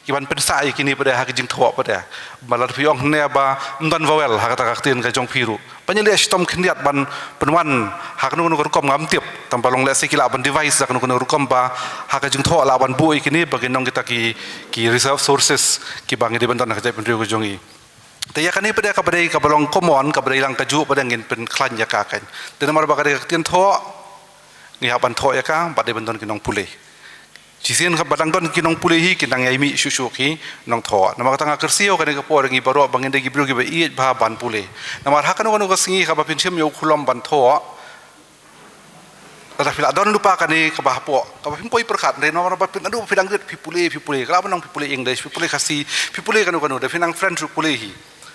kiban pynsah ïa kine pat de ha ki jingthoh pat de. Ba lada phi ong hangne ba ym don vowel ha kata ka ktien ka jong phi ruh, ban ïaleh shitom khyndiat ban pynwan ha kano kano ka rukom ngam tip, tang ba long lehse ki lah ban devise da kano kano ka rukom ba ha ka jingthoh lah ban buh ïa kine ba kin long kita ki, ki reserve sources kiba ngi dei ban don ha ka jaitbynriew ka jong i. Te ïa kane pat de kaba dei kaba long common, kaba dei lang kajuh pat de ngin pynkhlaiñ ïa ka kan. Te namar ba ka dei ka ktien thoh, ngi hap ban thoh ïa ka bad dei ban don ki nongpule. Shisien kaba dang don ki nongpule hi, ki dang ïai mih shuh shuh ki nongthoh. Namar kata nga kyrsiew kane ka por ngi baroh ba ngin dei ki briew kiba ïeit bha ban pule. Namar ha kano kano ka sngi kaba phin shim ïa u khulom ban thoh, lada phi lah don lypa kane kaba hapoh, kaba phin poi pyrkhat, hynrei namar ba phi naduh phi dang rit phi pule, phi pule, ka lah ban ong phi pule English, phi pule Khasi, phi pule kano kano, da phi nang French ruh pule hi.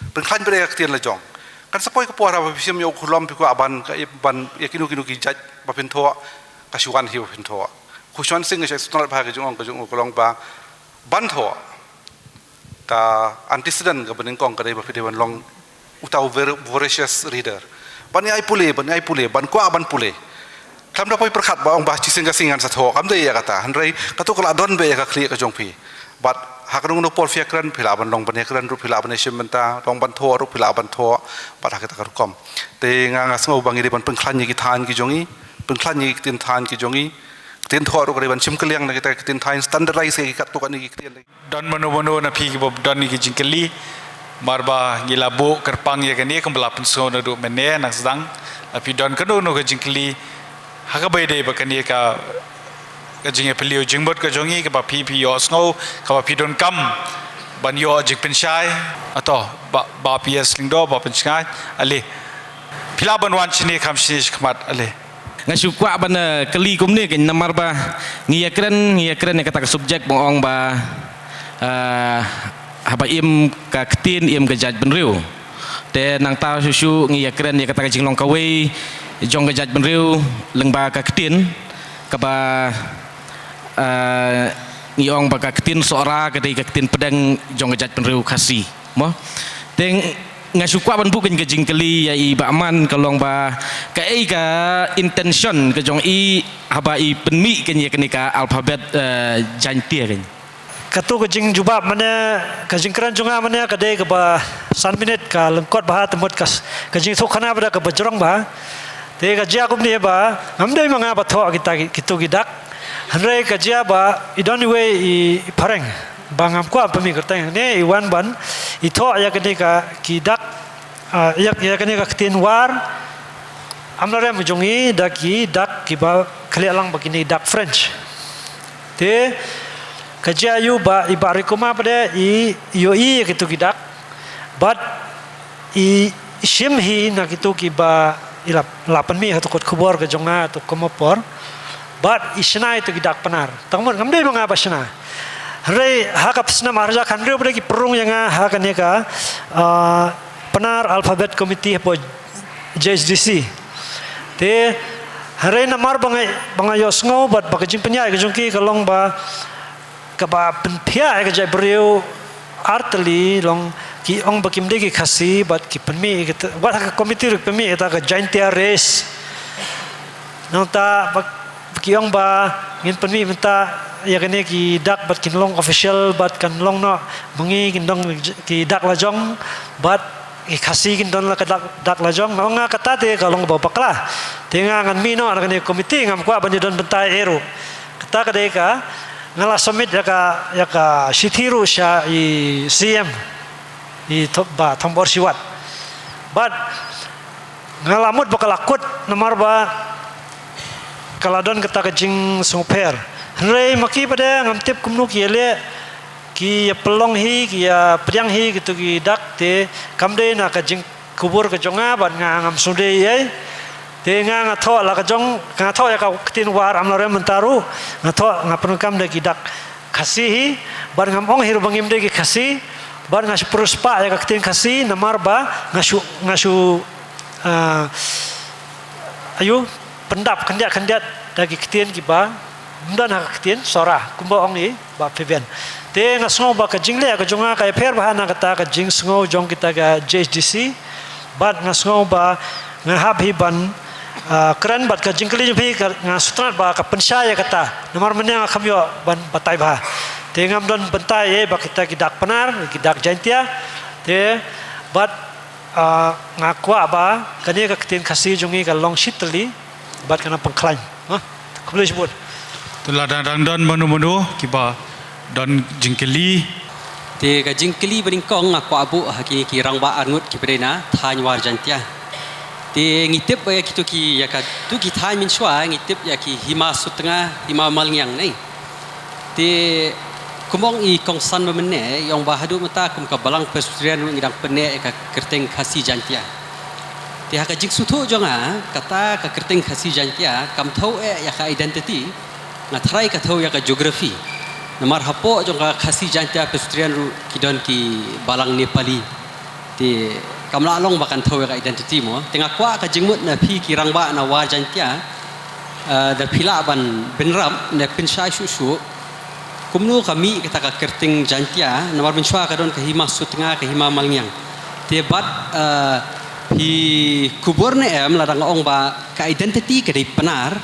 Pynkhlaiñ pat de ka ktien la jong. Kan sa poi ka por haba phi shim ïa u khulom phi kwah ban, ka, ban ïa kino kino ki jait ba phin thoh, ka shu wan hi ba phin thoh. Khushwan Singh ka shait sngewtynnat bha ka jingong, ka jingong ka long ba ban thoh, ka antecedent kaba nyngkong ka dei ba phi dei ban long uta u ver-, voracious reader. Ban ïai pule, ban ïai pule, ban kwah ban pule. Khlem da poi pyrkhat ba ong ba shisien ka sngi ngan sa thoh, kam dei ïa kata. Hynrei kato ka lah don beit ïa ka khlieh ka jong phi. Bad ha kano kano por phi ïakren, phi lah ban long ban ïakren ruh, phi lah ban ïashim bynta, long ban thoh ruh, phi lah ban thoh. Bad ha kita ka rukom. Te nga, nga sngew ba ngi dei ban pynkhlaiñ ïa ki thaiñ ki jong i, pynkhlaiñ ïa ki ktien thaiñ ki jong i. Ktien thoh ruh ka dei ban shim kylliang na kita ki ktien thaiñ, standardize ïa ki katto katne ki ktien. Don mano mano na phi kiba don ïa ki jingkylli, namar ba ngi la buh kyrpang ïa kane kumba la pynsngew naduh mynne nang sdang. La phi don kano kano ka jingkylli ha kaba ïadei bad kane ka, ka jingïapylliew jingmut ka jong ngi, kaba phi phi ïohsngew, kaba phi donkam ban ïoh jingpynshai. Ato Bah, Bah P S Lyngdoh, Bah Pynshngaiñ, ale. Phi lah ban wan shane kham shane shakhmat, ale. Nga shu kwah ban, eh, kylli kumne kan, namar ba ngi ïakren, ngi ïakren ïa kata ka subject ba ong ba, eh, haba im ka ktien im ka jaitbynriew. Te nangta shuh shuh ngi ïakren ïa kata ka jinglong kawei jong ka jaitbynriew lyngba ka ktien, kaba, eh, ngi ong ba ka ktien Sohra ka dei ka ktien pdeng jong ka jaitbynriew Khasi. Mo? Te nga shu kwah ban buh kane ka jingkylli ïa i Bah Man, ka long ba kaei ka intention ka jong i haba i pynmih kane, ïa kane ka alphabet, eh, Jaiñtia kane. Kato ka jingjubab mane, ka jingkren jong nga mane ka dei kaba san minit, ka lyngkot bha, te mut ka s-, ka jingïathuhkhana pat de kaba jrong bha. Te ka jia kumne ba ngam dei ma nga ba thoh kita ki, kito ki dak. Hynrei ka jia ba i don iwei i phareng ba ngam kwah pynmih kyrteng, ne i wan ban i thoh ïa kane ka ki dak, ah, ïa, ïa kane ka ktien War Amlarem jong i da ki dak kiba khlieh lang ba kine dak French. Te ka jia ïa u ba i Bah Rikuma pat de i ïohi ïa kito ki dak bad i shim hi na kito kiba i la, la pynmih ha to kot khubor ka jong nga to kama por. Bad i shna ïa to ki dak Pnar. Tang mut ngam dei ma nga ba shna. Hynrei ha ka snem arhajar khathynriew pat de ki pynrung ïa nga ha kane ka, ah, Pnar Alphabet Committee hapoh J H D C. Te hynrei namar ba nga, ba nga ïohsngew bad ba ka jingpynïaid ka jong ki ka long ba kaba pynphiah ïa ka jaitbynriew artylli, long ki ong ba kim dei ki Khasi bad ki pynmih ïa kata, wat ha ka committee ruh ki pynmih ïa kata ka Jaiñtia race. Nangta ba ki ong ba ngin pynmih mynta ïa kane ki dak bad kin long official bad kan long noh ma ngi, kin long ki dak la jong bad ki Khasi kin don la ka dak, dak la jong. Nga ong nga kata te ka long ba bakla. Te nga ngan mih noh na kane ka committee, ngam kwah ban ïadon bynta ei ei ruh. Kata ka dei ka nga la submit ïa ka, ïa ka shithi ruh sha i C M, i Bah Thombor Shiwat. Bad nga la mut ba ka la kut namar ba ka la don kata ka jingsngewpher. Hynrei ma ki pat de ngam tip kumno ki ïaleh, ki ïa pynlong hi, ki ïa pdiang hi kito ki dak, te kam dei na ka jingkubur ka jong nga bad nga ngam sngewdei ei ei. Te nga, nga thoh la ka jong, nga thoh ïa ka ktien War Amlarem mynta ruh, nga thoh, nga pyndonkam da ki dak Khasi hi, bad ngam ong hi ruh ba ngim dei ki Khasi, bad nga shu pynriewspah ïa ka ktien Khasi namar ba nga shu, nga shu, ah, aïu, pyndap khyndiat khyndiat da ki ktien kiba ym don ha ka ktien Sora, kumba ong i Bah Fabian. Te nga sngew ba ka jingleh ka jong nga ka ïapher bha na kata ka jingsngew jong kita ka J H D C, bad nga sngew ba nga hap hi ban, ah, kren bad ka jingkylli jong phi ka, nga sngewthuh ba ka pynshai ïa kata. Namar mynne nga kham ïoh ban batai bha. Te ngam don bynta ïa ba kita ki dak Pnar, ki dak Jaintia. Te bad, ah, nga kwah ba kane ka ktien Khasi jong ngi ka long shitylli bad ka nang pynkhlaiñ. Ha? Khublei shibun. Te lada dang don mano mano kiba don jingkylli. Te ka jingkylli ba nyngkong nga kwah buh ha kine ki rangbah arngut kiba dei na thaiñ War Jaintia. Te ngi tip ba ïa kito ki, ïa kato ki thaiñ mynshuwa ngi tip ïa ki Hima Sutnga, Hima Malngiang, ne. Te kum ong i kongsan ba mynne, i ong ba haduh mynta kum ka Balang Presbyterian ruh ngi dang pynneh ïa ka kyrteng Khasi Jaintia. Te ha ka jingsngewthuh jong nga, kata ka kyrteng Khasi Jaintia kam thew eh ïa ka identity, nga tharai ka thew ïa ka geography. Namar hapoh jong ka Khasi Jaintia Presbyterian ruh ki don ki Balang Nepali. Te kam lah long ba kan thew ïa ka identity mo. Te nga kwah ka jingmut na phi ki rangbah na War Jaintia, eh, da phi lah ban bynrap ne pynshai shuh shuh kumno ka mih kata ka kyrteng Jaintia, namar mynshuwa ka don ka Hima Sutnga, ka Hima Malngiang. Te bad, eh, phi kubur ne em lada nga ong ba ka identity ka dei Pnar,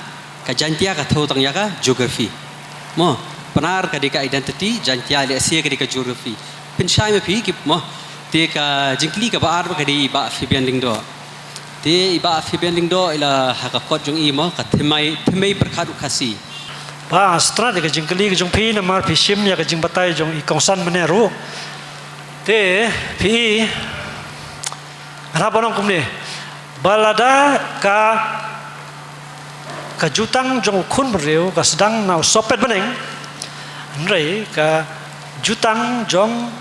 ka Jaintia ka thew tang ïa ka geography. Mo, Pnar ka dei ka identity, Jaintia lehse ka dei ka geography. Pynshai ma phi ki mo. Te ka jingkylli kaba ar ka dei i Bah Fabian Lyngdoh. Te i Bah Fabian Lyngdoh i la ha ka kot jong i mo, ka thymmai, thymmai pyrkhat u Khasi. Bah, sngewthuh ïa ka jingkylli ka jong phi namar phi shim ïa ka jingbatai jong i kongsan mynne ruh. Te phi i, nga hap ban ong kumne. Ba lada ka, ka jutang jong u khun briew ka sdang na u sohpet bneng, hynrei ka jutang jong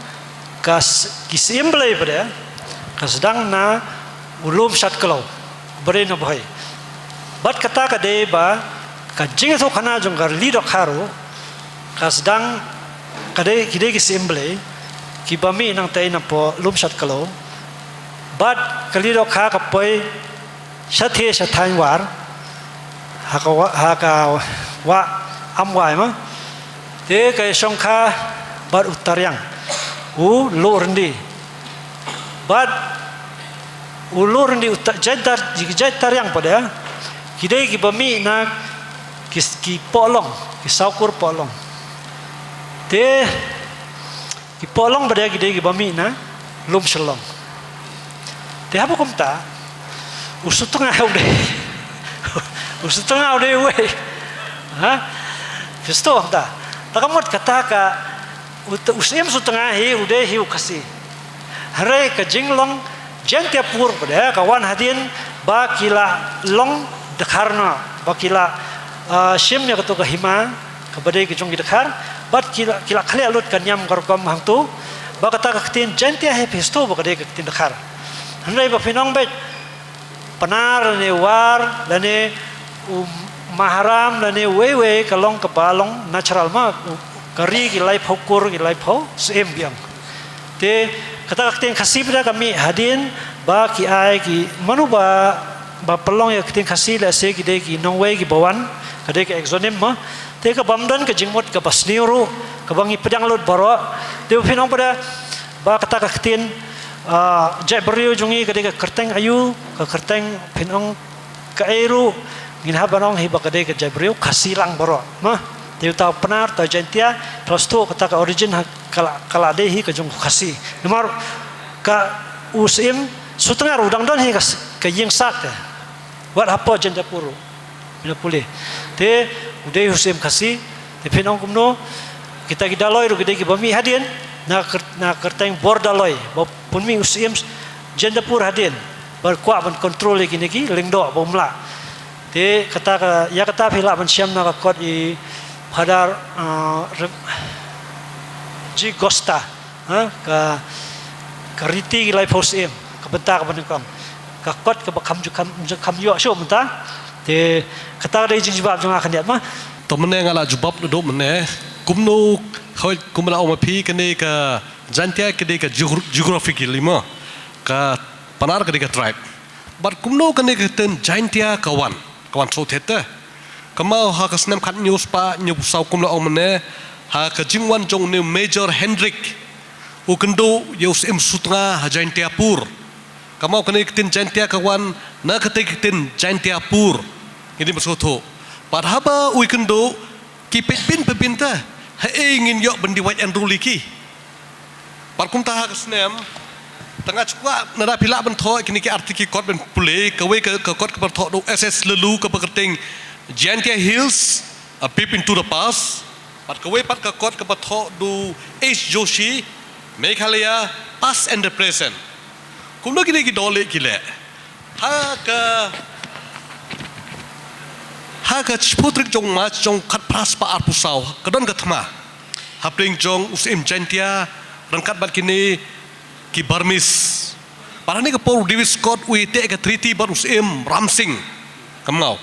ka s-, ki Syiem Blei pat ka sdang na u lum shat khlaw ba dei na Bhoi. Bad kata ka dei ba ka jingïathuhkhana jong ka Rili Dohkha ruh ka sdang, ka dei, ki dei ki Syiem Blei kiba mih nangtei napoh lum shat khlaw. Bad ka Rili Dohkha ka poi shatei sha thaiñ War, ha ka wa-, ha ka wah Amwai mo. Te ka ïashongkha bad u tariang, u Luhryndi. Bad u Luhryndi, u ta-, jait tar-, jait tariang pat ki dei kiba mih na ki, ki pohlong, ki saw kur pohlong. Te ki pohlong pat ki dei kiba mih na lum Shillong. Te haba kumta, u Sutnga u dei, u Sutnga u dei uwei. Ha? Phi sngewthuh kumta. Te ka mut kata ka, u, u Syiem Sutnga hi u dei hi u Khasi. Hynrei ka jinglong Jaintiapur pat ka wan hadien ba ki la long Dkhar noh, ba ki la, ah, shim ïa kato ka hima kaba dei ka jong ki Dkhar, bad ki la, ki la khleh lut ka niam ka rukom hangto, ba kata ka ktien Jaintia hi phi sngewthuh ba ka dei ka ktien Dkhar. Hynrei ba phin ong beit Pnar lane War lane u Maharam lane uwei uwei ka long kaba long natural mo, u, ka ri ki laiphew kur, ki laiphew syiem biang. Te kata ka ktien Khasi pat ka mih hadien ba ki ai ki mano ba, ba pynlong ïa ka ktien Khasi, lehse ki dei ki nongwei kiba wan, ka dei ka exonym mo. Te kaba ym don ka jingmut kaba sniew ruh, kaba ngi pdiang lut baroh. Te phin ong pat ba kata ka ktien, ah, jaitbynriew jong ngi ka dei ka kyrteng aïu, ka kyrteng phin ong kaei ruh, ngin hap ban ong hi ba ka dei ka jaitbynriew Khasi lang baroh mo. Te uta u Pnar, uta u Jaintia, phi la sngewthuh kata ka origin ha ka la, ka la dei hi ka jong u Khasi. Namar ka, u Syiem Sutnga ruh u dang don hi ka s-, ka ïing sat te. Wat hapoh Jaintiapur ruh. Mynta pule. Te u dei u Syiem Khasi, te phin ong kumno, kita ki Daloi ruh ki dei kiba mih hadien na kyr-, na kyrteng bor Daloi, ba pynmih u Syiem Jaintiapur hadien, ba kwah ban control ïa kine ki Lyngdoh ba um lah. Te kata ka, ïa kata phi lah ban shem na ka kot i Father, ah, Re-, G. Costa, ha, ka, ka riti ki laiphew syiem, ka bynta kaba nyngkong. Ka kot kaba kham ju kham, ju kham ïoh shuh mynta. Te kata ka dei jingjubab jong nga khyndiat mo. To mynne nga la jubab naduh mynne. Kumno, hoi, kumba la ong ma phi, kane ka Jaintia ka dei ka geog-, geographically mo. Ka Pnar ka dei ka tribe. Bad kumno kane ka ktien Jaintia ka wan? ka wan shu thied te. Ka mut ha ka snem khathynñiew spah hynñiewphew saw kum la ong mynne, ha ka jingwan jong u Major Hendrick, u kynduh ïa u Syiem Sutnga ha Jaintiapur. Ka mut kane ka ktien Jaintia ka wan na kata ka ktien Jaintiapur. Ngi dei ban sngewthuh. Bad haba u kynduh, ki peit bun peit bun te, haei ngin ïoh ban divide and rule ïa ki. Bad kumta ha ka snem, tang nga shu kwah, lada phi lah ban thoh kine ki article kot ban pule, kawei ka, ka kot kaba thoh da u S S Laloo kaba kyrteng Jaintia Hills, a peep into the past. Bad kawei pat ka kot kaba thoh da u H Joshi, Meghalaya, past and the present. Kumno kine ki dohlieh ki leh? Ha ka, ha ka shiphew tarik jong March jong khatphra spah arphew saw, ka don ka thma hapdeng jong u Syiem Jaintia ryngkat bad kine ki Burmese. Bad ha kane ka por u David Scott u ïateh ka treaty bad u Syiem Ram Singh Kynmaw.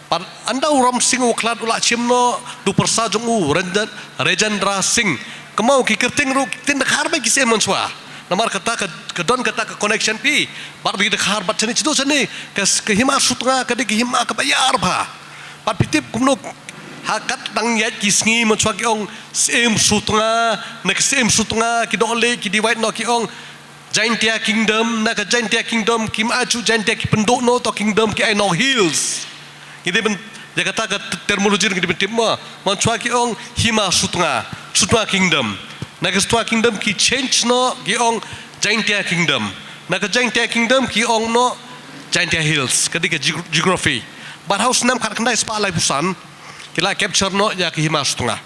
Bad ynda u Ram Singh u khlad u la shim noh da u pyrsa jong u Ranjan-, Rajendra Singh Kynmaw. Ki kyrteng ruh ki ktien dkhar bad ki Syiem mynshuwa. Namar kata ka, ka don kata ka connection phi. Bad ki dkhar bad shane, shane, shane, ka, ka hima Sutnga ka dei ka hima kaba ïar bha. Bad phi tip kumno, ha katba dang ïaid ki sngi mynshuwa ki ong Syiem Sutnga, na ka Syiem Sutnga ki dohlieh ki divide noh ki ong Jaintia Kingdom, na ka Jaintia Kingdom kim ai shuh Jaintia, ki pynduh noh to kingdom ki ai noh hills. Ngi dei ban, ïa kata ka t-, terminology ngi dei ban tip mo. Mynshuwa ki ong hima Sutnga, Sutnga Kingdom. Na ka Sutnga Kingdom ki change noh ki ong Jaintia Kingdom. Na ka Jaintia Kingdom ki ong noh Jaintia Hills, ka dei ka geog-, geography. Bad ha u snem khatkhyndai spah laiphew san ki la capture noh ïa ka hima Sutnga.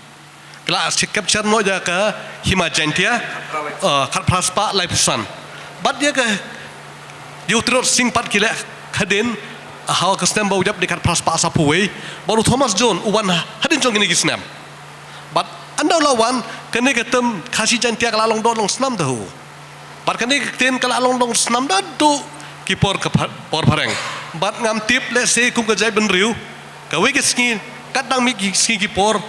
Ki la capture noh ïa ka hima Jaintia, uh, khatphra spah laiphew san. Bad ïa ka, ïa u Tirot Sing pat ki leh hadien, uh, ha ka snem ba u ïap, dei khatphra spah sawphew wei. Bad u Thomas Jones u wan hadien jong kine ki snem. Bad ynda u la wan, kane ka term Khasi Jaintia ka la long doh long snam te ho. Bad kane ka ktien ka la long doh long snam naduh ki por ka pha-, por phareng. Bad ngam tip lehse kum ka jaitbynriew, kawei ka sngi, katba dang mih ki sngi ki por,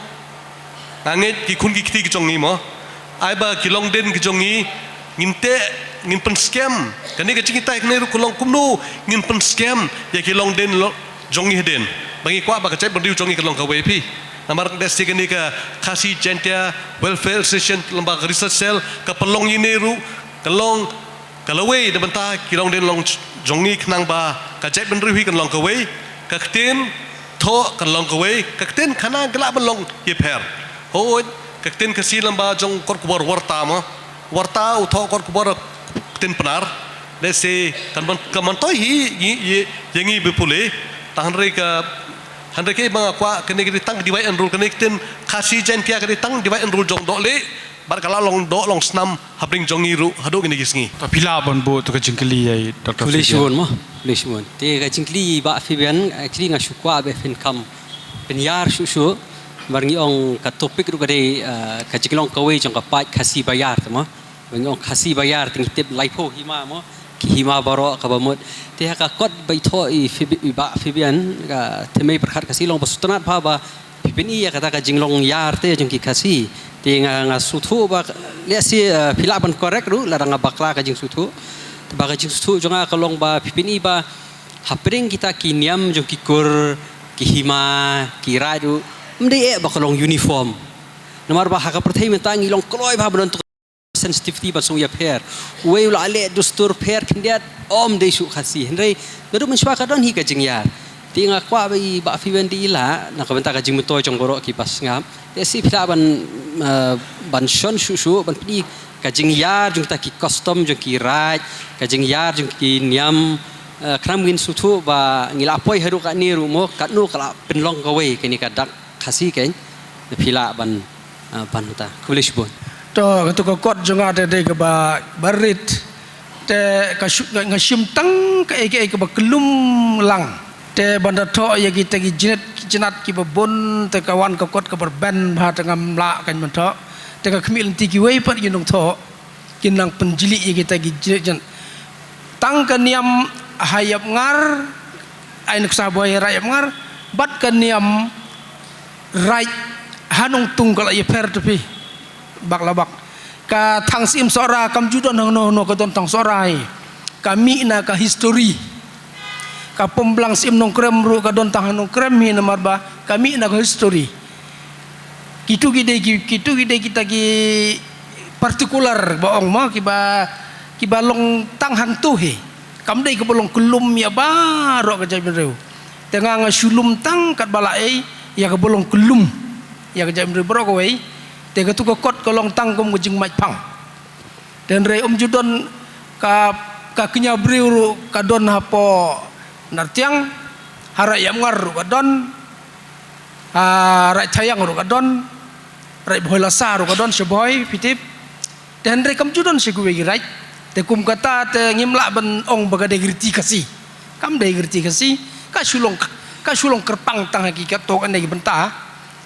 nga ngeit ki khun ki kti ki jong ngi mo, ai ba ki longdien ki jong ngi ngin teh, ngin pynskhem. Kane ka jinghikai kane ruh ka long kumno ngin pynskhem ïa ki longdien lo-, jong ngi hadien. Ba ngi kwah ba ka jaitbynriew jong ngi ka long kawei phi. Namar lehse kane ka Khasi Jaintia Welfare Association lyngba ka Research Cell ka pynlong ïa kane ruh, ka long ka lawei na ka bynta ki longdien long jong ngi khnang ba ka jaitbynriew hi kan long kawei, ka ktien thoh kan long kawei, ka ktien khana kan lah ban long ïapher. Hooid, ka ktien Khasi lyngba jong kot khubor Warta mo. Warta u thoh kot khubor ktien Pnar. Lehse kan man, kan myntoi hi ïa, ïa, ïa ngi ba pule. Tang hynrei ka, hynrei kaei ba nga kwah, kane ka dei tang divide and rule, kane ka ktien Khasi Jaintia ka dei tang divide and rule jong dohlieh. Bad ka la long doh long snam hapdeng jong ngi ruh haduh kine ki sngi. To phi lah ban buh to ka jingkylli ïa i Doctor Fabian. Khublei shibun mo, khublei shibun. Te ka jingkylli i Bah Fabian, actually nga shu kwah ba phin kham pynïar shuh shuh. Namar ngi ong ka topic ruh ka dei, eh, ka jinglong kawei jong ka paid Khasi ba ïar te mo. Ba ngi ong Khasi ba ïar te ngi tip laiphew hima mo, ki hima baroh kaba mut. Te ha ka kot ba i thoh i Fabi-, i Bah Fabian, ka thymmei pyrkhat Khasi long ba sngewtynnat bha ba phi pyni ïa kata ka jinglong ïar te jong ki Khasi. Te nga, nga sngewthuh ba lehse, eh, phi lah ban correct ruh lada nga bakla ka jingsngewthuh. Te ba ka jingsngewthuh jong nga ka long ba phi pyni ba hapdeng kita ki niam jong ki kur, ki hima, ki raid ruh, ym dei eh ba ka long uniform. Namar ba ha ka pyrthei mynta ngi long kloi bha ba don sensitivity ban sngewïapher. Uwei u la leh dustur pher khyndiat, ym dei shuh Khasi. Hynrei naduh mynshuwa ka don hi ka jingïar. Te nga kwah ba i Bah Fabian da i lah na ka bynta ka jingmyntoi jong baroh kiba sngap. Te lehse phi lah ban, eh, ban shon shuh shuh, ban pyni ka jingïar jong kita ki custom jong ki raid, ka jingïar jong ki niam, eh, khnang ba ngin sngewthuh ba ngi la poi haduh katne ruh mo, katno ka la pynlong kawei kane ka dak Khasi keiñ. Phi lah ban, ah, ban ta. Khublei shibun. To, kato ka kot jong nga te dei kaba, ba rit. Te ka shu-, nga, nga shim tang kaei kaei kaba khlem lang. Te ban da thoh ïa kita ki jingit, ki jingat kiba bun, te ka wan ka kot kaba rben bha te ngam lah kan ban thoh. Te ka khmih lynti kiwei pat ki nongthoh kin nang pynjylli ïa kita ki jait jait. Tang ka niam ha Ïapngar, ai nuksa boi raid Ïapngar, bad ka niam raid ha Nongtung ka la ïapher te phi. Bak la bak. Ka thang Syiem Sohra kam ju don hangno hangno, ka don thang Sohra hi. Ka mih na ka history. Ka Pom Blang Syiem Nongkrem ruh ka don tang ha Nongkrem hi namar ba ka mih na ka history. Kitu ki dei ki, kitu ki dei kita ki particular ba ong mo, kiba, kiba long tang hangtu hi. Kam dei kaba long kyllum ïa baroh ka jaitbynriew. Te nga nga shu lum tang katba lah ei ïa kaba long kyllum ïa ka jaitbynriew baroh kawei. Te katu ka kot ka long tang kum ka jingmait phang. Te hynrei ym ju don ka, ka kñia briew ruh ka don hapoh Nartiang, ha Raid Ïapngar ruh ka don, ha Raid Thaiang ruh ka don, Raid Bhoi Lasa ruh ka don, sha Bhoi, phi tip. Te hynrei kam ju don sha kiwei ki raid. Te kum kata te ngim lah ban ong ba ka dei ka riti Khasi. Kam dei ka riti Khasi. Ka shu long, ka shu long kyrpang tang ha ki katto katne ki bynta.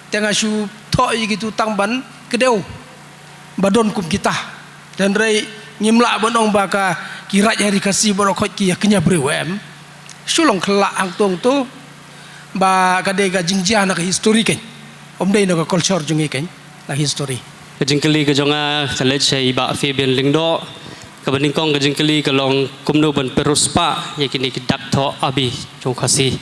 Te nga shu thoh ïa kitu tang ban kdew ba don kum kita. Te hynrei ngim lah ban ong ba ka, ki raid ha ri Khasi baroh khoit ki ïa kñia briew, em. Shu long khyllah hangto hangto ba ka dei ka jingjia na ka history kein. Ym dei na ka culture jong ngi kein, na history. Ka jingkylli ka jong nga ka leit sha i Bah Fabian Lyngdoh. Kaba nyngkong ka jingkylli ka long kumno ban pynriewspah ïa kine ki dak thoh abi jong Khasi.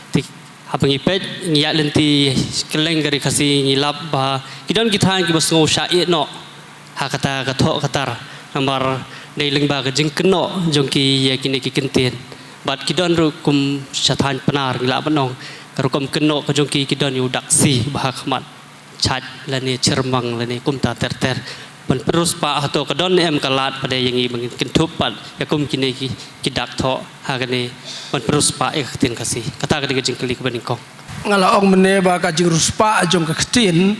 Te haba ngi peit ngi ïaid lynti kylleng ka ri Khasi ngi lap ba ki don ki thaiñ kiba sngew shah ïeh noh ha kata ka thoh ka tar, namar dei lyngba ka jingkynnoh jong ki ïa kine ki kyntien. Bad ki don ruh kum sha thaiñ Pnar ngi lah ban ong ka rukom kynnoh ka jong ki, ki don ïa u dak si ba ha khmat, chait lane chyrmang lane kumta ter ter. Ban pynriewspah hato ka don ne em ka lad pat ïa ngi ba ngin kynthup pat ïa kum kine ki, ki dak thoh ha kane ban pynriewspah ïa ka ktien Khasi? Kata ka dei ka jingkylli kaba nyngkong. Nga la ong mynne ba ka jingriewspah jong ka ktien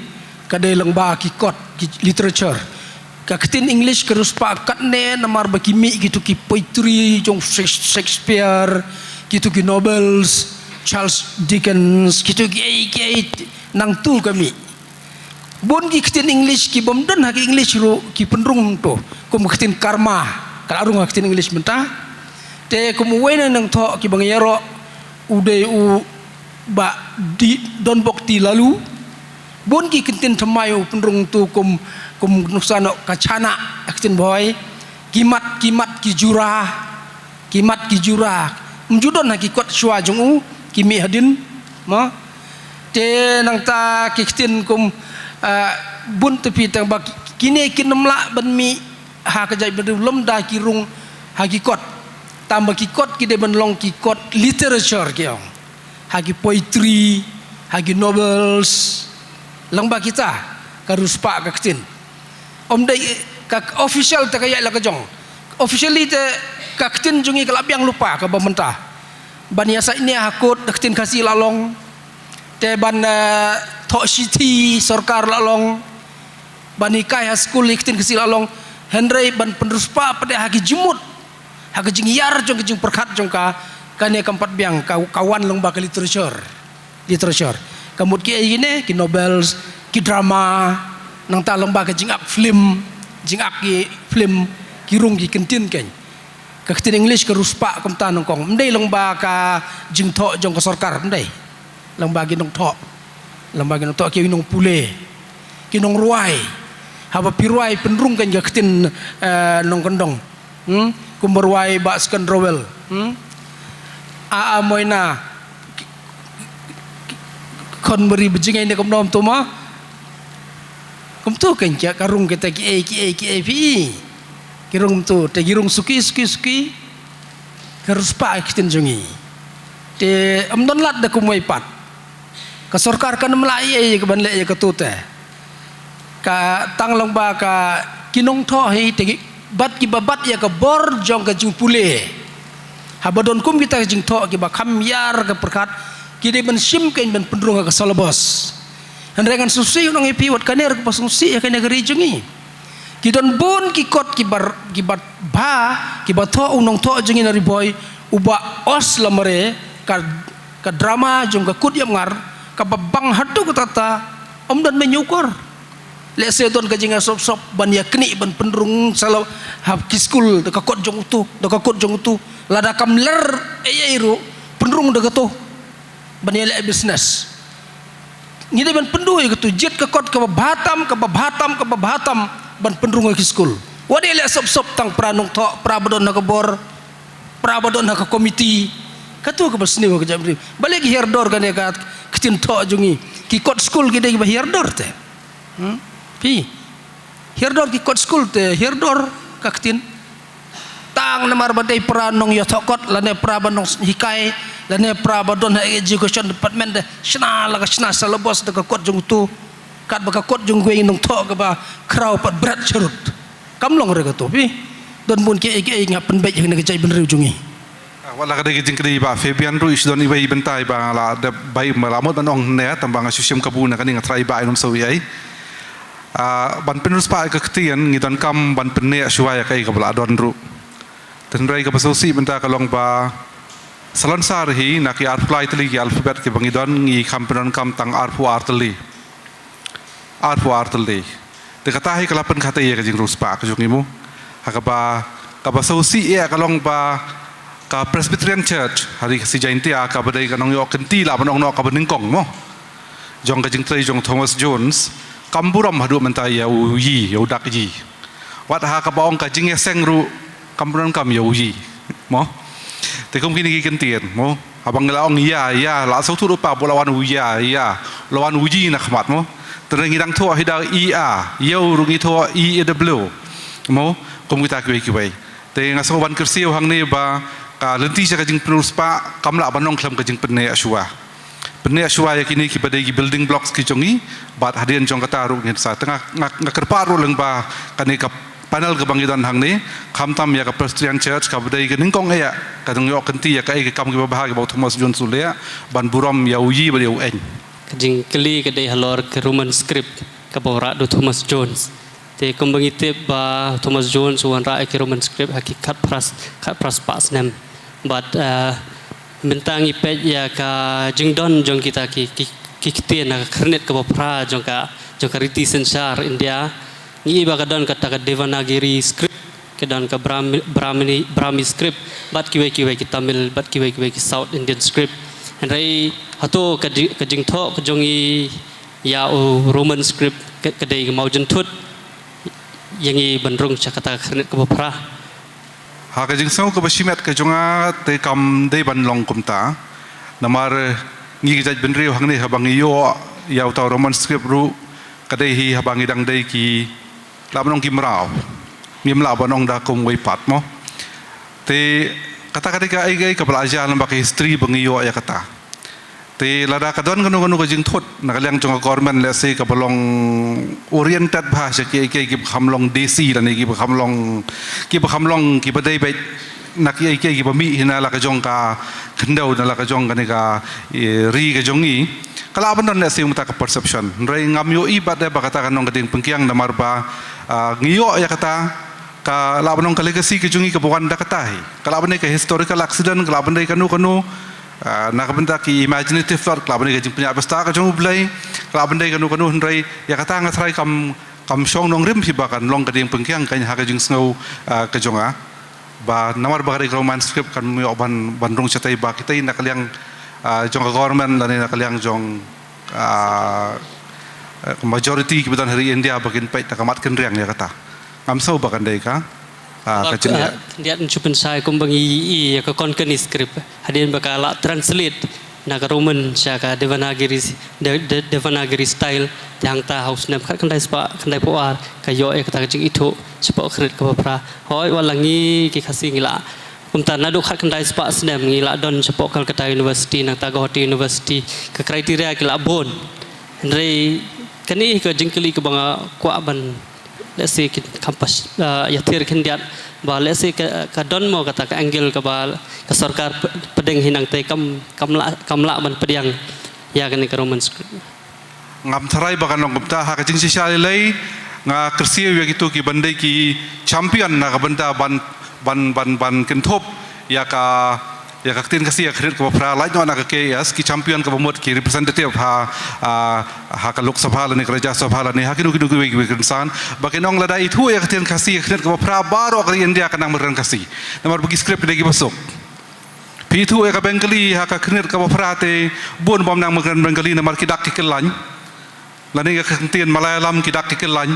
ka dei lyngba ki kot, ki literature. Ka ktien English ka riewspah katne namar ba ki mih kitu ki poetry jong Shakes-, Shakespeare, kitu ki novels, Charles Dickens, kitu ki ei ki ei, nangtu ka mih. Bun ki ktien English ki bym don ha ki English ruh ki pynrung to. Kum ka ktien karma ka la rung ha ka ktien English mynta. Te kum uwei na ki nongthoh kiba nga ïaroh u dei u Bah Di-, Donbok T Laloo. Bun ki ktien thymmai u pynrung to kum, kum nuksa noh ka chana ha ka ktien Bhoi. Ki mat, ki mat, ki jura. Ki mat ki jura. Ym ju don ha ki kot shuwa jong u, ki mih hadien, mo. Te nangta ki ktien kum, eh, bun te phi tang ba ki-, kine kin ym lah ban mih ha ka jaitbynriew lymda ki rung ha ki kot. Tang ba ki kot ki dei ban long ki kot literature ki ong. Ha ki poetry, ha ki novels. Lyngba kita ka riewspah ka ktien. Ym dei ka official te ka ïaid la ka jong. Officially te ka ktien jong ngi ka la biang lypa kaba mynta. Ban ïasaid nia ha kut da ka ktien Khasi la long. Te ban, eh, thoh shithi sorkar la long. Ban hikai ha skul da ka ktien Khasi la long. Hynrei ban pynriewspah pat ha ki jingmut, ha ka jingïar jong ka jingpyrkhat jong ka, kane kam pat biang, ka, ka wan lyngba ka literature. Literature. Ka mut ki ei kine, ki novels, ki drama, nangta lyngba ka jingak film, jingak ki film, ki rung ki kyntien kein. Ka ktien English ka riewspah kumta nyngkong. Ym dei lyngba ka jingthoh jong ka sorkar, ym dei. Lyngba ki nongthoh. Lyngba ki nongthoh, ki nongpule. Ki nongrwai. Haba phi rwai pynrung kein ka ktien, eh, nongkyndong. Hmm? Kumba rwai Bah Sken Rowell. Hmm? A, a Moina. Khon Mari Bajingai ne kumno kumto ma. Kumto kein ka rung kita ki ei, ki ei, ki ei phi. Ki rung kumto, te ki rung suki, suki, suki. Ka riewspah ka ktien jong ngi. Te ym don lad da kumwei pat. Ka sorkar kan ym lah ei ei ka ban leh ïa kato te. Ka tang lyngba ka ki nongthoh hi te ki, bad kiba bat ïa ka bor jong ka jingpule. Haba don kum kita ka jingthoh kiba kham ïar ka pyrkhat, ki dei ban shim kein ban pynrung ha ka syllabus. Hynrei ngan sngewsih ngan ong ïa phi wat kane ruh kaba sngewsih ïa kane ka ri jong ngi. Ki don bun ki kot kiba, kiba bha, kiba thoh u nongthoh jong ngi na Ri Bhoi, u Bah Os Lamare, ka, ka drama jong ka Kut Ïapngar, kaba bang haduh katta katta, ym don mynta ukor. Lehse don ka jingïasop sop ban ïa knieh ban pynrung salo ha ki skul da ka kot jong uto, da ka kot jong uto. Lada kam ler ei ei ruh pynrung da kato ban ïa leh business. Ngi dei ban pynduh ïa kato, jied ka kot kaba bha tam, kaba bha tam, kaba bha tam ban pynrung ïa ki skul. Wat ïa leh sop sop tang para nongthoh, para ba don ha ka bor, para ba don ha ka komiti, Kato kaba sniew ka jaitbynriew. Balei ki hiar dor kane ka ktien thoh jong ngi? Ki kot skul ki dei kiba hiar dor te. Hmm? Phi. Hiar dor ki kot skul te, hiar dor ka ktien. Tang namar ba dei para nongïathoh kot, lane para ba nonghikai, lane para ba don ha education department te. Shna la ka shna syllabus da ka kot jong uto. Katba ka kot jong uwei nongthoh kaba khraw pat bret sharud. Kam long re kato phi. Don bun kiei kiei nga pynbeit ha kane ka jaitbynriew jong ngi. Ah, wat la ka dei ka jingkylli Bah Fabian ruh, i shu don iwei i bynta iba nga la dep bai, ma la mut ban ong ne, tang ba nga shu shim kabu na kane, nga tharai Bah in ym sngew ei. Ah, ban pynriewspah ïa ka ktien ngi donkam ban pynneh shuwa ïa kaei kaba la don ruh. Te hynrei kaba sngewsih mynta ka long ba salonsar hi na ki arphew lai tylli ki alphabet kiba ngi don, ngi kham pyndonkam tang arphew ar tylli. Arphew ar tylli. Te kata hi ka la pynkhatei ïa ka jingriewspah ka jong ngi mo. Ha kaba, kaba sngewsih ïa ka long ba ka Presbyterian Church ha ri Khasi Jaintia, kaba dei ka nongïoh kynti lah ban ong noh kaba nyngkong mo, jong ka jingtrei jong Thomas Jones, kam burom haduh mynta ïa u yi, ïa u dak yi. Wat ha kaba ong ka jingïaseng ruh kam pyndonkam ïa u yi mo. Te kum kine ki kyntien mo, haba ngi la ong ïa, ïa, la sngewthuh ruh pat ba la wan u ïa, ïa, la wan u yi na khmat mo. Te ngi dang thoh hi da i a, ïa u ruh ngi thoh i a w mo, kum kita kiwei kiwei. Te nga sngewbha ban kyrsiew hangne ba ka lynti sha ka jingpynriewspah kam lah ban long khlem ka jingpynneh shuwa. Pynneh shuwa ïa kine kiba dei ki building blocks ki jong ngi, bad hadien jong kata ruh ngin sa. Te nga, nga, nga kyrpad ruh lyngba kane ka panel kaba ngi don hangne, khamtam ïa ka Presbyterian Church kaba dei ka nyngkong ïa ka nongïoh kynti ïa kaei ka kam kiba bha kiba u Thomas Jones u leh, ban burom ïa u yi bad ïa u eiñ. Ka jingkylli ka dei halor ka Roman script kaba wanrah da u Thomas Jones. Te kumba ngi tip ba Thomas Jones u wanrah ïa ki Roman script ha ki khatphra, khatphra spah snem. Bad, eh, mynta ngi peit ïa ka jingdon jong kita ki, ki, ki ktien ha ka khyrnit kaba phra jong ka, jong ka riti synshar India. Ngi i ba ka don kata ka Devanagari script, ka don ka Brahmi, Brahmini, Brahmi script, bad kiwei kiwei ki Tamil, bad kiwei kiwei ki South Indian script. Hynrei hato ka ji-, ka jingthoh ka jong ngi ïa u Roman script ka, ka dei ka mawjynthut ïa ngi ban rung sha kata ka khyrnit kaba phra. Ha ka jingsngew kaba shimet ka jong nga te kam dei ban long kumta. Namar ngi ki jaitbynriew hangne haba ngi ïoh ïa uta u Roman script ruh ka dei hi haba ngi dang dei ki, lah ban ong ki mraw. Ngim lah ban ong da kumwei pat mo. Te kata ka dei kaei kaei kaba la jia lyngba ka history ba ngi ïoh ïa kata. Te lada ka don kano kano ka jingthut na ka liang jong ka government, let's say, kaba long oriented bha sha kiei kiei kiba kham long desi lane kiba kham long, kiba kham long kiba dei beit na kiei kiei kiba mih hi na la ka jong ka khyndew, na la ka jong kane ka, eh, ri ka jong ngi, ka lah ban don, let's say, uta ka perception. Hynrei ngam ïohi pat de ba kata kan long ka jingpynkhiang namar ba, ah, ngi ïoh ïa kata ka lah ban long ka legacy ka jong ngi kaba wan da kata hi. Ka lah ban dei ka historical accident, ka lah ban dei kano kano, ah, na ka bynta ki imaginative thought, ka lah ban dei ka jingpynïaid basta ka jong U Blei, ka lah ban dei kano kano, hynrei ïa kata nga tharai kam, kam shong nongrim hi ba kan long ka jingpynkhiang kan ha ka jingsngew, ah, ka jong nga. Ba namar ba ka dei ka Roman script kam ïoh ban, ban rung shatei ba kitei na ka liang, ah, jong ka government lane na ka liang jong, ah, eh, majority kiba don ha ri India ba kin peit da ka mat kynriang ïa kata. Ngam sngew ba kan dei ka, ah, ka jingeh. Khyndiat, ngan shu pynshai kumba ngi i ïa ka Konkani script. Hadien ba ka la translate na ka Roman sha ka Devanagari, De-, De-, Devanagari style. Te hangta ha u snem khatkhyndai spah khyndaiphew ar ka ïoh ïa kata ka jingithuh shapoh ka khyrnit kaba phra. Hooid, wat la ngi ki Khasi ngi la, kumta naduh khatkhyndai spah snem ngi la don shapoh Calcutta University, nangta Guwahati University, ka criteria ki la bun. Hynrei kane ka jingkylli kaba nga kwah ban, let's say, kin kham pas, ah, ïathir khyndiat ba, let's say, ka, ka don mo kata ka angle kaba ka sorkar p-, pdeng hi nangta kam, kam lah, kam lah ban pdiang ïa kane ka Roman script. Ngam tharai ba kan long kumta, ha ka jingshisha lei lei nga kyrsiew ïa kito kiba dei ki champion na ka bynta ban, ban, ban, ban kynthup ïa ka, ïa ka ktien Khasi ha ka khyrnit kaba phra, lait noh na ka K A S, ki champion kaba mut, ki representative ha, ah, ha ka Lok Sabha lane ka Rajya Sabha lane ha kino kino kiwei kiwei ki kynsan, ba kin ong lada ithuh ïa ka ktien Khasi ha ka khyrnit kaba phra, baroh ka ri India kan nang myrkhen Khasi. Namar ba ki script ki dei kiba suk. Phi ithuh ïa ka Bengali ha ka khyrnit kaba phra te bun bym nang myrkhen Bengali namar ki dak ki kyllain. Lane ka ktien Malayalam ki dak ki kyllain.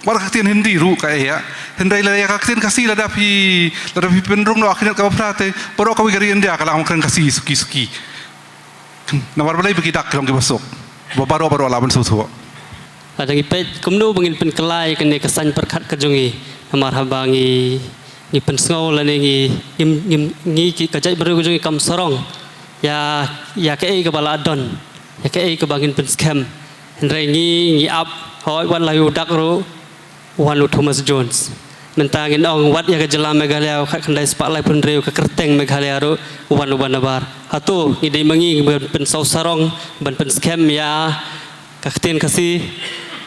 Wat ka ktien Hindi ruh ka eh ïa. Hynrei lada ïa ka ktien Khasi lada phi, lada phi pynrung noh ha ka khyndiat kaba phra te baroh kawei ka ri India ka la ong kren Khasi suki suki. Namar balei ba ki dak ki long kiba suk. Ba baroh baroh lah ban sngewthuh. Lada ngi peit kumno ba ngin pynkylla ïa kane ka saiñ pyrkhat ka jong ngi. Namar haba ngi, ngi pynsngew lane ngi, ngi, ngi, ngi ki, ka jaitbynriew ka jong ngi kam sarong ïa, ïa kaei kaba la don, ïa kaei kaba ngin pynskhem. Hynrei ngi, ngi ap, hooid, wat la ïa u dak ruh, u wan u Thomas Jones. Mynta ngin ong wat ïa ka jylla Meghalaya, u khatkhyndai spah laiphew hynriew ka kyrteng Meghalaya ruh, u wan u Bhanabar. Hato ngi dei ma ngi ban pynsaw sarong, ban pynskhem ïa ka ktien Khasi,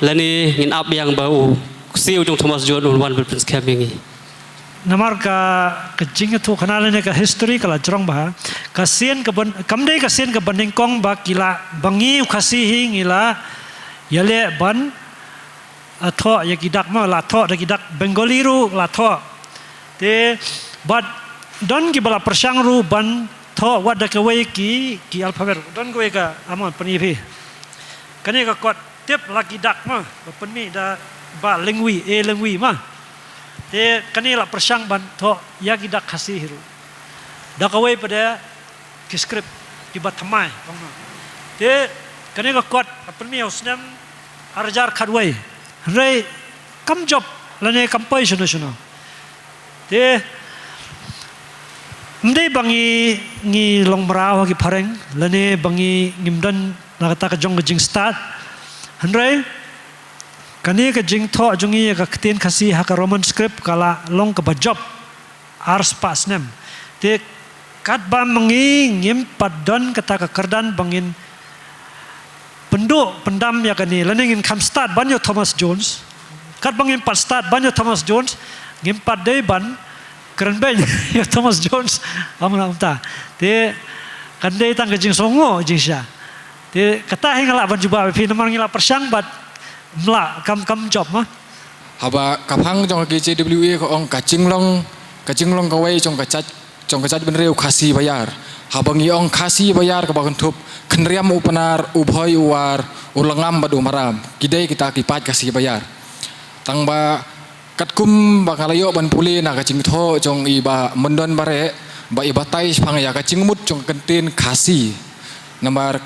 lane ngin ap biang ba u ksiew jong Thomas Jones un wan ban pynskhem ïa ngi? Namar ka, ka jingïathuhkhana lane ka history ka la jrong bha. Ka sien kaba, kam dei ka sien kaba nyngkong ba ki la, ba ngi u Khasi hi ngi la ïaleh ban, ah, thoh ïa ki dak, ma la thoh da ki dak, Bengali ruh la thoh. Te bad don kiba la pyrshang ruh ban thoh wat da kawei ki, ki alphabet. Don kawei ka, ah, ma, pyni phi. Kane ka kot tip la ki dak, ma, ba pynmih da ba lengwi, e lengwi, ma. Te kane la pyrshang ban thoh ïa ki dak Khasi hi ruh. Da kawei pat de ki script kiba thymmai, ong ma. Te kane ka kot la pynmih ha u snem ar hajar khatwei. Hynrei kam jop lane kam poi shano shano. Te ym dei ba ngi, ngi long mraw ha ki phareng lane ba ngi, ngim don na kata ka jong ka jingstad. Hynrei kane ka jingthoh jong ngi ïa ka ktien Khasi ha ka Roman script ka la long kaba jop ar spah snem. Te katba ma ngi ngim pat don kata ka kyrdan ba ngin pynduh pyndam ïa kane lane ngin kham stad ban ïa u Thomas Jones. Katba ngim pat stad ban ïa u Thomas Jones, ngim pat dei ban kren beiñ ïa u Thomas Jones. Ym na kumta. Te kan dei tang ka jingsngew jingshisha. Te kata hi nga lah ban jubab ïa phi namar ngi la pyrshang bad ym lah, kam, kam jop, ma. Haba ka phang jong ka K J W A ka ong ka jinglong, ka jinglong kawei jong ka jait, jong ka jaitbynriew Khasi Baïar. Haba ngi ong Khasi Baïar kaba kynthup Khynriam u Pnar, u Bhoi u War, u Lyngngam bad u Maram. Ki dei kita ki paid Khasi Baïar. Tang ba katkum ba nga la ïoh ban pule na ka jingthoh jong i Bah Myndon Bareh, ba i batai shaphang ïa ka jingmut jong ka ktien Khasi. Namar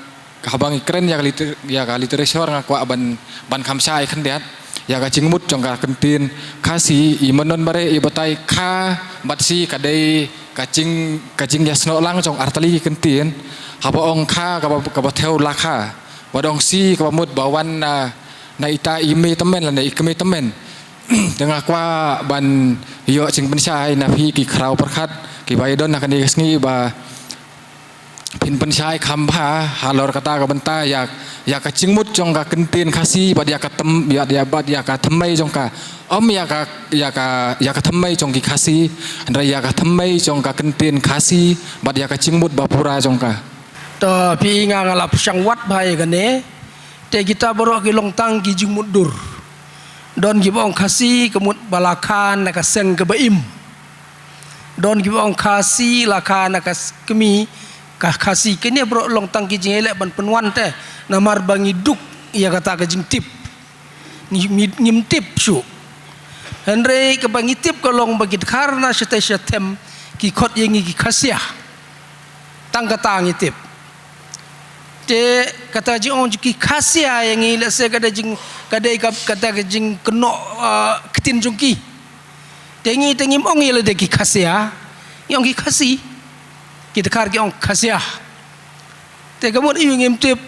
haba ngi kren ïa ka liter-, ïa ka literature nga kwah ban, ban kham shai khyndiat ïa ka jingmut jong ka ktien Khasi. I Myndon Bareh i batai kha bad si ka dei ka jing, ka jingïasnoh lang jong artylli ki ktien. Haba ong kha kaba, kaba thew la kha. Bad ong si kaba mut ba wan na, na ita i mei tymmen lane i kmie tymmen. Te nga kwah ban ïoh jingpynshai na phi ki khraw pyrkhat kiba ïadon ha kane ka sngi ba phin pynshai kham bha halor kata ka bynta ïa, ïa ka jingmut jong ka ktien Khasi bad ïa ka thymmai, ïa, ïa, bad ïa ka thymmai jong ka, ym ïa ka, ïa ka, ïa ka thymmai jong ki Khasi, hynrei ïa ka thymmai jong ka ktien Khasi bad ïa ka jingmut ba pura jong ka. To phi, nga, nga la pyrshang wad bha ïa kane. Te kita baroh ki long tang ki jingmutdur. Don kiba ong Khasi ka mut ba la kha na ka seng kaba im. Don kiba ong Khasi la kha na ka s-, kmie ka Khasi. Kine baroh long tang ki jingïaleh ban pynwan te namar ba ngi duk ïa kata ka jingtip. Ngi, ngi, ngim tip shuh. Hynrei kaba ngi tip ka long ba ki dkhar na shatei shathem ki khot ïa ngi ki Khasia. Tang kata ngi tip. Te kata jingong jong ki Khasia ïa ngi, lehse ka dei jing, ka dei ka, kata ka jingkynnoh, ah, ktien jong ki. Te ngi te ngim ong ïa lade ki Khasia, ngi ong ki Khasi. Ki dkhar ki ong Khasia. Te ka mut ïa u ngim tip,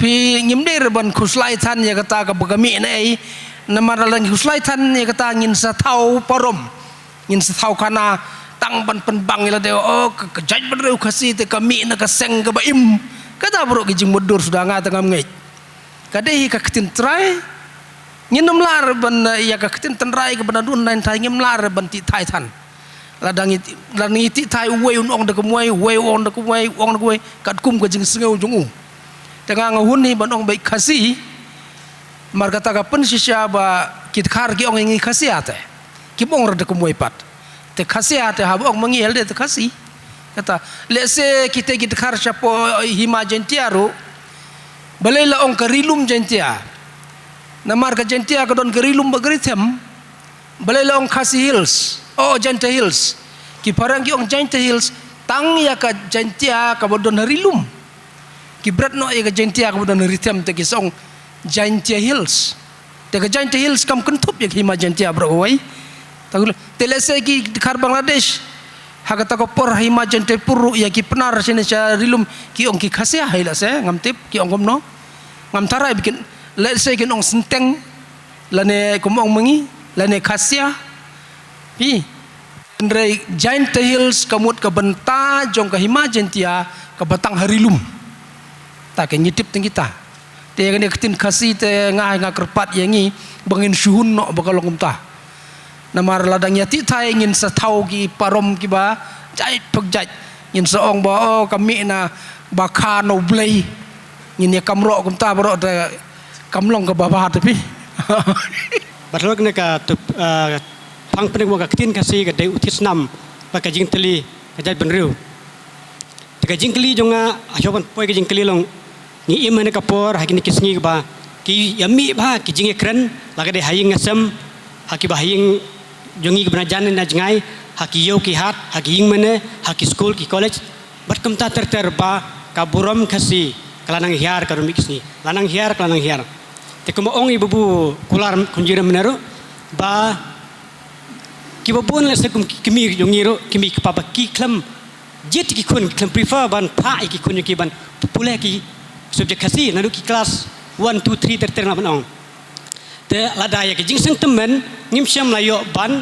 phi, ngim dei re ban khuslai than ïa kata kaba ka mih na ei. Namar lada ngi khuslai than ïa kata ngin sa thaw parom. Ngin sa thaw khana tang ban pynbang ïa lade, oh, ka, ka jaitbynriew Khasi te ka mih na ka seng kaba im. Kata baroh ki jingmutdur suda, nga te ngam ngeit. Ka dei hi ka ktien trai. Ngin ym lah re ban, eh, ïa ka ktien tynrai kaba na dun nai thai ngim lah re ban tih thai than. Lada ngi, lada ngi tih thai uwei un ong da kumwei, uwei u ong da kumwei, u ong da kumwei, katkum ka jingsngew jong u. Te nga nga hun hi ban ong beit Khasi. Namar kata ka pynshisha ba ki dkhar ki ong ïa ngi Khasia te. Kim ong re da kumwei pat. Te Khasia te haba ong ma ngi ïa lade te Khasi. Kata, lehse kita ki dkhar shapoh Hima Jaintia ruh. Balei la ong ka Ri Lum Jaintia? Namar ka Jaintia ka don ka ri lum bad ka ri them. Balei la ong Khasi Hills, oh, Jaintia Hills. Ki phareng ki ong Jaintia Hills tang ïa ka Jaintia kaba don ha ri lum. Ki bret noh ïa ka Jaintia kaba don ha ri them te ki sa ong Jaintia Hills. Te ka Jaintia Hills kam kynthup ïa ka Hima Jaintia baroh kawei. Te lehse ki dkhar Bangladesh, ha kata ka por ha Hima Jaintia pur ruh ïa ki Pnar shane sha ri lum ki ong ki Khasia hi lehse, ngam tip ki ong kumno. Ngam tharai ba kin, lehse kin ong Synteng, lane kum ong ma ngi, lane Khasia. Phi. Hynrei Jaintia Hills ka mut ka bynta jong ka Hima Jaintia kaba tang ha ri lum. Ta ka ngi tip tang kita. Te ïa kane ka ktien Khasi te nga, nga kyrpad ïa ngi ba ngin shu hun noh ba ka long kumta. Namar lada ngi ïa tih thai ngin sa thaw ki parom kiba jait phak jait. Ngin sa ong ba, oh, ka mih na ba kha na U Blei. Ngin ïa kamroh kumta baroh te kam long kaba bha te phi. Bad halor kane ka tup, ah, phang pynïaid ka ktien Khasi ka dei u thied snam bad ka jingtylli ka jaitbynriew. Te ka jingkylli jong nga, ha shwa ban poi ka jingkylli long, ngi im ha kane ka por ha kine ki sngi kaba ki ïa mih bha ki jingïakren, la ka dei ha ïing ha sem, ha kiba ha ïing jong ngi kiba na jan na jngai, ha ki ïew ki hat, ha ki ïing mane, ha ki skul ki college, bad kumta ter ter ba ka burom Khasi ka la nang hiar ka ruh mih ki sngi, la nang hiar, ka la nang hiar. Te kumba ong i babu kular khun jyrem mynne ruh ba kiba bun lehse kum ki kmie jong ngi ruh, ki mih ki kpa ba ki khlem jied ki khun, ki khlem prefer ban phah ïa ki khun jong ki ban pule ki subject Khasi naduh ki class one, two, three ter ter, nga ban ong. Te lada ïa ka jingseng tymmen ngim shym la ïoh ban,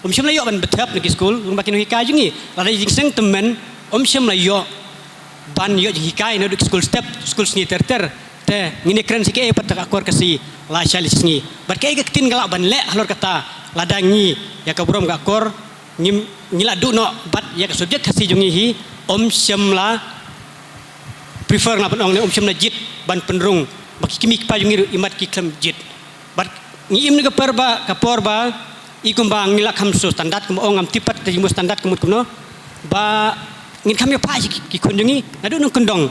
um shym la ïoh ban bthep na ki skul, ruh ba ki nonghikai jong ngi. Lada ïa ka jingseng tymmen um shym la ïoh ban ïoh jinghikai naduh ki skul step, skul snier ter ter. Te ngin ïakren sha kaei pat ka akor Khasi la shai la shi sngi. Bad kaei ka ktien ka lah ban leh halor kata, lada ngi ïa ka burom ka akor ngim, ngi la duh noh bad ïa ka subject Khasi jong ngi hi um shym la prefer, nga ban ong, ne um shym la jied ban pynrung ba ki kmie ki kpa jong ngi ruh imat ki khlem jied. Bad ngi im na ka por ba, ka por ba i kumba ngi la kham shu standard, kumba ong, ngam tip pat ka jingmut standard ka mut kumno, ba ngin kham ïa phah ki, ki khun jong ngi naduh nongkyndong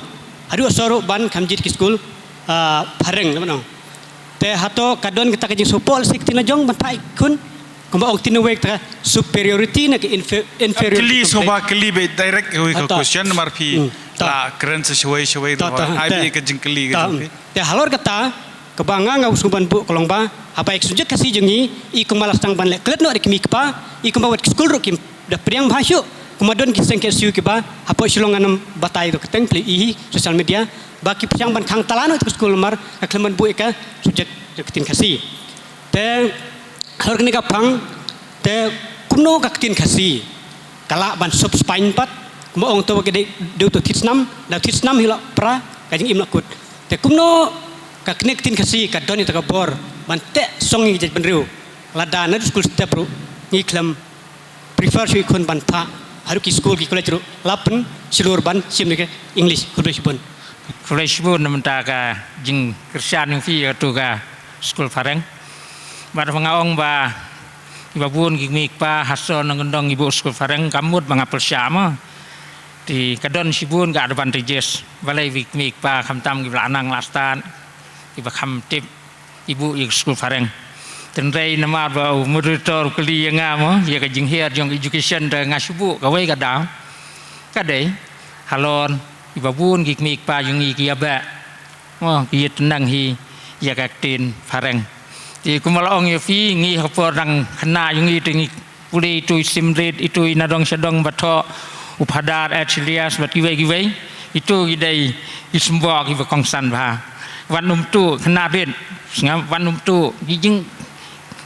haduh shuh ruh ban kham jied ki skul, ah, phareng, kumno. Te hato ka don kata ka jingsngewpoh lehse ka ktien la jong ban phah ki khun, kumba ong ktien na wei kata ka superiority ne ka infe-, inferiority complex. Kylli sngewbha kylli beit direct kawei ka question namar phi la kren sa shawei shawei ruh. Ai beit ka jingkylli ka jong phi. Te halor kata, kaba nga nga sngewbha ban buh ka long ba haba ïa ka subject Khasi jong ngi, i kumba la sdang ban leh klet noh da ki kmie ki kpa, i kumba wat ki skul ruh kim da pdiang bha shuh, kumba don ki seng K S U kiba hapoh Shillong, ngan ym batai ïa ka kyrteng, phi i hi social media, ba ki pyrshang ban khang tala noh ïa ka skul namar ka khlem ban buh ïa ka subject ka ktien Khasi. Te halor kane ka phang, te kumno ka ktien Khasi ka lah ban sop spaiñ pat, kumba ong, to ka dei, dei uto u thied snam, da u thied snam hi la pra ka jingim la kut. Te kumno ka kane ka ktien Khasi ka don ïa kata ka bor ban teh song ïa ki jaitbynriew, lada naduh skul step ruh ngi khlem prefer shuh ïa ki khun ban phah haduh ki skul ki college ruh la pynshlur ban shim ïa ka English. Khublei shibun. Khublei shibun na bynta ka jingkyrshan jong phi ïa katu ka skul phareng. Bad ba nga ong ba kiba bun ki kmie ki kpa ha sor nongkyndong ki buh skul phareng, kam mut ba nga pyrshah mo. Te ka don shibun ka advantages. Balei ba ki kmie ki kpa khamtam kiba la nang la stad, kiba kham tip, ki buh ïa ka skul phareng. Hynrei namar ba u moderator u kylli ïa nga mo ïa ka jinghiar jong ka education, te nga shu buh kawei ka daw. Ka dei halor kiba bun ki kmie ki kpa jong ngi ki ïa beh, mo, ki ïa tnang hi ïa ka ktien phareng. Te kumba la ong ïa phi, ngi ha por dang khynnah jong ngi te ngi pule itu i Simrit, itu i na dong sha dong ba thoh u Phadar H. Elias bad kiwei kiwei. Itu ki dei ki symboh kiba kongsan bha. Wat nym tuh, khynnah bit, sngap, wat nym tuh ki jing,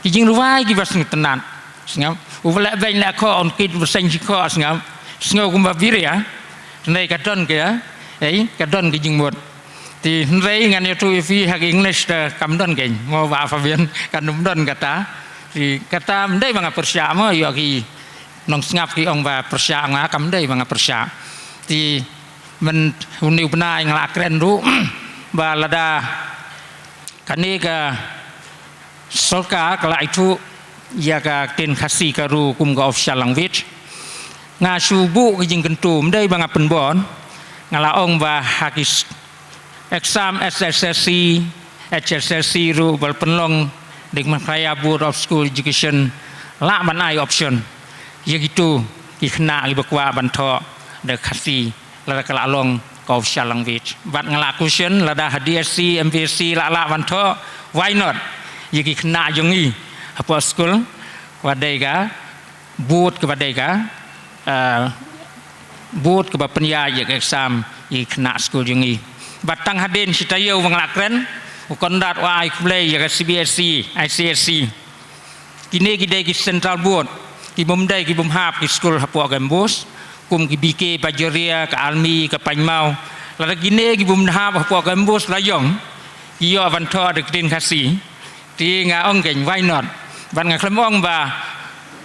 ki jingrwai kiba sngewtynnat, sngap. Uba leh beiñ leh khoh un kit ba seng shi khoh, sngap. Sngew kumba biria. Hynrei ka don ka, ei, ka don ka jingmut. Te hynrei ngan ïathuh ïa phi ha ka English te kam don keiñ, mo, ba pha bian, kan ym don kata. Te kata ym dei ba nga pyrshah mo, ïoh ki nongsngap ki ong ba pyrshah, nga kam dei ba nga pyrshah. Te myn une u bnai nga la kren ruh ba lada kane ka sorkar ka la ithuh ïa ka ktien Khasi ka ru kum ka official language, nga shu buh ka jingkyntu, ym dei ba nga pynbor. Nga la ong ba ha ki s-, exam S S L C, H S L C ruh ba la pynlong da ka Meghalaya Board of School Education lah ban ai option ïa kito ki khynnah kiba kwah ban thoh da ka Khasi lada ka lah long ka official language. Bad nga lah question lada ha D S C, M P S C lah lah ban thoh, why not ïa ki khynnah jong ngi hapoh skul kaba dei ka board kaba dei ka, eh, board kaba pynïaid ïa ka exam ïa ki khynnah skul jong ngi. Bad tang hadien shi taïew ba nga lah kren, u Conrad u ai khublei ïa ka C B S E, I C S E. Kine ki dei ki central board, ki bym dei ki bym hap ki skul hapoh ka Gambus, kum ki B K Bajoria, ka Almi, ka Pangmao. Lada kine ki bym hap hapoh ka Gambus la ïong, ki ïoh ban thoh da ka ktien Khasi. Te nga ong keiñ, why not? Bad nga khlem ong ba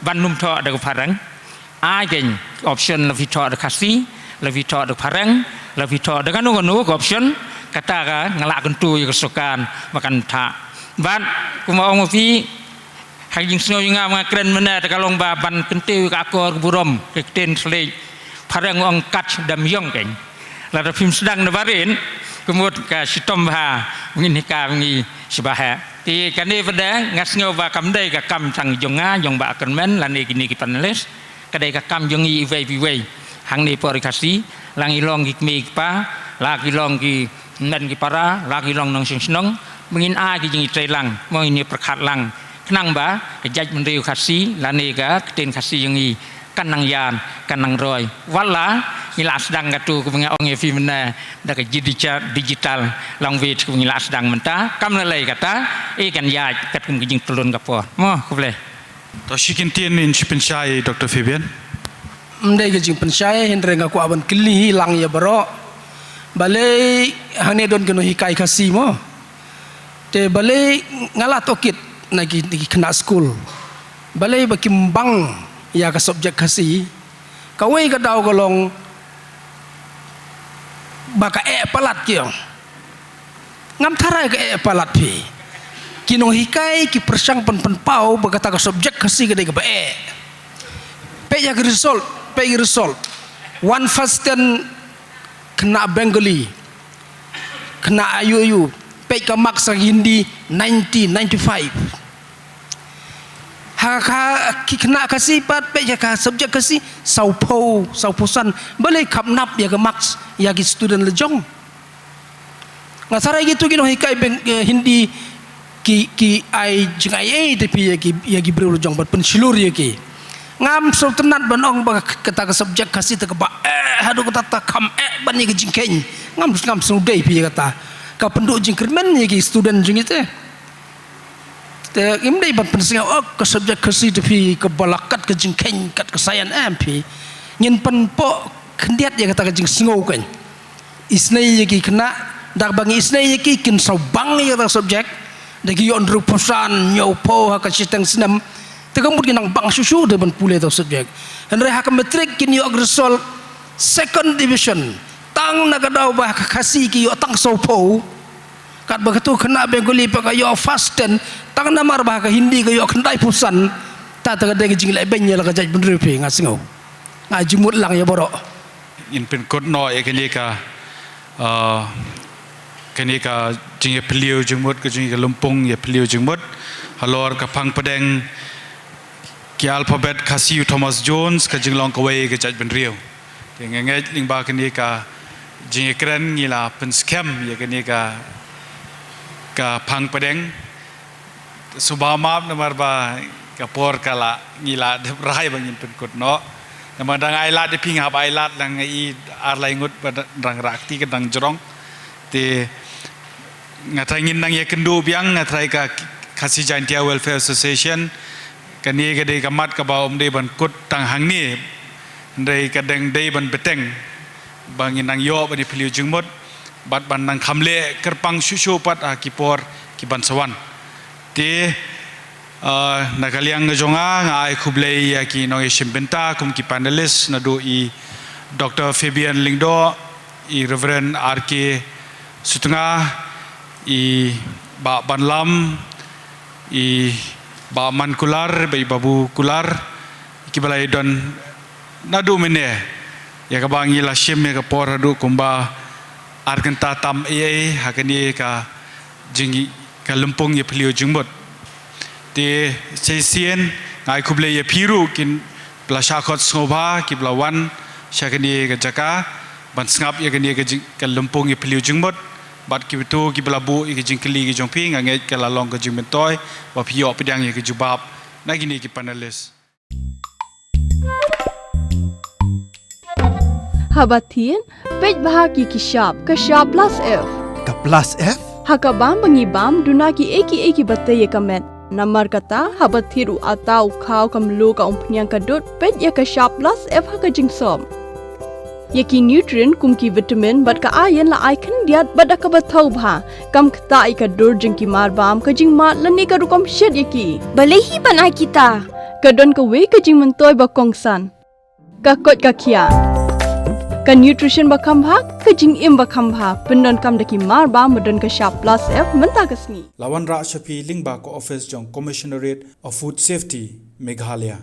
ban nym thoh da ka phareng. Ai keiñ option, la phi thoh da ka Khasi, la phi thoh da ka phareng, la phi thoh da kano kano ka option, kata ka nga lah kyntu ïa ka sorkar ba kan thah. Bad kumba ong ma phi, ha ka jingsngew jong nga ba nga kren mynne te ka long ba ban kyntiew ïa ka akor ka burom, ka ktien Khasi, phareng ong catch them young keiñ. Lada phim sdang na barit, ka mut ka shitom bha, ba ngin hikai ba ngi shibaheh. Te kane pat de nga sngew ba kam dei ka kam tang jong nga, jong Bah Kyrmen lane kine ki panelist. Ka dei ka kam jong ngi iwei pa iwei. Hangne hapoh Ri Khasi, la ngi long ki kmie ki kpa, la ki long ki hynmen ki para, la ki long nongshong shnong, ba ngin ai ki jingïatreilang, ba ngin ïa pyrkhat lang. Khnang ba ka jaitbynriew Khasi lane ka ktien Khasi jong ngi kan nang ïaid, kan nang roi. Wat la ngi lah sdang katto kaba nga ong ïa phi mynne da ka digi-, digital language kaba ngi lah sdang mynta, kam lei lei kata, eh kan ïaid katkum ka jingtlun ka por. Mo, khublei. To shi kyntien, yn shu pynshai, Doctor Fabian. Ym dei ka jingpynshai, hynrei nga kwah ban kylli lang ïa baroh. Balei hangne don ki nonghikai Khasi mo? Te balei nga la tohkit na ki, ki khynnah skul, balei ba kim bang ïa ka subject Khasi? Kawei ka daw ka long ba ka eh palat ki ong. Ngam tharai ka eh palat phi. Ki nonghikai ki pyrshang pyn-, pynpaw ba kata ka subject Khasi ka dei kaba eh. Peit ïa ka result, peit ïa ka result. One first ten khynnah Bengali, khynnah aïu aïu, peit ka marks ha ka Hindi, ninety, ninety-five. Ha ka, ki khynnah Khasi pat, peit ïa ka subject Khasi, sawphew, sawphew san. Balei kham nap ïa ka marks ïa ki student la jong? Nga tharai kito ki nonghikai Beng-, eh, Hindi ki, ki ai jingaiei te phi ïa ki, ïa ki briew la jong bad pynshlur ïa ki. Ngam sngewtynnat ban ong ba kata ka subject Khasi te kaba eh, haduh katta katta kham eh ban ïa ka jingkheiñ. Ngam, ngam sngewdei phi ïa kata. Ka pynduh jingkyrmen ïa ki student jong ngi te. Te ngim dei ban pynsngew, oh, ka subject Khasi te phi kaba la kat ka jingkheiñ, kat ka science, em phi. Ngin pynpoh khyndiat ïa kata ka jingsngew keiñ. Isynei ïa ki khynnah, da kaba ngi isynei ïa ki, kin sa bang ïa kata ka subject, da ki ïoh hynriewphew san, hynñiewphew ha ka shiteng snem, te ka mut ki nang bang shuh shuh de ban pule kata ka subject. Hynrei ha ka matric kin ïoh ka result second division, tang na ka daw ba ha ka Khasi ki ïoh tang sawphew. Katba kato khynnah Bengali pat ka ïoh first ten, tang namar ba ha ka Hindi ka ïoh khyndaiphew san, ta, ta ka dei ka jinglehbeiñ ïa la ka jaitbynriew phi, nga sngew. Nga jingmut lang ïa baroh. Ngin pynkut noh ïa kane ka, ah, kane ka jingïaphylliew jingmut, ka jingïalympung ïaphylliew jingmut halor ka phang pdeng ki alphabet Khasi u Thomas Jones, ka jinglong kawei ka jaitbynriew. Te nga ngeit lyngba kane ka jingïakren ngi la pynskhem ïa kane ka, ka phang pdeng. Sngewbha map namar ba ka por ka la, ngi la dep rai ba ngin pynkut noh. Namar dang ai lad ïa phi, nga hap ai lad lang, nga i ar lai ngut ba dang rah kti ka dang jrong. Te nga tharai ngin nang ïakynduh biang, nga tharai ka Khasi Jaintia Welfare Association, kane ka dei ka mat kaba ym dei ban kut tang hangne, hynrei ka dang dei ban bteng ba ngin nang ïoh ban ïaphylliew jingmut bad ban nang kham leh kyrpang shuh shuh pat ha ki por ki ban sa wan. Te, ah, na ka liang ka jong nga, nga ai khublei ïa ki nongïashim bynta kum ki panelist, naduh i Doctor Fabian Lyngdoh, i Reverend R K Sutnga, i Bah Banlam, i Bah Man Kular, Bah, i Babu Kular, kiba la ïadon naduh mynne, ïa kaba ngi la shim ïa ka por haduh kumba ar kynta tam ei ei ha kane ka jing ka lympung ïa phylliew jingmut. Te shisien nga ai khublei ïa phi ruh ki ba la shah khot sngewbha ki ba la wan sha kane ka jaka ban sngap ïa kane ka jing, ka lympung ïa phylliew jingmut. Bad ki ba to ki ba la buh ïa ka jingkylli ka jong phi, nga ngeit ka la long ka jingmyntoi ba phi ïoh pdiang ïa ka jubab na kine ki panelist. Haba thied, peit bha ïa ki shap, ka shap plus F. Ka plus F? Ha ka bam ba ngi bam, duna kiei kiei kiba tei ïa ka met. Namar kata, haba thied u atta, u khaw, ka mluh, ka umphniang, ka dud, peit ïa ka shap plus F ha ka jingsop. Ïa ki nutrient kum ki vitamin bad ka iron la ai khyndiat bad da kaba thaw bha. Kam ktah ïa ka dur jong ki marbam, ka jingmad lane ka rukom shet ïa ki. Balei hi ban ai kita? Ka don kawei ka jingmyntoi ba kongsan. Ka koit ka khiah. Ka nutrition ba kham bha, ka jingim ba kham bha. Pyndonkam da ki marbam ba don ka shap plus F mynta ka sngi. La wanrah sha phi lyngba ka office jong Commissionerate of Food Safety, Meghalaya.